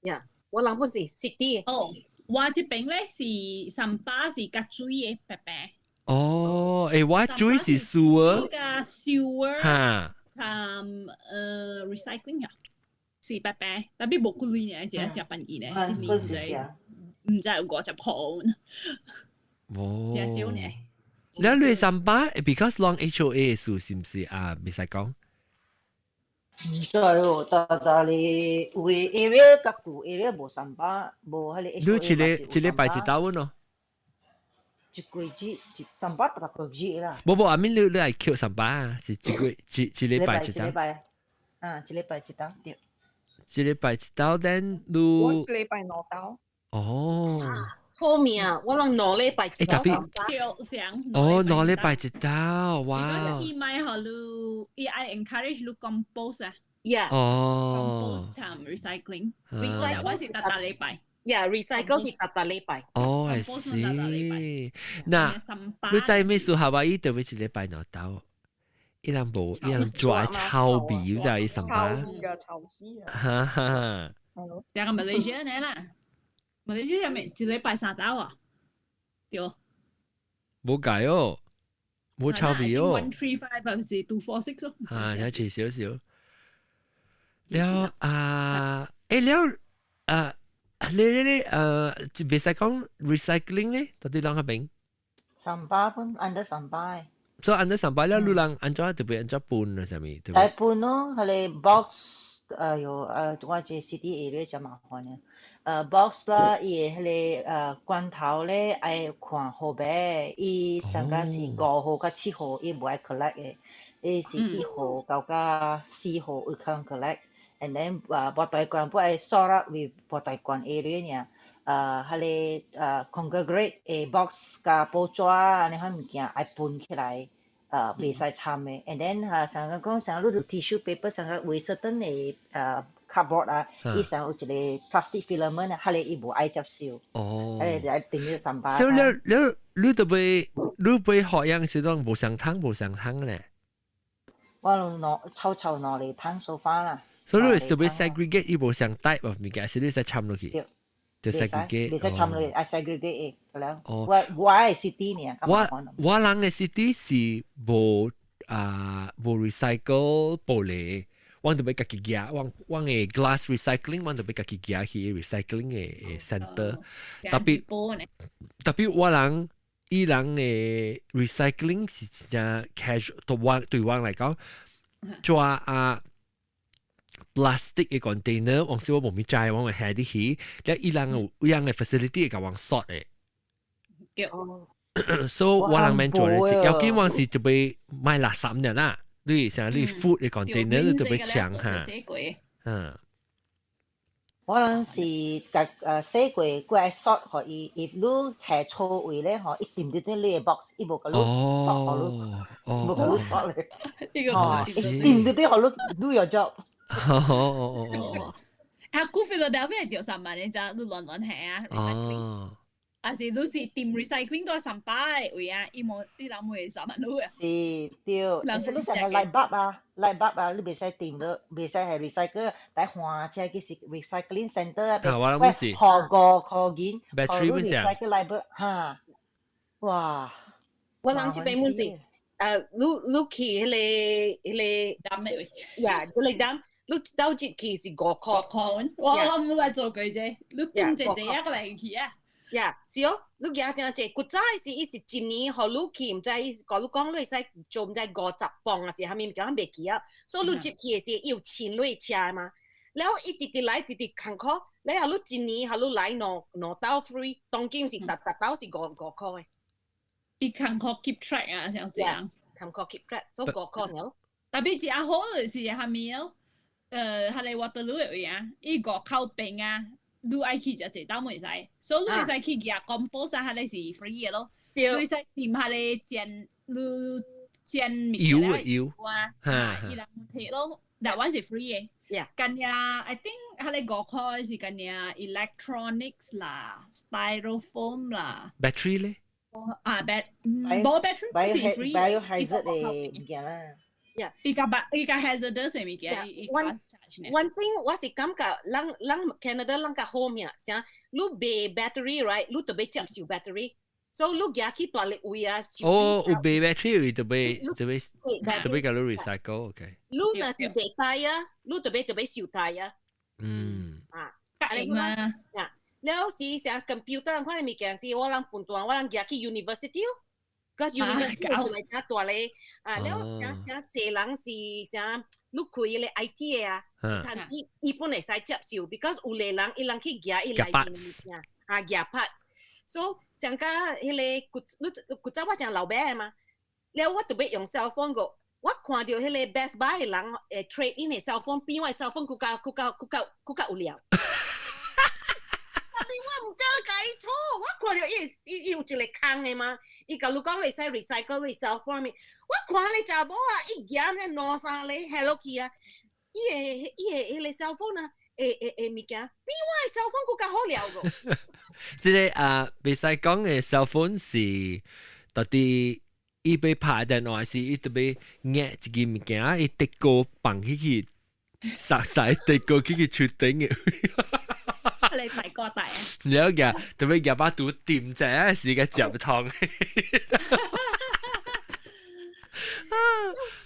呀，我人本是 city。哦，我這邊咧是三巴是佮水的白白。哦，欸，我水是 sewer。佮 sewer。嚇。參recycling 啊，是白白，特別無幾鐳呢，一隻便宜呢，一年毋知有50箍。哦。真少呢。你你三巴，because 攏 HOA 數是毋是啊？袂使講。毋知哦，逐逐哩有的 area 佮舊 area 無三巴，無彼個你一個一禮拜一兜咯？一個月一三百逐個月啦。無無，阿明你愛扣三巴啊？是一個月一一禮拜一兜。一禮拜啊，一禮拜一兜對。一禮拜一兜，then 你。我一禮拜兩兜。哦。好命，我人兩禮拜一兜。哦，兩禮拜一兜，哇！伊買予你，伊愛 encourage 你 compost 啊。 Yeah。哦。 compost 同 recycling。 recycle 我是逐逐禮拜。 Yeah，recycle 是逐逐禮拜。哦，I see。那你知咩數夏威夷特別一禮拜兩兜？伊人無，伊人抓臭味，你知伊三巴。臭味㗎，臭死啊！哈哈。這個 Malaysia 呢啦，Malaysia 係咪一禮拜三兜啊？對。冇計哦，冇臭味哦。 135還是 246 咯？啊，有遲少少。了啊，欸了啊，你袂使講 recycling 咧，到底啷個邊？三巴分，under 三巴。所以 under 三巴了，你人按怎特別按怎分啊？啥物？來分咯，彼個 box，哎喲，我這 city area 真麻煩啊。box 啦，伊的彼個罐頭咧愛看號碼，伊上個是5號佮7號，伊無愛 collect 的，伊是1號到甲4號有通 collect。and then 無大罐不愛 sort out with 無大罐 area 爾，彼個congregate 的 box 佮報紙按呢款物件愛分起來，袂使摻的。and then 上個講上你 tissue paper 上個有 certain 的cardboard 啊，伊上有一個 plastic filament 啊，彼個伊無愛接受。哦。彼個就愛定咧三巴。所以你你特別你欲學樣是講無相通無相通咧。我攏攞湊湊兩個桶 so far 啦。所以你是特別 segregate 伊無相 type of 物件，是你使摻落去。就 segregate。袂使摻落去，愛 segregate 的，對了。我的 city 爾。我人的 city 是無啊無 recycle 玻璃，我就欲家己舉，我我的 glass recycling，我就欲家己舉去 recycling 的 center。特別特別我人伊人的 recycling 是真 casual，對我來講，紙啊 plastic 的 container，往時我無咪知，我會下啲去，了伊人有伊人的 facility 會共我 sort 的。所以我人免做咧，要緊我是就欲買垃圾爾啦。你像你 food 的 container 你就欲搶哈。嗯。我人是共洗過，過來 sort 予伊，if 你下錯位咧吼，一定佇你的 box，伊無共你 sort 予你，無共你 sort 咧。哦，一定佇予你 do your job。哦哦哦哦。啊，古 Philadelphia 著三萬，你知你亂亂下啊？哦。還是你是掂 recycling 都三百位啊？伊無你人會三萬銖啊？是對，但是你成個 light bulb 啊，light bulb 啊，你袂使掂了，袂使係 recycle，但換車去是 recycling center 啊，我諗是予5塊銀，battery 予你 recycle light bulb 哈，哇！我人這邊本是，你去彼個 dump 的位，呀，彼個 dump，你倒入去是5塊，塊，我冇捌做過這，你轉一一個來去啊？呀，是哦，你舉定這古早是伊是一年，予你去，毋知伊甲你講你會使做毋知50磅啊，是啥物物件，袂記啊。所以你入去的時，伊有清你車嘛。了伊直直來，直直艱苦。了後你一年，予你來兩兩兜 free，當今是逐逐兜是5塊的。伊艱苦 keep track 啊，像這樣。艱苦 keep track，所以5塊爾。特別一好就是啥物哦？彼個 Waterloo 的位啊，伊五口邊啊。你愛去就一兜袂使，所以你會使去舉 compost 啊，彼個是 free 的咯。你會使掂彼個剪，你剪物件油啊，伊人摕咯，台灣是 free 的。 Yeah. 近啊，I think 彼個5塊是近啊 electronics 啦，styrofoam 啦。 battery 咧？啊，bat 無 battery 是 free。 biohazard 的物件啦。 Yeah. 伊較 hazardous 的物件。 One thing 我是感覺，咱咱 Canada 咱較好命，啥你賣 battery right，你就欲接受 battery，所以你舉去大力位啊。哦，有賣 battery 位就欲就欲就欲共你 recycle，OK。你若是賣胎啊，你就欲就欲收胎啊。啊，按呢嘛。啊，了是啥 computer 款的物件是，我人分段，我人舉去 university 咯。個 university 有一個誠大咧，啊，了誠誠濟人是啥？你開彼個 IT 的啊，但是伊本會使接受，because 有個人伊人去舉伊內面物件，啊，舉 parts，所以像甲彼個古你古早我誠老爸的嘛，了我特別用 cell phone 個，我看著彼個 Best Buy 的人會 trade in 的 cell phone，比我的 cell phone 閣較閣較閣較閣較有料。我毋敢共伊錯，我看著伊伊伊有一個空的嘛，伊共你講會使 recycle 你 cell phone 我看你查某啊，伊舉那兩三個 Hello 去啊，伊的伊的彼個 cell phone 啊，會會會物件比我的 cell phone 閣較好料個。這個啊，袂使講的 cell phone 是到底伊欲拍電話是伊特別壓一個物件，伊滴個放起去，殺晒滴個去去出頂嘅。你大哥大啊！了解，特別舉把刀掂者是個接通。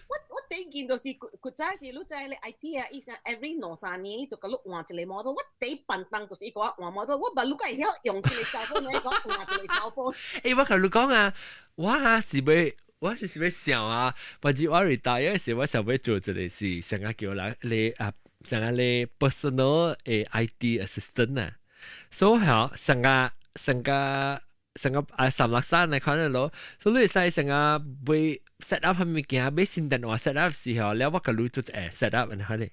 我第一件就是古早是你知咧 IT 啊，伊啥 every 兩三年伊就共你換一個 model。我第一笨當就是伊共我換 model，我捌你敢會曉用一個 cell phone，你共我換一個 cell phone。欸，我共你講啊，我是欲，我是是欲想啊，或者我 retire 時，我想欲做一個是啥個叫人你啊，啥個你 personal 的 IT assistant 啊，所以吼，啥個啥個。成個啊三六三來看得咯，所以你會使成個欲 set up 彼物件，買新電話 set up 時候，了我共你做一個 set up，你看咧。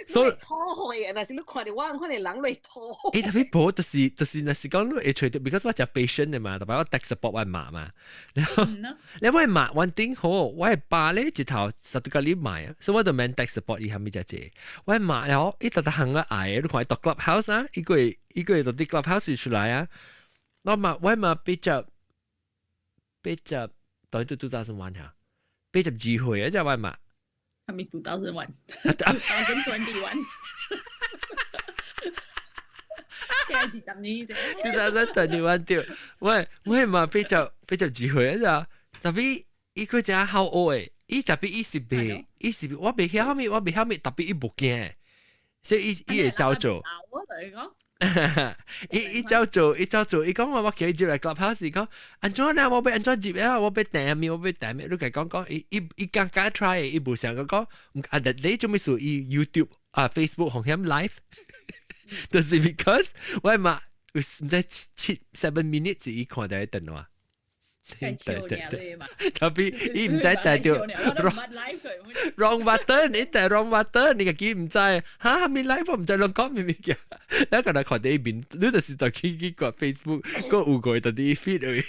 所以討害啊！若是你看著我，看著人會討。欸，特別無，就是就是若是講你會揣著，because 我誠 patient 的嘛，特別我 tech support 我媽嘛，然後你我媽 one thing 好，我的爸咧一頭實都共你買啊，所以我就免 tech support 伊蝦米只濟。我媽了，伊逐逐項個愛，你看伊讀 clubhouse 啊，伊個伊個就佇 clubhouse 出來啊。我嘛我嘛八十八十，到底2001嚇，82歲啊，只我嘛。係咪 2001？2021。幾20年啫。 2021對，我我嘛82歲啊，咋？特別伊個誠好學的，伊特別伊是袂，伊是我袂曉咩，我袂曉咩，特別伊無驚，所以伊伊會走做。我同你講。伊伊走做，伊走做，伊講我叫伊入來 Clubhouse，伊講按怎呢？我欲按怎入啊？我欲訂咩？我欲訂咩？你共講講，伊伊伊剛剛 try，伊無想講講，啊，你做咩事？伊 YouTube 啊 Facebook 紅險 live，就是 because 我嘛毋知七 7 minutes 伊看到電話。對對對，特別伊毋知帶著 wrong button，你帶 wrong button，你家己毋知，哈咪 live 我毋知攏講咩物件，你個來看到伊面，你就是就去去個 Facebook 個有個就佇 feed 而已。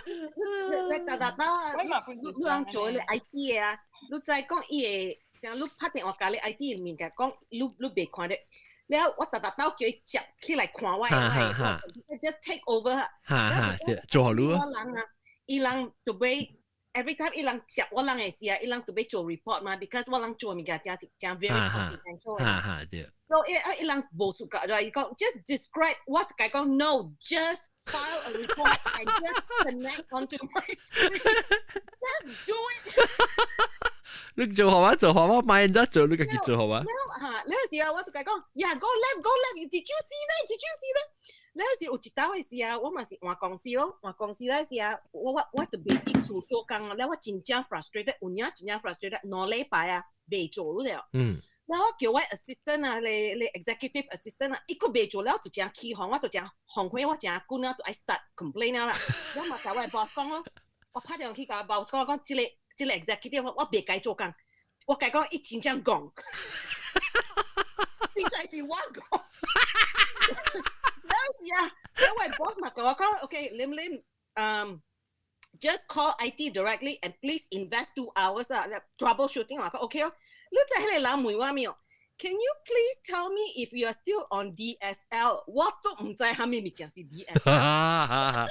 你噠噠噠，你人做你 IT 的啊，你知講伊會，像你拍電話共你 IT 的物件講，你你袂看著。了我逐逐兜叫伊接起來看我，我 just take over。哈哈，做好咯。我人啊，伊人就欲 every time 伊人接我人的時啊，伊人就欲做 report 嘛，because 我人做物件真是真 very confidential。哈哈對。所以伊人無 suka 就伊講 just describe 我共伊講 no，just file a report and just connect onto my screen。Just do it。你做好啊，做好啊，買人家做，你家己做好啊。了嚇，了時啊，我就共伊講，Yeah，go left，go left。Did you see that？Did you see that？了時有一兜的時啊，我嘛是換公司咯，換公司咧時啊，我我我就袂佇厝做工啊，了我真正 frustrated，有影真正 frustrated，兩禮拜啊袂做了。了我叫我 assistant 啊，咧咧 executive assistant 啊，伊閣袂做了，就真起哄，我就真紅火，我真滾啊，就愛 start complain 了啦。了嘛共我 boss 講咯，我拍電話去共 boss 講，講這個。這個 executive 我袂共伊做工，我共伊講伊真正戇，真正是我戇。了時啊，我 boss 嘛共我講，OK，林林，嗯，just call IT directly and please invest 2 hours 啊，troubleshooting 我講 OK 哦。你知彼個人問我沒有？Can you please tell me if you are still on DSL？我都毋知啥物物件是 DSL。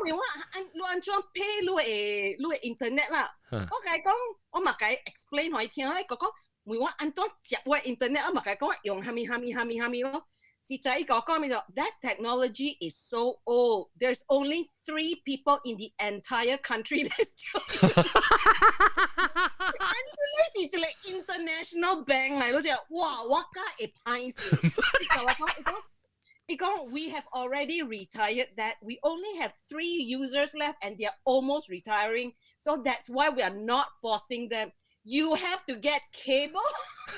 你問我按你按怎 pay 你的 internet 啦？我共伊講，我嘛共伊 explain 予伊聽，伊講講問我按怎接我 internet，我嘛共伊講用啥物啥物啥物啥物咯。實在伊共我講咩就，That technology is so old. There's only three people in the entire country that still. 你是一個 international bank 來，你就哇，我較會歹勢。伊共我講，伊講。伊講，we have already retired that. We only have three users left and they are almost retiring. So that's why we are not forcing them. You have to get cable.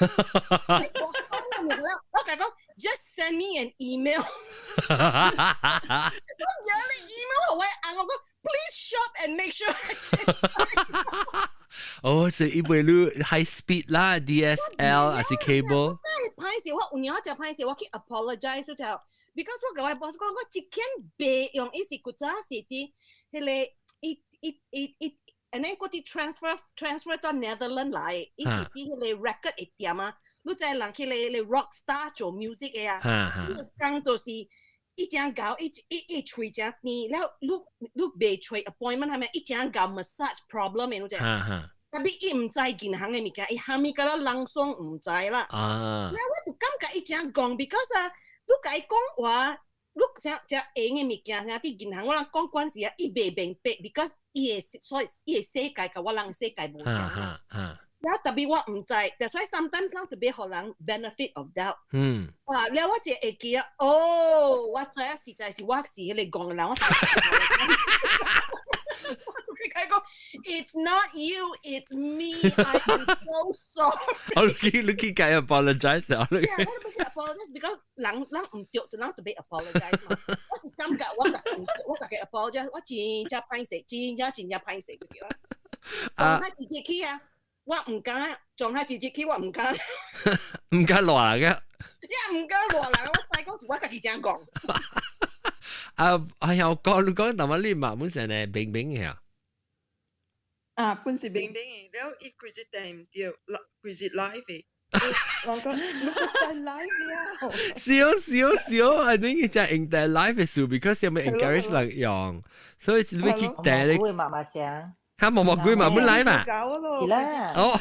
我共伊講，just send me an email. 我叫你 email 我我講，please shop and make sure. 哦，所以伊袂你 high speed 啦，DSL 還是 cable？真係歹勢，我有影真歹勢，我去 apologize 就，because 我共我 boss 講，我一間袂用，伊是古早是佇彼個伊伊伊伊，and then 嗰啲 transfer 到 Netherlands 來，伊是佇彼個 record 的店啊，你知人去咧咧 rock star 做 music 的啊，伊個工就是。伊正𠢕，伊伊伊喙誠甜，了你你袂揣 appointment 係咪？伊誠𠢕 massage problem 的，你知？特別伊毋知銀行的物件，伊蝦米甲咱人爽毋知啦。了我就感覺伊誠戇，because 啊，你共伊講話，你誠誠閒的物件，啥佇銀行我人講關係啊，伊袂明白，because 伊的所以伊的世界佮我人世界無仝。了特別我毋知，所以 sometimes 咱特別予人 benefit of doubt。哇！了我就會記啊，哦，我知啊，實在是我是彼個戇人，我。我就共伊講，It's not you, it's me. I am so sorry。我你去共伊 apologize 啊？我都欲去 apologize because 人人毋對，就人特別 apologize 嘛。我是感覺我家我家己 apologize，我真正歹勢，真正真正歹勢對啦。撞較直接去啊！我毋敢撞較直接去，我毋敢。毋敢賴嘅。也毋敢賴人，我知講是我家己這樣講。啊，哎呀，我講你講，但係你嘛本身係平平嘅啊。啊，本是平平的，了伊規日訂毋對，規日 live 的。我講你閣再 live 啊？是哦是哦是哦，I think 係用在 live 嘅數，because 有冇 encourage 人用，所以你去訂你。會嘛嘛聲。嚇，毛毛龜嘛本來嘛。是啦。哦。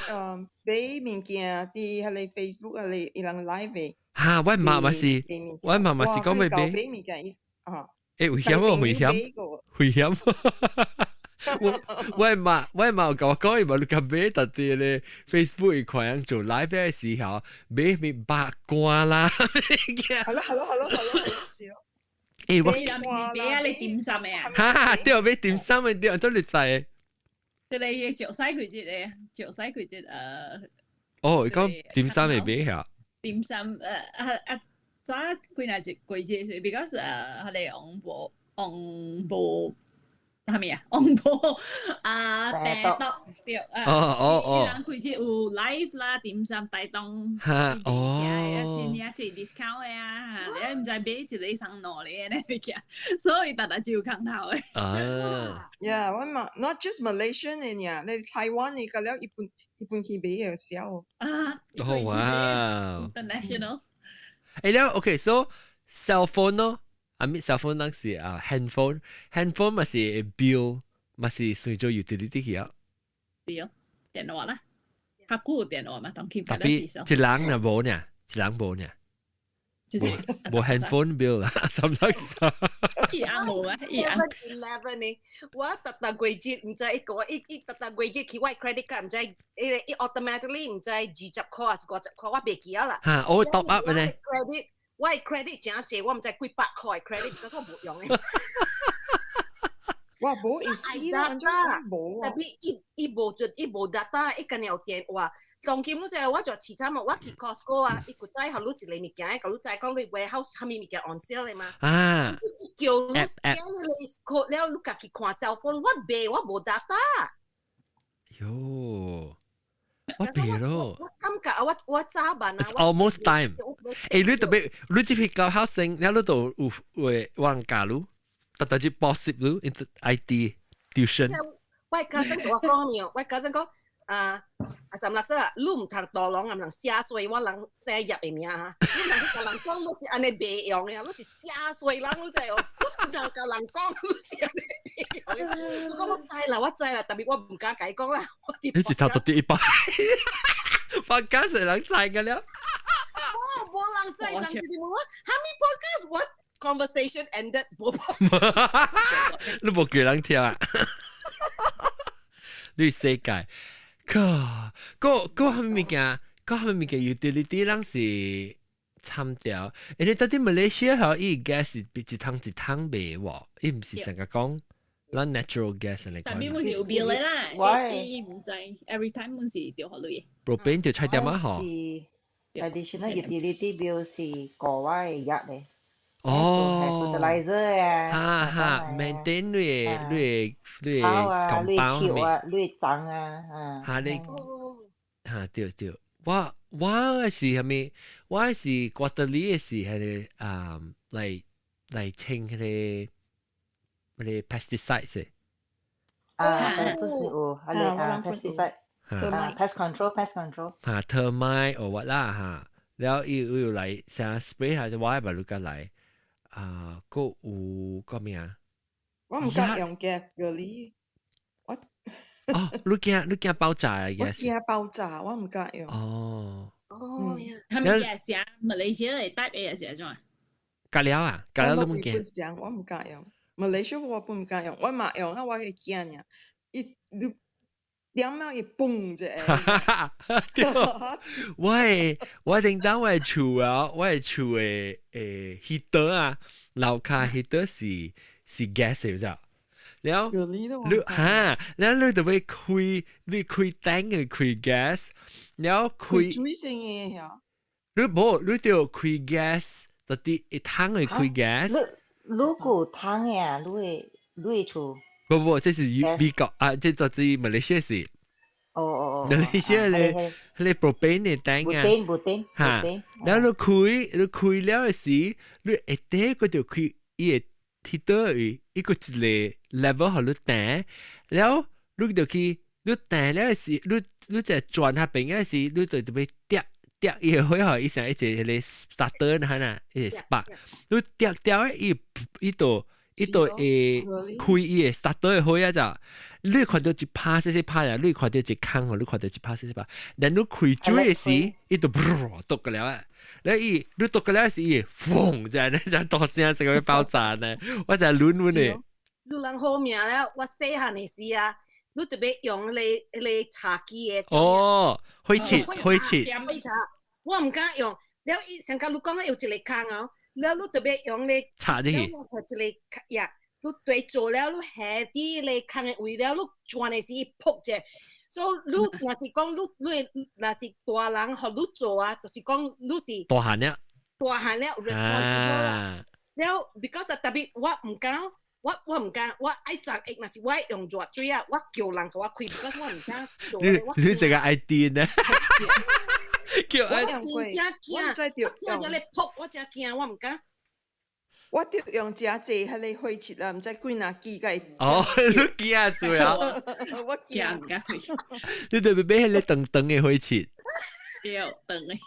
買物件佇彼個 Facebook 啊，伊人 live 的。嚇，我媽嘛是，我媽嘛是講欲買。買物件伊啊。欸，危險哦，危險，危險。我我媽我媽有共我講，伊嘛你甲買特啲咧 Facebook 伊看人做 live 嘅時候，買咪八卦啦。係咯係咯係咯係咯，是咯。欸，我你買啊，你點心嘅啊？哈，對，買點心嘅對，做你知。即係嚼西季節咧，嚼西季節。哦，伊講點心會買嚇。點心啊早幾若一季節是，because 彼個紅無紅無啥物啊？紅無啊，病毒對啊。哦哦哦。人季節有 live 啦，點心大檔。哈哦。真正濟 discount 的啊！你毋知買一個送兩個呢物件，所以逐逐就有空頭的。啊。 Yeah，我嘛，not just Malaysian 的爾，你台灣的個了一般一般去買會銷。啊。哦哇。 International。欸了，OK，so cell phone 咯，I mean cell phone 當時啊，handphone，handphone 嘛是 bill，嘛是算做 utility 去啊。對，電話啦，較久電話嘛，當佢 Tapi 一人若無呢，一人無呢。就是無 handphone bill 啦，三六三。伊也無啊，伊也。 11 呢，我逐逐月節毋知一個一一逐逐月節去我 credit card 毋知，伊 automatically 毋知20塊還是50塊，我袂記得啦。嚇，我 top up 呢？credit 我 credit 真濟，我毋知幾百塊 credit，可是我無用的。我無意思啦，無。 Tapi 伊伊無就伊無 data，伊干有電話。當今你知我就悽慘啊！我去 Costco 啊，伊古早予你一個物件，共你知講你 warehouse 啥物物件 on sale 的嘛。啊。伊叫你 scan 彼個 code 了，你家己看 cell phone，我袂，我無 data。喲，我袂咯。我感覺啊，我早辦啊。 It's almost time。欸，你特別，你這批高考生，你你都有有人教你？特特只 possible 你 IT tuition。我家陣同我講咩？我家陣講啊啊三六說，你毋通導狼，毋通寫衰我人生業的名哈。你毋通共人講，你是按呢袂用的，你是寫衰人，你知無？你毋通共人講，你是按呢袂用的。我講我知啦，我知啦，但是我毋敢共伊講啦。你是頭讀第一擺，發家誰人知個了？無人知，人直直問我，哈咪 podcast what conversation ended？無你無叫人聽啊？你世界，個個個啥物件？個啥物件 utility 人是參掉？因為到底馬來西亞嗬，伊 gas 是一桶一桶賣喎，伊毋是成日講咱 natural gas 嚟講。但係滿是有 bill 的啦，伊伊毋知 every time 滿是著予鐳。 Propane 就菜點啊嗬。 Additional utility bill 是國外的額咧。哦。 Fertilizer 啊。哈哈，maintain 你的你的你的 compound 啊，你的髒啊，啊。哈你，哈對對，我是啥物？我是 quarterly 的是彼個啊，來來清彼個彼個 pesticides。啊，都是有，啊你啊 pesticide，啊 pest control，pest control。哈，termite 或 what 啦哈，然後伊有來啥 spray 下就我也捌你來。啊，閣有個咩啊？我毋敢用 gas 個哩，我哦，你驚爆炸啊？我驚爆炸，我毋敢用。哦。哦，係咪 gas 啊？馬來西亞的 type 的是按怎？隔了啊，隔了你毋驚？我毋敢用，馬來西亞我毋敢用，我嘛用啊，我會驚爾。伊你點了伊嘣一下。喂，我頂當我厝啊，我厝的heater 啊，樓跤 heater 是 gas 的咋？然後你哈，然後你就會開，你開燈嘅開 gas，然後開水性的遐。你無，你就開 gas，就啲一桶嘅開 gas。你你個桶呀？你會厝？不不，這是美國啊，這就是馬來西亞是。哦哦哦。馬來西亞咧，咧 propane 的燈啊。 Butane，butane。哈，然後你開，你開了的時，你一底個就開，伊會 heater 一個一個 level 予你彈，然後你就去，你彈了的時，你就轉下邊的時，你就特別跌跌伊個火予伊像一個彼個 starter 哈呐，一個 spark，你跌掉伊伊就伊就會開伊個 starter 的火啊咋？你看到一拍細細拍啊，你看到一空，你看到一拍細細拍，然後你開水的時，伊就噗篤個了啊！然後伊你篤個了時，伊會砰，這樣這大聲，成個爆炸呢！我就亂阮的。你人好命咧，我細漢的時啊，你特別用你茶機的。哦，火切火切。火茶，我毋敢用。了伊上甲你講有一个空哦，了你特別用咧插入去。了一个呀，你對做了，你下佇咧空的位了，你轉的時伊噗者。所以你若是講你若是大人予你做啊，就是講你是大漢了。大漢了，responsible 啦。了，because 特別我毋敢，我毋敢，我愛鏨液，若是我愛用熱水啊，我叫人共我開，because 我毋敢做。你成個愛電呢？叫我真正驚，我驚咧噗，我真驚，我毋敢。我著用誠濟彼个火切啦，毋知幾若支個。哦，你驚死啊！我驚毋敢開。你特別買彼个長長的火切。對，長的。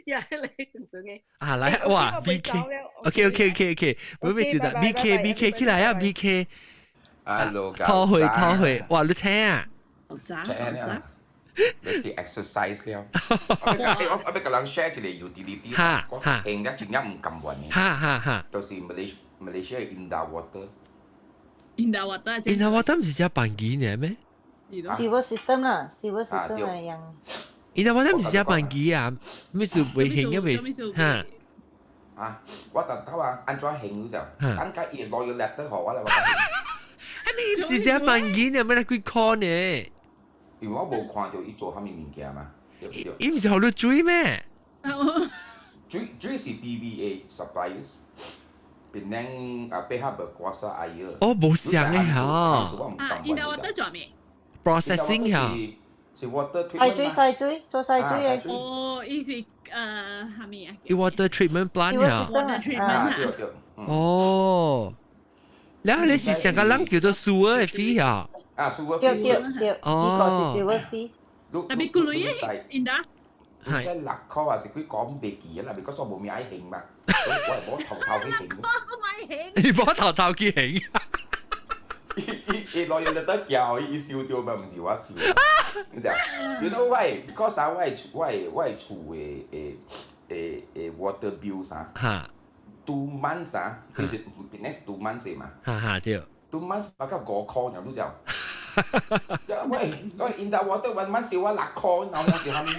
呀，彼个長長的。啊，來哇，BK，OK OK OK OK，冇咩事的，BK BK 起來啊，BK。 Hello，拖回拖回，哇，你請啊？早早。你去 exercise 了。我欲共人 share 一個 utility，我用了真正毋甘願的。哈哈哈。就是 Malaysia Indah Water。 Indah Water。 Indah Water 毋是只辦機呢咩？Sewer system 啦，sewer system 係用。 Indah Water 毋是只辦機啊，咩是袂興嘅袂哈？啊，我特頭啊，按怎興就，等解伊攞要 letter 予我啦，我。啊，你毋是只辦機呢，咩來幾箍呢？因為我無看著伊做啥物物件嘛，對不對？伊毋是予你水咩？水是 PBA suppliers，檳城啊 Pihak Berkuasa Air。哦，無相的嚇。啊，Indah Water 做咩？Processing 嚇。是 water 洗水洗水做洗水的。哦，伊是啥物啊？伊 water treatment plant 嚇。 water treatment 嚇。對對。哦。然後你是上個人叫做 sewer 的 fee 嚇。啊，sewer 對對對，呢個是 sewer fee。特別貴類 Indah。即係6箍還是幾個唔袂記啦，because 我無咩愛還嘛，我係無頭頭去還。我買還。你無頭頭去還。伊伊攞嘢得叫，伊收著嘛，毋是我收。你知？You know why? Because 啊，我的厝的的的的 water bill 啥？2 months 啊，其實 next 2 months 嘛。哈哈對。 2 months 八到5箍，你知？喂喂，Indah Water 1 month 收我6箍，然後我是啥物意思？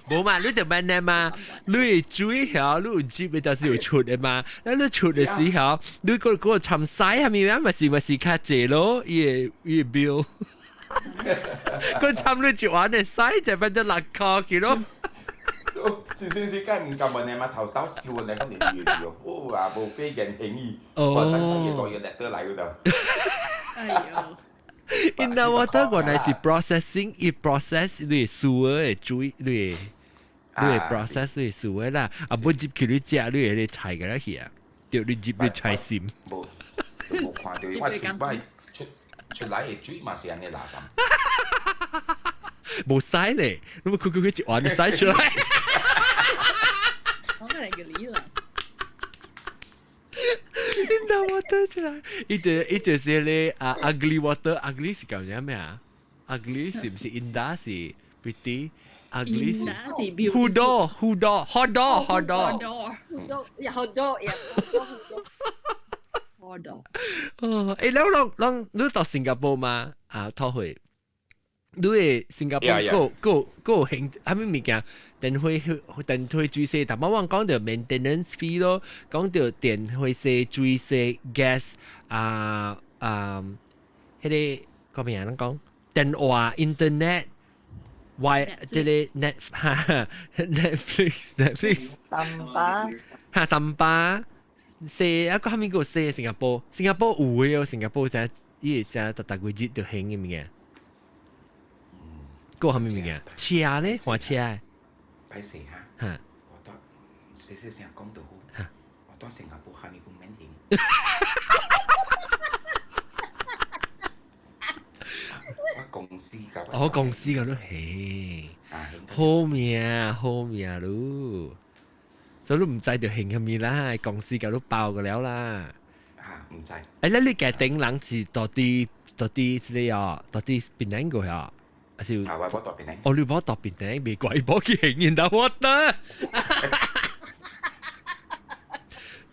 無嘛，你就問你嘛，你會水曉，你有接的，就是有出的嘛。那你出的時候，你個沉屎係咪啊？咪是較濟咯，伊個 bill。個沉你一碗的屎就變咗6箍去咯。是是是，梗係毋甘問你嘛，頭頭笑你講你嘅事哦，哇，無俾人興意，我等佢越來越叻得嚟嗰度。哎呦！ Indah Water 原來是 processing，伊 process 你 sewer 的水，你 process 你 sewer 啦，啊，無入去你食，你會菜個啦去啊，對，你入你菜心。無，無看著我出我出出來的水嘛是按呢垃圾。無使咧，你咪佢佢佢一碗就使出來。我嚟個理啦。 Indah Water 出來，伊就是咧啊，ugly water，ugly 是叫咩啊？ugly 是毋是 Indah 是 pretty？ugly 是 Hudo Hudo Hodo Hodo Hodo 呀 Hodo 呀 Hodo。哦，欸，攏攏你到新加坡嗎？啊，討會。你會新加坡閣閣閣還啥物物件？電費電費水洗，但我講著 maintenance fee 咯，講著電費洗水洗 gas 啊啊，彼個講咩啊？咱講電話 internet。 Y 這個 net 哈 Netflix Netflix 三巴哈三巴說啊個啥物個說新加坡新加坡有的哦，新加坡啥伊會啥逐逐個月就還的物件，閣啥物物件？車咧，換車。歹勢哈，哈，我蹛細細聲講就好，我蹛新加坡啥物攏免還。我公司共我公司共你還，好命好命嚕，所以你毋知著還啥物啦，公司共你包過了啦。啊，毋知。欸，那你家庭人是蹛佇蹛佇這个哦，蹛佇檳城過遐？還是？啊，我無蹛檳城。哦，你無蹛檳城，袂怪無去還 Indah Water。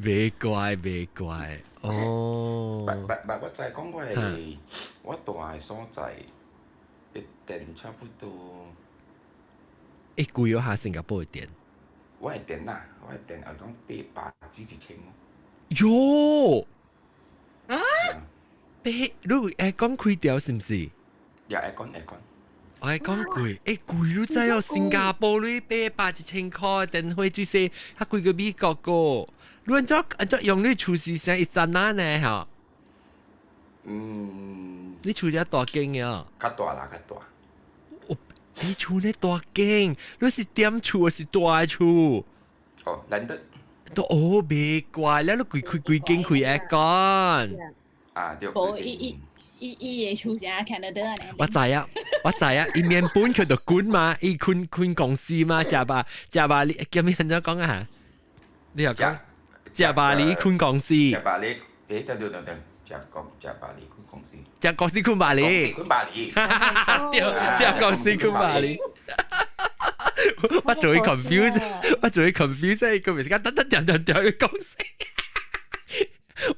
袂怪袂怪，哦。不不不，我再講我係我住的所在，的電差不多。欸，貴咗下新加坡的電。我的電啊，我的電係講800至1000咯。喲！啊？八，你 aircon 開掉是毋是？呀，aircon aircon。我係講貴，欸貴你知哦？新加坡你800、1000塊電費最細，較貴過美國個。你按怎按怎用你厝是啥一三哪呢？吼？嗯。你厝遮大間呀？較大啦，較大。你厝呢大間，你是踮厝還是大厝？哦，難得。都哦，袂怪，你規開規間開 aircon。啊，對。無伊伊伊伊的厝是 Canada 呢？我知啊，我知啊，伊面本佢就管嘛，伊困困公司嘛，食吧食吧，你叫咩人講啊？你又講食百里困公司？食百里，誒，等等等等，食公食百里困公司。食公司困百里。困百里。對，食公司困百里。我仲會 confuse，我仲會 confuse，個咪是講等等掉掉掉去公司。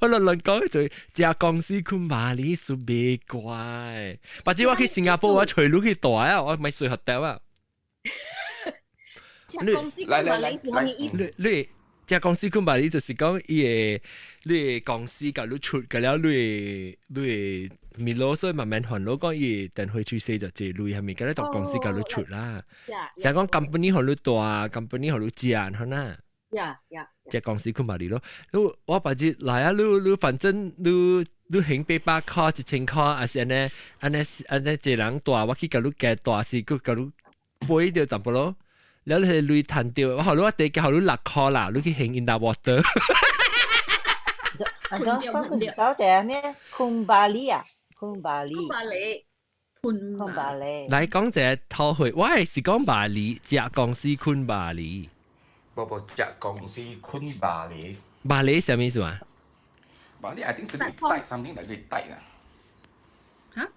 我亂亂講就食公司困百里是袂怪。或者我去新加坡，我隨路去住啊，我咪睡 hotel 啊。食公司困百里是啥物意思？你你食公司困百里就是講伊個你公司共你出個了，你你咪攞所以慢慢還攞講伊電費吹死就這類係咪？咁你當公司共你出啦。成講 company 予你住，company 予你食，好啦。 Yeah. 這公司困百里咯。你我把這來啊，你你反正你你還800塊1000塊，還是按呢按呢按呢一人住，我去共你加住是閣共你背著淡薄咯。了你係鐳趁著，我予你我地加予你6塊啦，你去還 in the water。啊，講講是搞咩？困巴里啊，困巴里。困巴里。困困巴里。來講一個頭回，我係是講峇里，食公司困峇里。無無，食公司困峇里。峇里啥物意思啊？峇里，I think 是你帶 something 來你帶啦。嚇？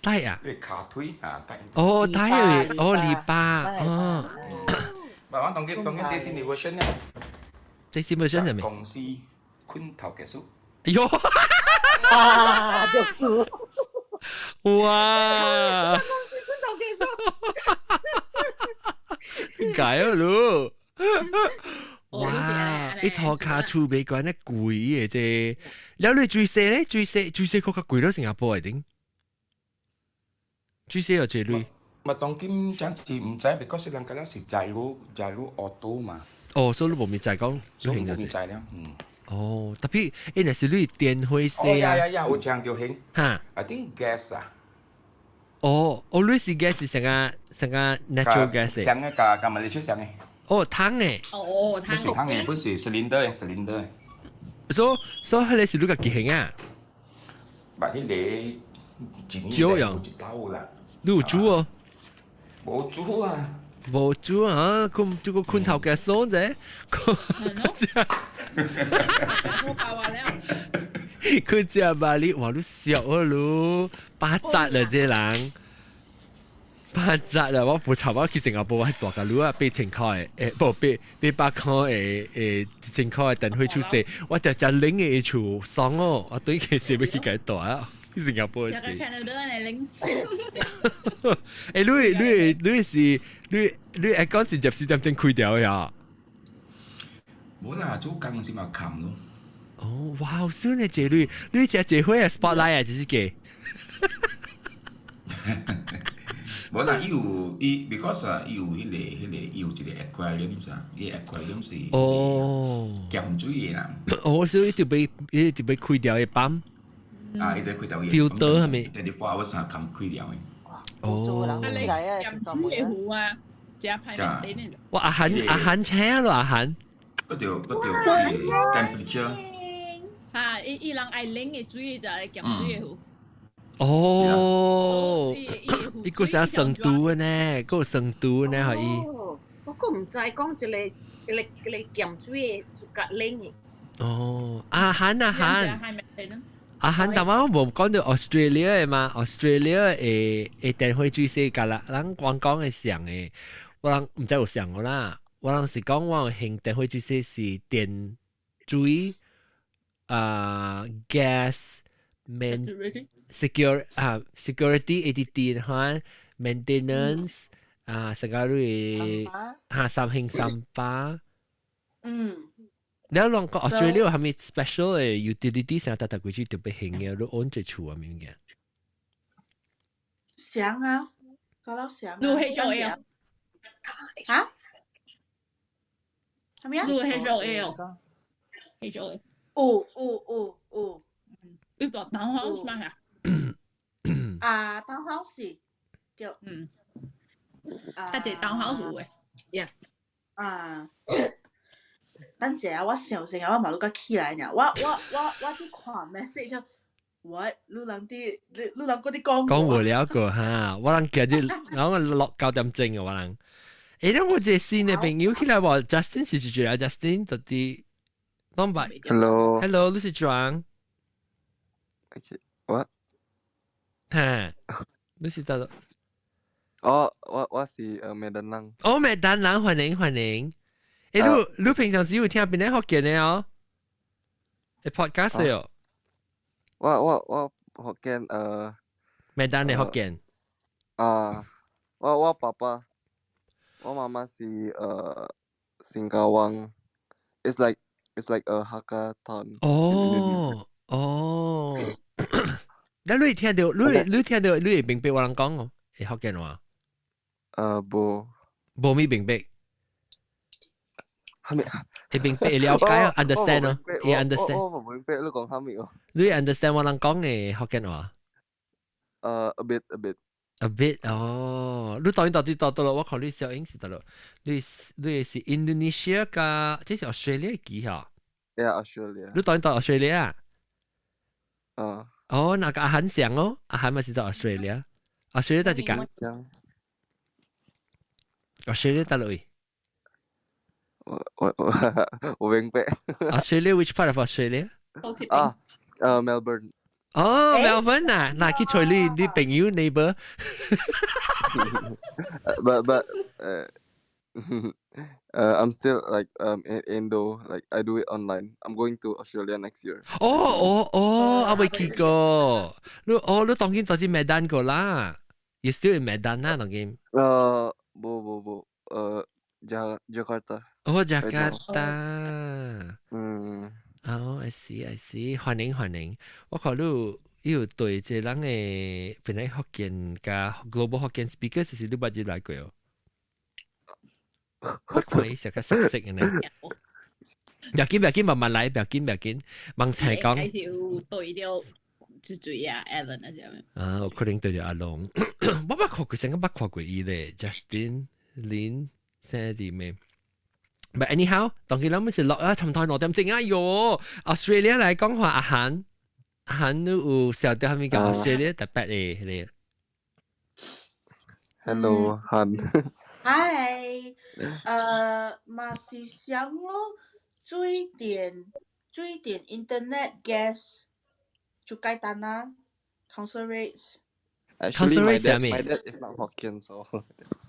帶啊？你跤腿啊，帶。哦，帶啊！哦，籬笆哦。唔係，我當佢當佢最新的 version 呢？最新 version 係咩？公司困頭家叔。哎喲！哇，就是。哇！公司困頭家叔。點解啊，你？哇！一套卡厝袂關得貴的啫。了你最細咧？最細最細閣較貴咯，新加坡一定。最細有幾鐳？咪當今暫時毋知，because 人家了是載路載路 auto 嘛。哦，所以你無咪知講，所以無咪知了，嗯。哦，特別欸，若是你電費哦呀呀呀，有聽到興。哈？I think gas 啊。哦，哦，你是 gas 是啥個啥個 natural gas？上個共共馬來西亞上的。哦，湯的。哦，湯。不是湯的，不是 cylinder 的 cylinder 的。所所以彼個是你家己還啊？把彼個一少用一兜啦。你有煮哦？無煮啊！無煮啊！困這個困頭家爽者。我包完了。佢食百里，哇！你笑啊你，八扎啦這人，八扎啦！我不差我去新加坡，我大甲你啊8000塊，欸無800塊的欸1000塊的電費出世，我直接冷的厝爽哦！我對佢是欲去共蹛啊，去新加坡時。欸，你你你是你你 aircon 是24點鐘開掉呀？無啦，做工時嘛冚咯。哦，哇！好少呢，這你你食這火啊，spotlight 啊，這是個。無啦，伊有伊，because 啊，伊有彼個彼個，伊有一個 aquarium 啥，伊 aquarium 是鹹水的啦。哦，所以伊就欲伊就欲開掉的泵。啊，伊就開掉的。 filter 係咪？24 hours 三冚開掉的。哦。啊，你鹹水的湖啊，食歹面頂的。哇！阿韓阿韓請咯，阿韓。嗰條嗰條 temperature。哈，伊伊人愛冷的水就係鹹水的湖。哦，伊個啥生毒的呢？個生毒呢？可以。我閣毋知講一個一個一個鹹水的是較冷的。哦，阿韓阿韓，阿韓，但我無講到 Australia 的嘛？Australia 的的電費水勢甲啦，咱觀光的上的，我人毋知有上無啦。我人是講我還電費水勢是電。水啊 gas main secure 啊 security ATT 嚇 maintenance 啊，成個你嚇三興三巴。你有兩個 Australia 係咪 special 嘅 utility 成日特特幾特別興嘅，你按住厝啊物件？想啊，搞到想啊。你 HOA 啊？嚇？係咪啊？你 HOA 哦？HOA。有有有有。你個 townhouse 嘛嚇？啊，townhouse 對。啊，一個 townhouse 有嘅。 Yeah。啊。等陣啊，我想先啊，我嘛都較起來爾。我佇看 message，我你人佇你人閣佇講。講無了個哈，我人今日我落9點鐘啊，我人。欸，我這個新的朋友起來無？Justin 是是啊，Justin 到底當白。 Hello。 Hello，你是裝？我。哈，你是佗？哦，我是麥丹人。哦，麥丹人，歡迎歡迎。欸，你平常時有聽邊個福建的哦？欸，podcast 哦。我福建麥丹的福建。啊，我爸爸，我媽媽是新加坡。It's like a Hakka town. 哦哦，那你聽到你聽到你會明白我人講哦？會福建話？無。無咪明白。係咪？會明白會了解 understand 咯，會 understand。我無明白你講啥物哦。你 understand 我人講嘅福建話？ A bit a bit。 A bit 哦，你當然到底到到咯，我看你小英是得咯，你是 Indonesia 加，這是 Australia 記嚇？ Yeah, Australia。你當然到 Australia？啊。哦，那個阿韓像哦，阿韓咪是在 Australia，Australia 在一間。Australia 佗落？我明白。 Australia which part of Australia？啊，Melbourne。哦，Melbourne 啊，那去揣你朋友 neighbor。 But I'm still like in Indo, like I do it online. I'm going to Australia next year. 哦哦哦，我未去過。你哦，你當今就是 Medan 過啦。You still in Medan 啦，當今。無無無，Jakarta。哦，Jakarta。嗯。哦，I see I see，歡迎歡迎。我看你有對這人的本來福建佮 Global 福建 speaker 是你捌入來過哦。我看伊成個熟悉嘅呢。不要緊不要緊，慢慢來，不要緊不要緊。問菜講。還是有對到最最啊，Alan 啊，這樣。啊，有可能對著阿龍。我捌看過，成個捌看過伊咧，Justin Lin 姓咩？But anyhow，當佢諗是落啊，差唔多6點鐘啊喲。Australia 來講話阿韓，阿韓你有曉得蝦米叫 Australia 特別的彼個？Hello，韓。 Hi，嘛是想咯，水電、internet、gas 就簡單啦，council rates。 Actually, my dad is not Hokkien, so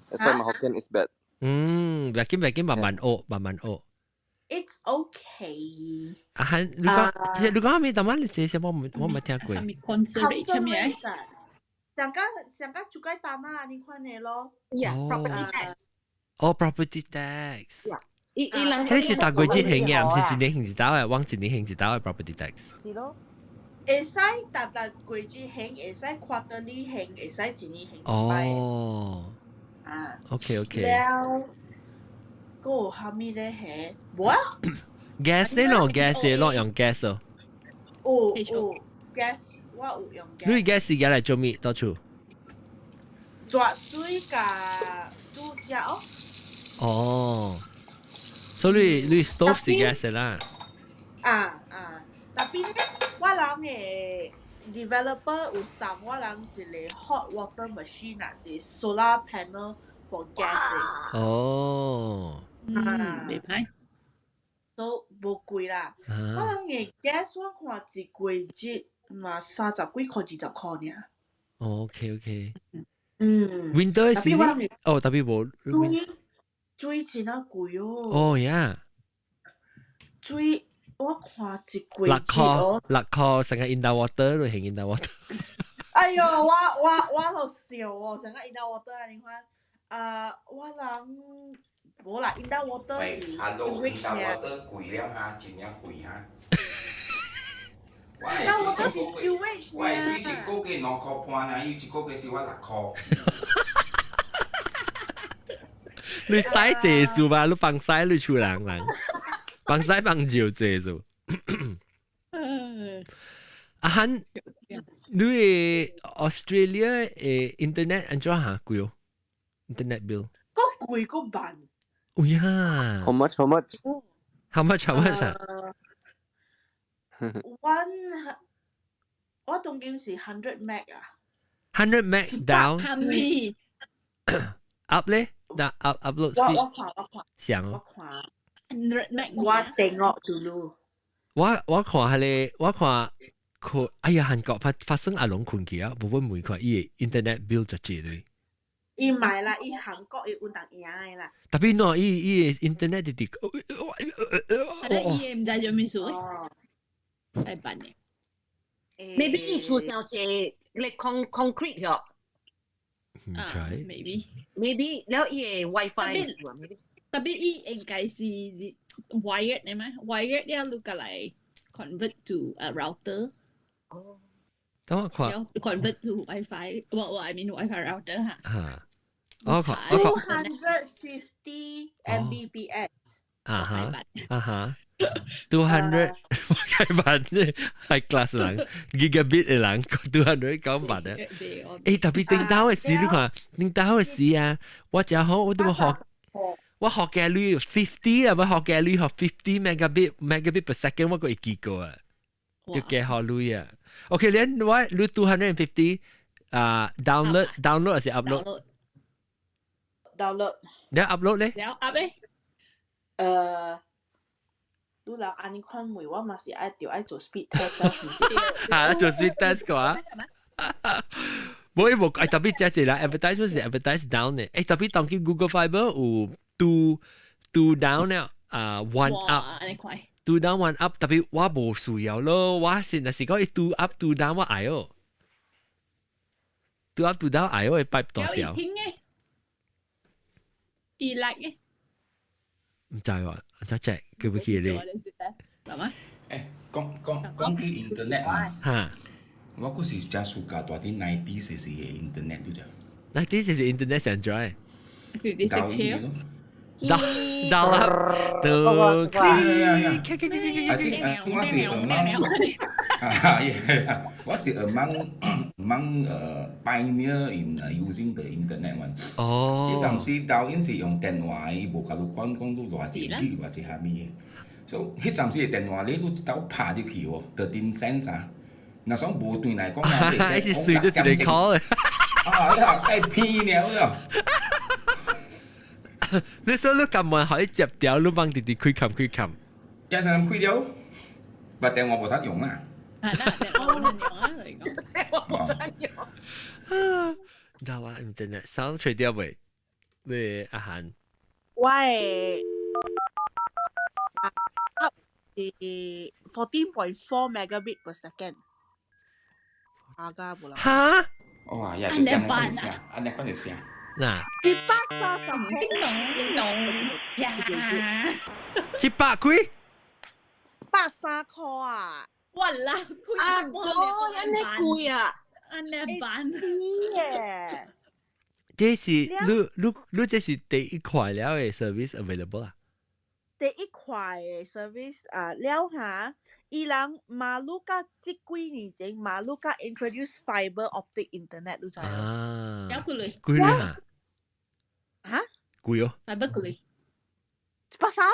that's why my Hokkien is bad. 嗯，不要緊不要緊，慢慢學，慢慢學。 It's okay。啊，韓，你講蝦米？當晚你這些我沒聽過。 council rate 咩？上個上個就簡單啦，你看的咯。 Yeah, property tax。哦，property tax。 Yeah，伊伊人。彼是逐月還嘅，毋是一年還一道的，往一年還一道的 property tax。是咯。會使逐逐月還，會使 quarterly 還，會使一年還一擺。哦。啊。 OK。了，閣有蝦米咧？還無啊？gas 呢？咯，gas 嘅咯，用 gas 哦。有有 gas，我有用 gas。你 gas 是用來做咩？到處？煮水佮煮食哦。哦，所以你 stove 是 gas 啦。啊啊，tapi 咧，我人的 developer 有送我人一個 hot water machine 啊，是 solar panel for gas 的。哦。嗯，袂歹。都無貴啦。我人的 gas 我看一個月嘛30幾箍20箍爾。 OK OK。嗯。 Winter 是哦，tapi 無。水水真仔貴哦。哦呀。水，我看一季六箍六箍，成個 Indah Water 你行 Indah Water。哎呦，我都笑哦，成個 Indah Water 啊，你看，啊，我人無啦，Indah Water 喂是，Hello，Indah Water 貴了哈，真正貴哈。 Indah Water 是 sewage。我的水一個月2箍半啊，伊一個月是我6箍。你使濟數吧？你放屎你厝人人，放屎放尿濟數。阿漢，你的 Australia 的 internet 按怎下貴哦？Internet bill 閣貴閣慢。哦呀 How much? How much? How much? How much 啊？One，我當今是 100 meg 啊。 100 meg down。係咪 up 咧？那 up upload 我我看我看。上我看。 100 meg。我訂閱 dulu。我看彼个，我看看，哎呀，韓國發發生阿龍困去啊，無阮問看伊的 internet bill 就濟咧。伊買啦，伊韓國伊有當贏的啦。 Tapi 喏，伊伊的 internet 直直。啊，伊的毋知做咩事，太笨嘅。 Maybe 伊厝上一個 concrete 嗬。唔知。 Maybe。 Maybe 了伊的 WiFi 是 maybe。特別伊應該是 wired 的嘛，wired 了你過來 convert to a router。哦。等我看。 convert to WiFi，我 I mean WiFi router 哈。嚇。我看。 250 Mbps。啊哈。啊哈。200我計辦啫，係 class 人，gigabit 的人，200講辦啊。欸，特別頂頭的時，你看，頂頭的時啊，我真好，我都冇學。我學嘅率50啊，我學嘅率學 50 megabit per second，我個會記過啊，就計學率啊。OK，你我你 250 啊，download download 還是 upload？ Download。你 upload 咧？了 up 咧？你老按呢款問我嘛是愛著愛做 speed test 啊，是毋是？啊，做 speed test 個啊？無伊無，哎，特別這一啦，advertise 是 advertise down 嘅，欸，特別當今 Google Fiber 有 two down 了，啊，one up，two down one up，特別我無需要咯，我是若是講伊 two up two down 我愛哦，two up two down 愛哦，會 pipe 斷掉。伊 like 嘅。毋知喎，再 check 記唔記得？係嘛？欸，講講講起 internet 啊，嚇，我嗰時真暑假大啲 90 時時嘅 internet 都就。 90時時 internet 上載。 56 K。到到啦，都。 I think 我是 among 啊，yeah，我是 among pioneer in using the internet one。哦。彼陣時抖音是用電話，伊無共你講講你偌濟 gig 偌濟蝦米。所以彼陣時的電話你你一刀拍入去喎，13 cents 啊。若說無對來講啊，是隨咗一個 call。啊呀，太偏了喲！你說你撳門可以接掉，你幫弟弟開冚開冚。一陣開了，把電話無得用啊。係啦，電話無得用啊，嚟講。電話無得用。知道啊？internet sound 吹掉未？你阿韓。喂，up 是 14.4 megabit per second。阿家無啦。哈？哇！呀，就這樣講聲，按呢講就聲。嗱，130叮咚叮咚，呀！一百幾？ 130箍啊！哇啦，阿哥，按呢貴啊！按呢辦？耶！這是你你你這是第一塊了的 service available 啊？第一塊的 service 啊，了下，伊人馬路甲這幾年前馬路甲 introduce fiber optic internet，你知無？啊，有幾鐳？貴啊？嚇？貴哦？fiber 幾鐳？130咯。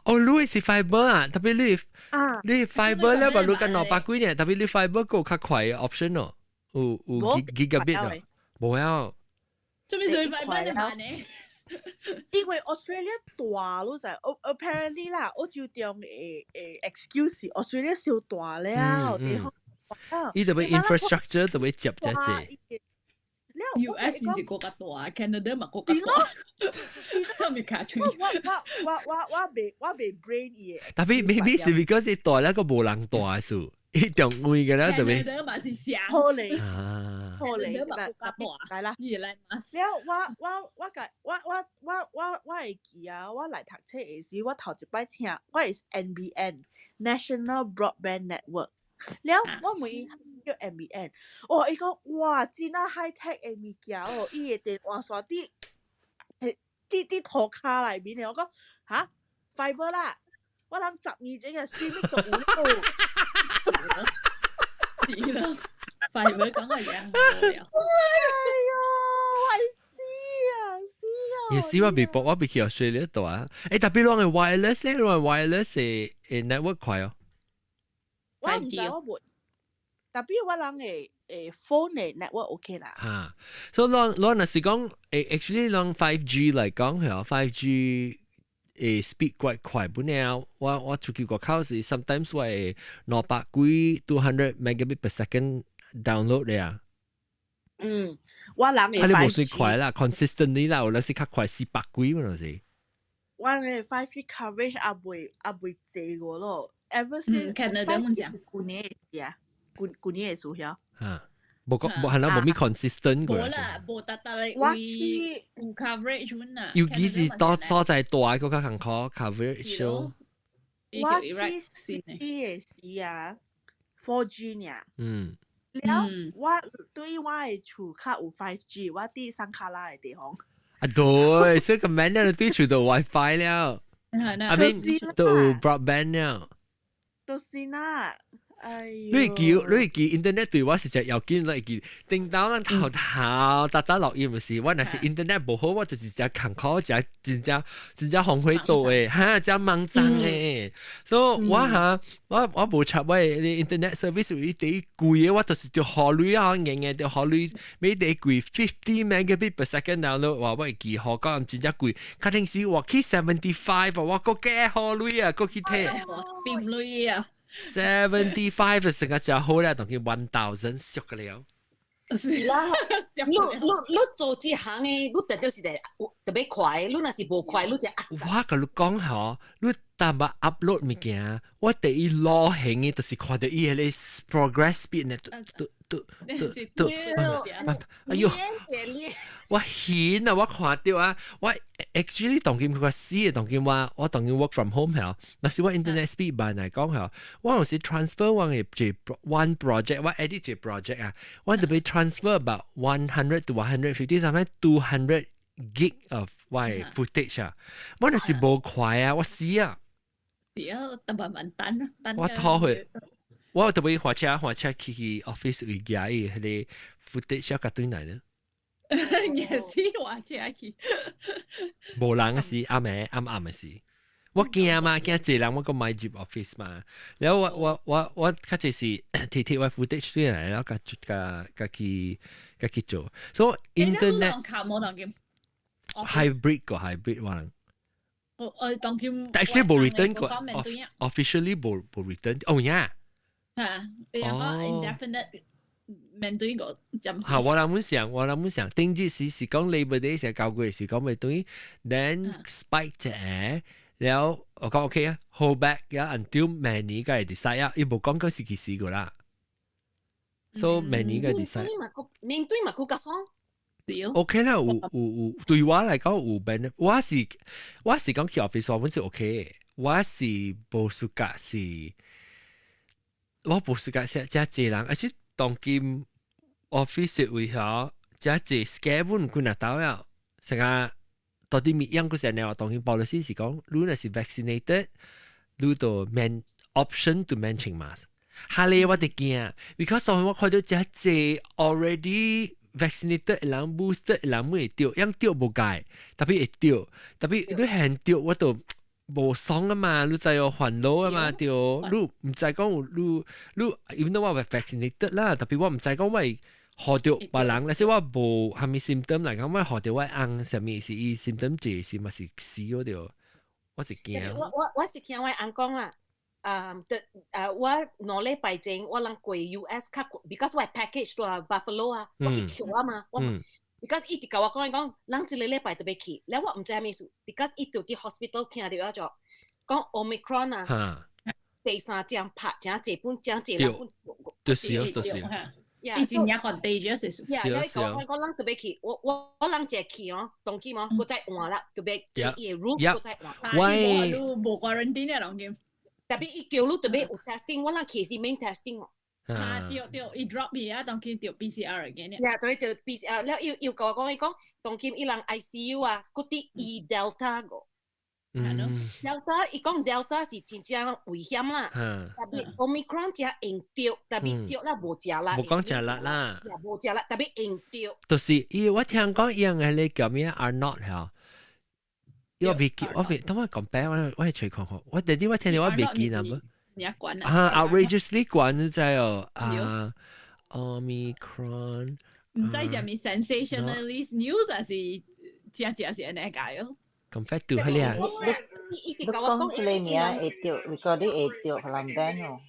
哦，你是 fiber 啊？特別你啊，你 fiber 咧，嘛你跟200幾呢？特別你 fiber 夠較快嘅 option 哦，有有 gigabit 啊？無啊。做咩做 fiber 的辦呢？因為 Australia 大咯就係，apparently 啦，澳洲中的的 excuse 是 Australia 小大了，地方伊特別 infrastructure 特別接這這。了 US 毋是閣較大，Canada 嘛閣較大，咪卡住。我未 brain 伊。 Tapi maybe 是 because 伊大咧個無人大數，伊中位嘅啦，對未？ Canada 嘛是上。好咧，啊，好咧， Canada 嘛閣較大。來啦。伊來嘛。了我會記啊，我來讀冊的時，我頭一擺聽，我是 NBN National Broadband Network。了我問伊叫 NBN，哦，伊講哇，真啊 high tech 的物件哦，伊的電話線佇塗跤內面的，我講哈 fiber 啦，我諗10年前嘅 streaming 就有了。是咯，fiber 講個樣無聊。哎喲，我死啊死啊！也是我未博，我未去 Australia 度啊。欸，tapi 攏係 wireless 咧，攏係 wireless 的 network 快哦。我毋知我無，tapi 我人的 phone 的 network OK 啦。嚇，所以攏若是講，actually 攏 5G 來講係 5G speed 怪快不了。我出去外口時，sometimes 我會200幾 200 megabit per second download 咧啊。嗯，我人的啊，你無算快啦，consistently 啦，有時較快400幾嘛，就是。我的 5G coverage 也未濟過咯。Ever since Canada 阮講是舊年的事啊，舊年的事曉。嚇，無講無係啦，無咩 consistent 過。無啦，無達達咧位有 coverage 阮啊。尤其是到所在大閣較艱苦 coverage 咯。我去 city 的時啊，4G 爾。了，我對我的厝較有 5G，我佇山卡拉的地方。啊對，所以個 man 咧對厝都 WiFi 了。I mean 都有 broadband 了。都是啦，哎你會記，你會記 internet 對我是隻要緊，你會記。頂到咱頭頭早早落音時，我若是 internet 無好，我就是誠艱苦，誠真正真正荒廢倒的，哈，誠茫髒的。所以我哈，我無插我的 internet service 一啲貴的，我就是著予鐳啊，硬硬著予鐳，每啲貴 50 megabit per second download，話我會記好講真正貴。確定是我去 75，我閣加予鐳啊，閣去提。掂鐳啊！ 75就成個真好咧，當佢 1000 俗個了。是啦，你做這行的，你特別是特別快，你若是無快，你就壓。我共你講吼，你淡薄 upload 物件，我第一攞行的就是看著伊彼个 progress speed 呢，嘟嘟嘟嘟嘟，哎喲，我顯啊，我看著啊，我 actually 當今佢死的，當今我當今 work from home 嚇，若是我 internet speed 慢來講嚇，我有時 transfer 我的一 one project，我 edit 一個 project 啊，我特別 transfer about 100 to 150，甚至 200 gig of 我的 footage 啊，我若是無快啊，我死啊！對，淡薄慢等等。我拖去，我特別駛車去 office 位寄伊彼個 footage 甲轉來呢。也是駛車去。無人時，暗暝暗暗的時，我驚嘛，驚濟人，我閣莫入 office 嘛。然後我較濟是提提我 footage 轉來，然後共共共去共去做。所以 internet 卡無當今 hybrid 個 hybrid 我人。我當今。但係無 return 個，officially 無 return。哦呀。嚇，你講 indefinite 面對個暫時。嚇，我諗想，我諗想，頂日是講 Labor Day 時9月是講未對，then spike 者，然後我講 OK 啊，hold back 呀，until 明年個 decide 啊，伊無講過是幾時個啦，所以明年個 decide。面對嘛，閣較爽。 OK 啦，有有，對我來講有 benefit，我是講去 office 我本是 OK，我是無 suka 是，我無 suka 是遮濟人，而且當今 office 位遐遮濟 scare 本幾若兜啊，成個到底物樣嗰時呢？當今 policy 是講，你若是 vaccinated，你就免 option to 免穿 mask。哈咧我就驚，because 當我看到遮濟 already vaccinated 人 booster 人會著，樣著無解，tapi 會著，tapi 你現著我就無爽啊嘛，你知哦煩惱啊嘛對，你毋知講你你，even though 我 vaccinated 啦，tapi 我毋知講我會予著別人，若是我無蝦米 symptom 來講，我予著我翁啥物是伊 symptom 濟是嘛是死我對，我是驚。我是聽我翁講啊，啊，對，我2禮拜前我人過 US 較，because 我 package 住 Buffalo 啊，我去扣啊嘛，我 because 伊直共我講講，人一個禮拜就欲去，了我毋知啥物事，because 伊就佇 hospital 聽著就講 Omicron 啊，第三針拍誠濟本，誠濟人本，就是哦，就是。伊真正 contagious 是。呀，伊講講人特別去，我人一去哦，當機嘛，閣再換啦，特別伊個 route 閣再換。喂，你無 quarantine 啊，當今。特別伊叫你特別有 testing，我人去是免 testing 哦。啊，對對，伊 drop 去啊，當今著 PCR 嘅呢。呀，對對 PCR，了又又共我講伊講，當今伊人 ICU 啊，閣佇伊 Delta 個。Delta 伊講 Delta 是真正危險啦，特別 Omicron 誠會著，特別著啦無誠力。無講誠力啦。無誠力，特別會著。就是伊，我聽講伊樣係你叫咩 R naught 嚇。我未記，我未，等我講白，我係隨看看，我第啲我聽到我未記啦麼？啊，outrageously 懸你知哦，啊，Omicron。毋知是咪 sensationalist news 還是真正是按呢解哦？ Compared to 係咧，你講這個名會著，recording 會著，可能 ban 哦。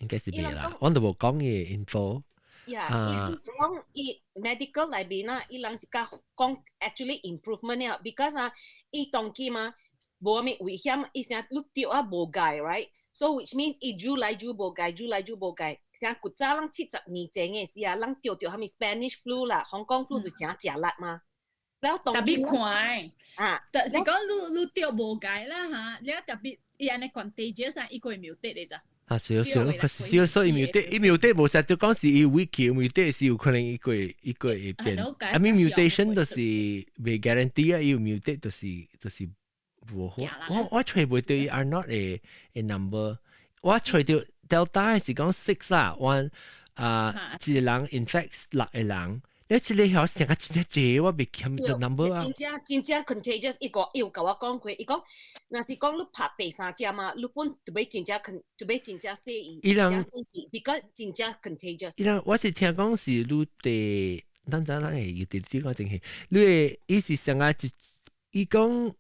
應該是未啦，我都無講嘅 info。 Yeah，伊講伊 medical 內面啊，伊人是較講 actually improvement 啊，because 啊，伊當今嘛無啥物危險，伊成你著啊無解，right？So which means 伊愈來愈無解，愈來愈無解。像古早人70年前嘅時啊，人著著啥物 Spanish flu 啦、香港 flu 就誠誠力嘛。了特別快啊！但是講你你著無解啦嚇，你特別伊按呢 contagious 啊，伊個會 mutate 的咋？啊，少少，可是少少伊 mutate，伊 mutate 無實就講是伊 weak mutate 是有可能伊個會變。I mean mutation 就是未 guarantee 啊，伊有 mutate 就是無好。我揣袂著 R naught 的 number，我揣著 Delta 是講 six 啦，one 啊，一個人 infect 六個人。你這個曉成個真正濟，我未記個 number 啊。真正真正 contagious，伊個伊有共我講過，伊講若是講你拍第三針啊，你本就欲真正 con 就欲真正細伊，伊人，because 真正 contagious。伊人我是聽講是你第，咱知咱會有啲啲講真係，你的伊是上個一，伊講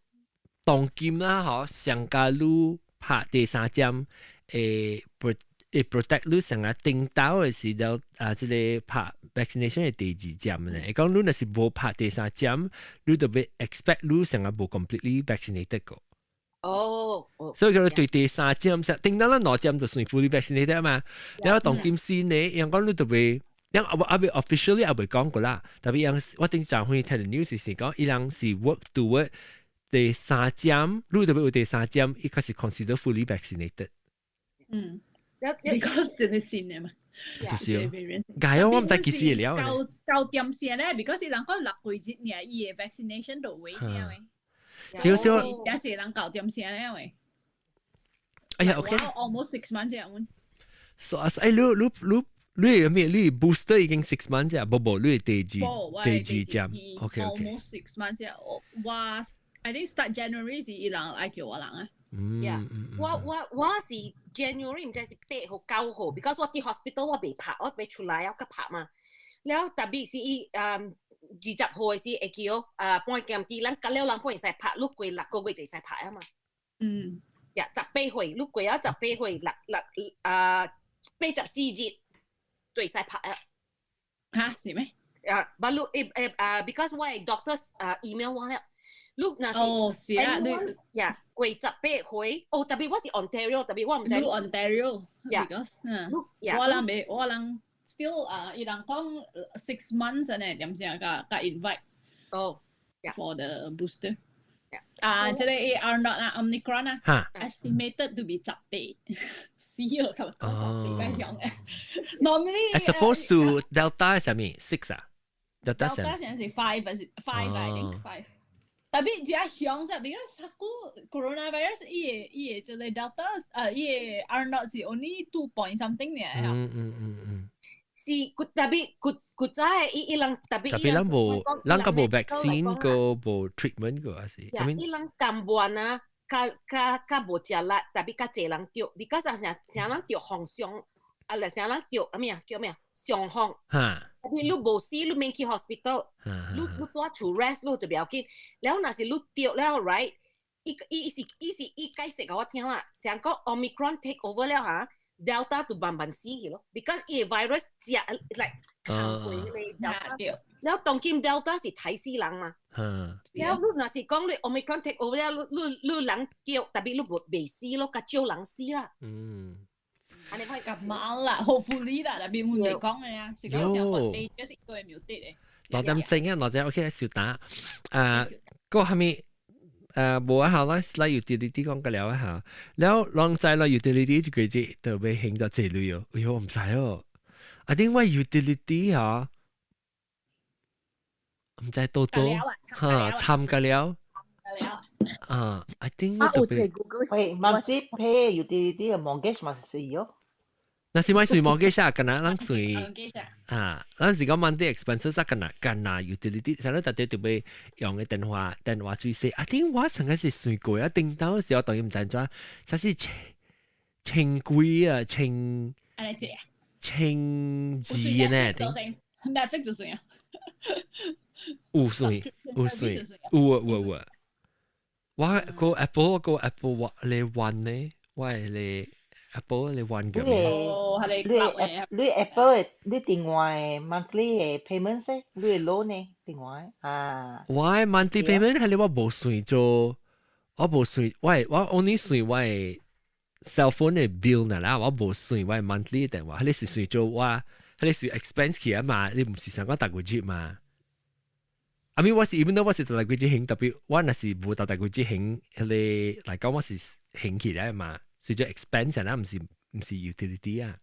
當今啦嗬，上加你拍第三針會會 protect 你上個頂頭的時候啊，這個拍 vaccination 的第二針咧，會講你若是無拍第三針，你就欲 expect 你上個無 completely vaccinated 個。所以佢對第三針先，頂到咱兩針就算 fully vaccinated 嘛。然後當今時呢，人講你就欲，人猶未 officially 猶未講過啦。特別人我頂陣會睇 news 是講，伊人是 work toward 第三針，你就欲有第三針，伊開始 consider fully vaccinated。Because 真係新的嘛。就是解我毋知幾時會了。九點先咧，because 人講6個月爾，伊的 vaccination 就會了的。少少。有一個人九點先咧喂。哎呀，OK。 Almost 6 months 這樣。所以，哎，你你咩？你 booster 已經 6 months 啫，無無，你第二針，OK OK。 Almost 6 months 啫，我 I think start January 是伊人愛叫我人啊。Yeah，我是 January 毋知是8號9號，because 我佇 hospital 我未拍，我未出來啊，閣拍嘛。了特別是伊20號的時會叫啊半減啲，咱隔了人半會使拍，你過6個月就會使拍啊嘛。呀，18歲，你過了十八歲，六六啊84日就會使拍啊。嚇，是咩？啊，but 你誒啊，because 我的 doctor 啊 email 我了。你若是哦，是啊，你呀過十八歲，哦，特別我是 Ontario，特別我毋知。你 Ontario，because 我人未，我人 still 啊，伊人講 6 months 呢，點先共共 invite。哦，for the booster。啊，這個 R naught 啊，Omicron 啊，estimated to be 十八，死啊，咁講十八個樣嘅。Normally， As opposed to Delta 係啥物？Six 啊？Delta 現在是 five，還是 five？I think five。特別這響啫，because 這個 coronavirus 伊個這個 Delta，伊個 R naught 是 only two point something 呢。是，特別古古早的伊伊人特別。特別咱無，咱個無 vaccine 個無 treatment 個還是？伊人甘願啊，較較較無食力，特別較濟人著，because 成成人著風傷，啊，來成人著啊咩啊叫咩啊傷風。特別你無死，你免去 hospital，你你蹛厝 rest 你就不要緊。了若是你著了，right？伊伊伊是伊是伊解釋給我聽啦，上個 Omicron take over 了嚇，Delta 就慢慢死去咯，because 伊個 virus 食 like 抗過迄個 Delta，了當今 Delta 是刣死人嘛。了你若是講你 Omicron take over 了，你你你人叫，特別你無袂死咯，較少人死啦。按呢款咁猛啦，hopefully 啦，特別冇嚟講嘅啊，是講上 contagious 應該會 mutate 嘅。 2點鐘啊，2點 OK 小打。啊，個係咪？無啊下啦，來 utility 講個了一下，了攏知啦 utility 這個字特別興咗這類哦，哎喲，唔知哦，啊點解 utility 啊？唔知多多嚇參加了啊，I think 啊，有冊 Google 喂，monthly pay utility 嘅 mortgage 嘛是喲。那是咪算 mortgage 啊？敢若咱算啊，咱是講 monthly expenses 啊，敢若敢若 utility，啥物特別特別用嘅電話電話水費。啊，頂我上個是算過啊，頂到時我當然唔知怎，啥是千千幾啊，千千二呢？Netflix 就算啊。有算有算有啊有啊，我個 Apple 個 Apple 我嚟玩呢，我係嚟。Apple 你玩嘅咩？你你 Apple 嘅你電話嘅 monthly 嘅 payment 先，你嘅 loan 呢電話啊？我 monthly payment 係你我無算做，我無算，我我 only 算我嘅 cell phone 嘅 bill 嗱啦，我無算我 monthly 電話，你是算做我，你是 expense 去啊嘛，你唔是想講逐個月嘛？I mean 我是 even though 我是逐個月還，特別我若是無逐個月還，彼個來講我是還起來嘛。算做 expense 啊，唔是 utility 啊。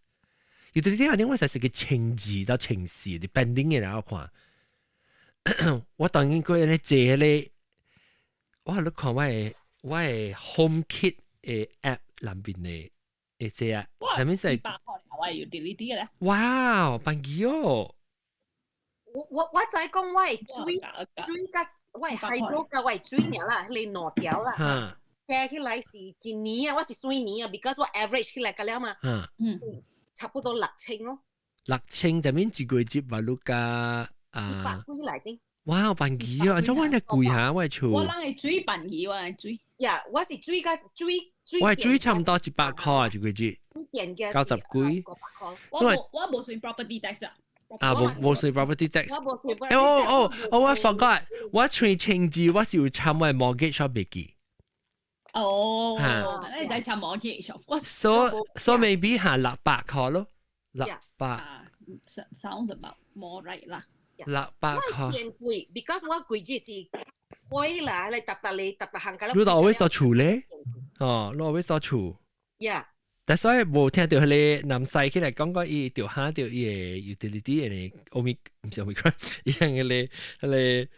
utility 啊，點我實是個1000 2到1400，depending 嘅啦，我看。我當然過咧借咧，我係咧看我的 HomeKit 嘅 app 內邊嘅會這啊，係咪是？ 400塊我係 utility 咧。哇，便宜哦！我知講我係水水甲我係 hydro 甲我係水爾啦，你兩條啦。加起來是一年啊，我是算年啊，because 我 average 起來個了嘛，差不多6000咯。 6000就免一個月話你加啊？100幾來頂。哇，便宜啊！按怎我那貴下我厝。我人係水便宜，我係水。呀，我是水甲水水。我係水差唔多100塊啊，一個月。水電嘅 90幾。我無算 property tax 啊。啊，無算 property tax。我無算。哦哦哦，我 forgot，我存1200，我是有參我 mortgage 我袂記。哦，你使參 mortgage。 So maybe 下600塊咯，六百。 Sounds about more right 啦。 600塊。電貴，because 我季節是貴啦，你特特你特特行緊。你到尾所厝咧？哦，你後尾所厝。 Yeah。但所以無聽到彼個南西起來講過，伊就蝦到伊個 utility 嘅奧米唔是奧米克，伊個彼個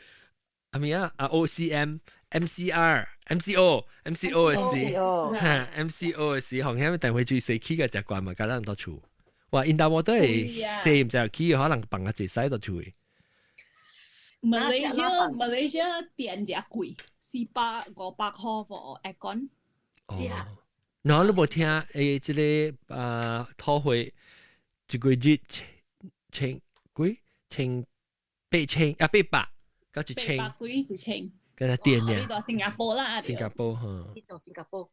阿咩啊啊 OCM、MCR、MCO、MCO 嘅事，哈 MCO 嘅事，紅險但會注意死起嘅習慣嘛，較咱多厝。哇，因大我都係四唔知起，可能放個一使到厝嘅。 Malaysia 電真貴，400 500塊 for aircon。是啊。然後你無聽這個啊，討費一個月千千幾千八千啊800到1000。八百幾1000。跟他電呢？你到新加坡啦。新加坡哈。你到新加坡。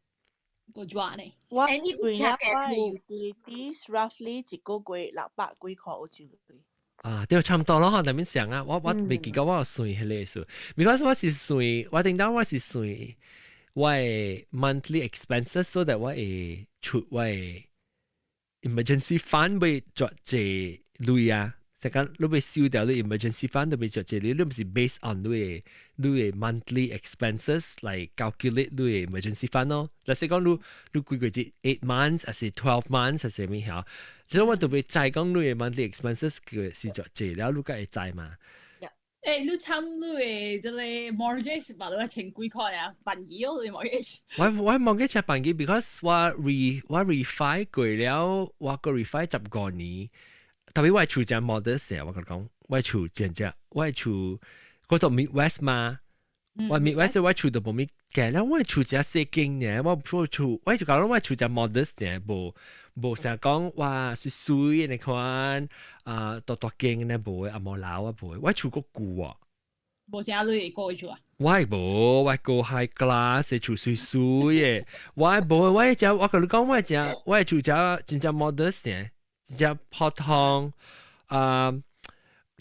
個轉呢？我每一擺 utilities roughly 一個月600幾塊澳洲幣。啊，對，差唔多咯，那邊想啊，我未記得我有算彼個數，because 我是算，我頂當我是算我的 monthly expenses，so that 我會出我的 emergency fund 會作這類啊，成講你欲收掉你 emergency fund 都欲作這類，你毋是 based on 你的 monthly expenses 來 calculate 你的 emergency fund 咯。例如講你你幾個月 8 months 還是 12 months 還是啥物曉？所以我特別知講你的 monthly expenses 嘅是作這，了你才會知嘛。你參你的這個 mortgage 把你千幾塊啊，便宜哦，你 mortgage。我 mortgage 係便宜，because 我 refi 過了，我個 refi 15年，特別我厝正 modest 我共你講，我厝真正，我厝嗰度 Midwest 嘛，我 Midwest 我厝都無咪計啦，我厝只細間呢，我厝我就講我厝只 modest 呢，無成講哇是水你看啊，大大間呢無的，啊無樓啊無的，我厝個舊啊。無啥你過厝啊？我無，我個 high class 嘅厝水水嘅，我無，我只我共你講，我只我厝只真正 modest 嘅，真正普通啊。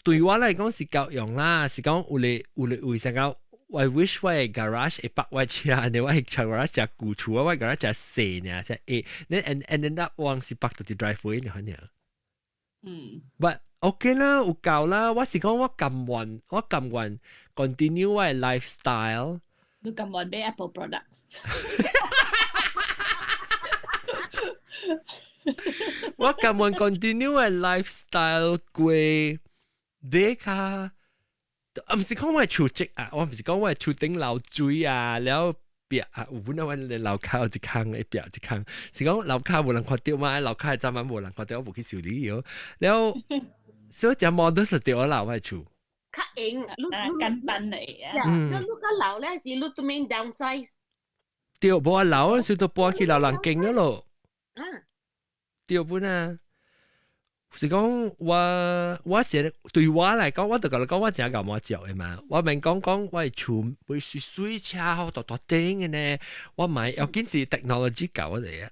對我來講是夠用啦，是講有咧有咧為啥講？我 wish 我嘅 garage 會泊我車，你我嘅 garage 只舊厝啊，我 garage 只細呢，只會，你 and end up 我是泊到一 driveway 呢，可能。But OK 啦，有夠啦。我是講我甘願，我甘願 continue 我嘅 lifestyle。你甘願買 Apple products？我甘願 continue 我嘅 lifestyle 過買較，啊，毋是講我嘅厝積啊，我毋是講我嘅厝頂漏水啊，了壁啊，有本來阮的樓跤有一空的壁一空，是講樓跤無人看著嘛，樓跤的昨晚無人看著，我無去修理哦。了，所以誠 modest 就對啦，我的厝。較用，你你簡單嚟啊。你你較老咧，是你都免 downsize。對，無啊老，時都搬去老人間了咯。啊。對本啊。是講我我是對我來講，我就共你講，我誠𠢕滿足的嘛。我免講講我的厝會是水車好大大頂的呢。我買要緊是 technology 夠我哋啊。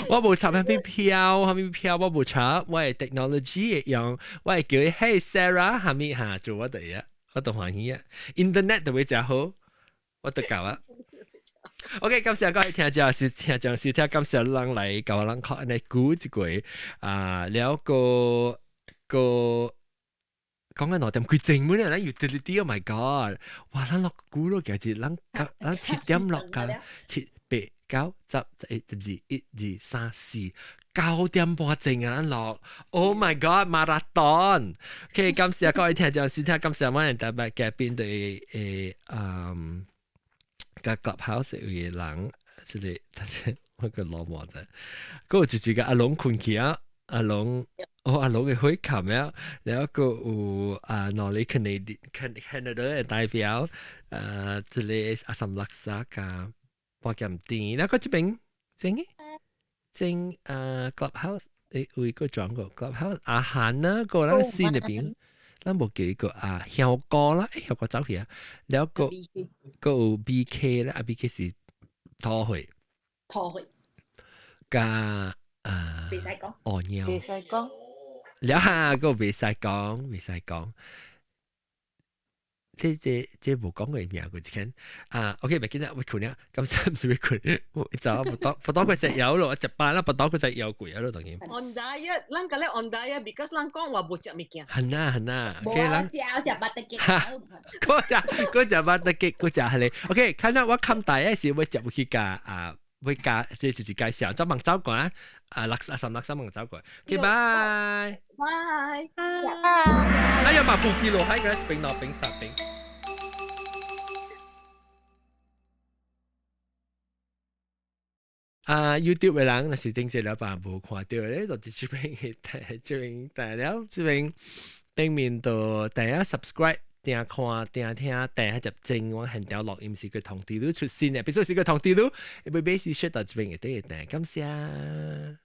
我無插啥物票，啥物票我無插，我的 technology 會用，我會叫伊 Hey Sarah，啥物哈做我哋啊，我都歡喜啊。Internet 就會誠好，我都夠啊。OK，感謝各位聽眾是聽眾收聽，感謝人來共我人看按呢久一過啊，了個個講緊兩點幾鐘本來咱 utility，Oh my God，哇，咱落久咯，其實咱咱七點落㗎，七八九十十一十二一二三四9點半鐘啊，咱落，Oh my God，馬拉松。OK，感謝各位聽眾收聽，感謝我哋特別嘉賓對誒，嗯。甲 Clubhouse 有個人，這個，等下我個老母仔，閣有一個阿龍困去啊，阿龍，哦阿龍嘅火冚了，然後閣有啊，挪里 Canada Canada 的代表，這個阿三拉薩加波咸甜，然後這邊正嘅，正啊 Clubhouse，有一個轉過 Clubhouse 阿韓啦，個咱新那邊。咱無記個啊，香哥啦，欸，香哥走去啊，了閣閣有 BK 啦，啊 BK 是土血，土血，加啊，袂使講，哦尿，袂使講，了哈，閣袂使講，袂使講。這這這無講過名過一間啊，OK，袂緊啦，欲睏了，感謝毋是欲睏，我走不到不到佢食藥咯，食飽啦，不到佢食藥貴咯，當然。 On diet，咱個咧 on diet，because 咱講話無食物件。係啦係啦，無啊，食我食 butter cake。我食我食 butter cake，我食係咧。OK，看到我冚大嘅時，我食不去加啊，會加，這就是介紹。走望走過啊，啊六啊三六三望走過。OK，拜。拜。哎呀，嘛，半記落喺個一邊兩邊三邊。啊，YouTube 的人若是頂一禮拜無看著咧，就佇這邊去睇，這邊睇了，這邊頂面就訂下 subscribe，訂看，訂聽，訂下入正，我現條錄音是個通知你出新的，比如說是個通知你，會買是說到這邊會得訂，感謝。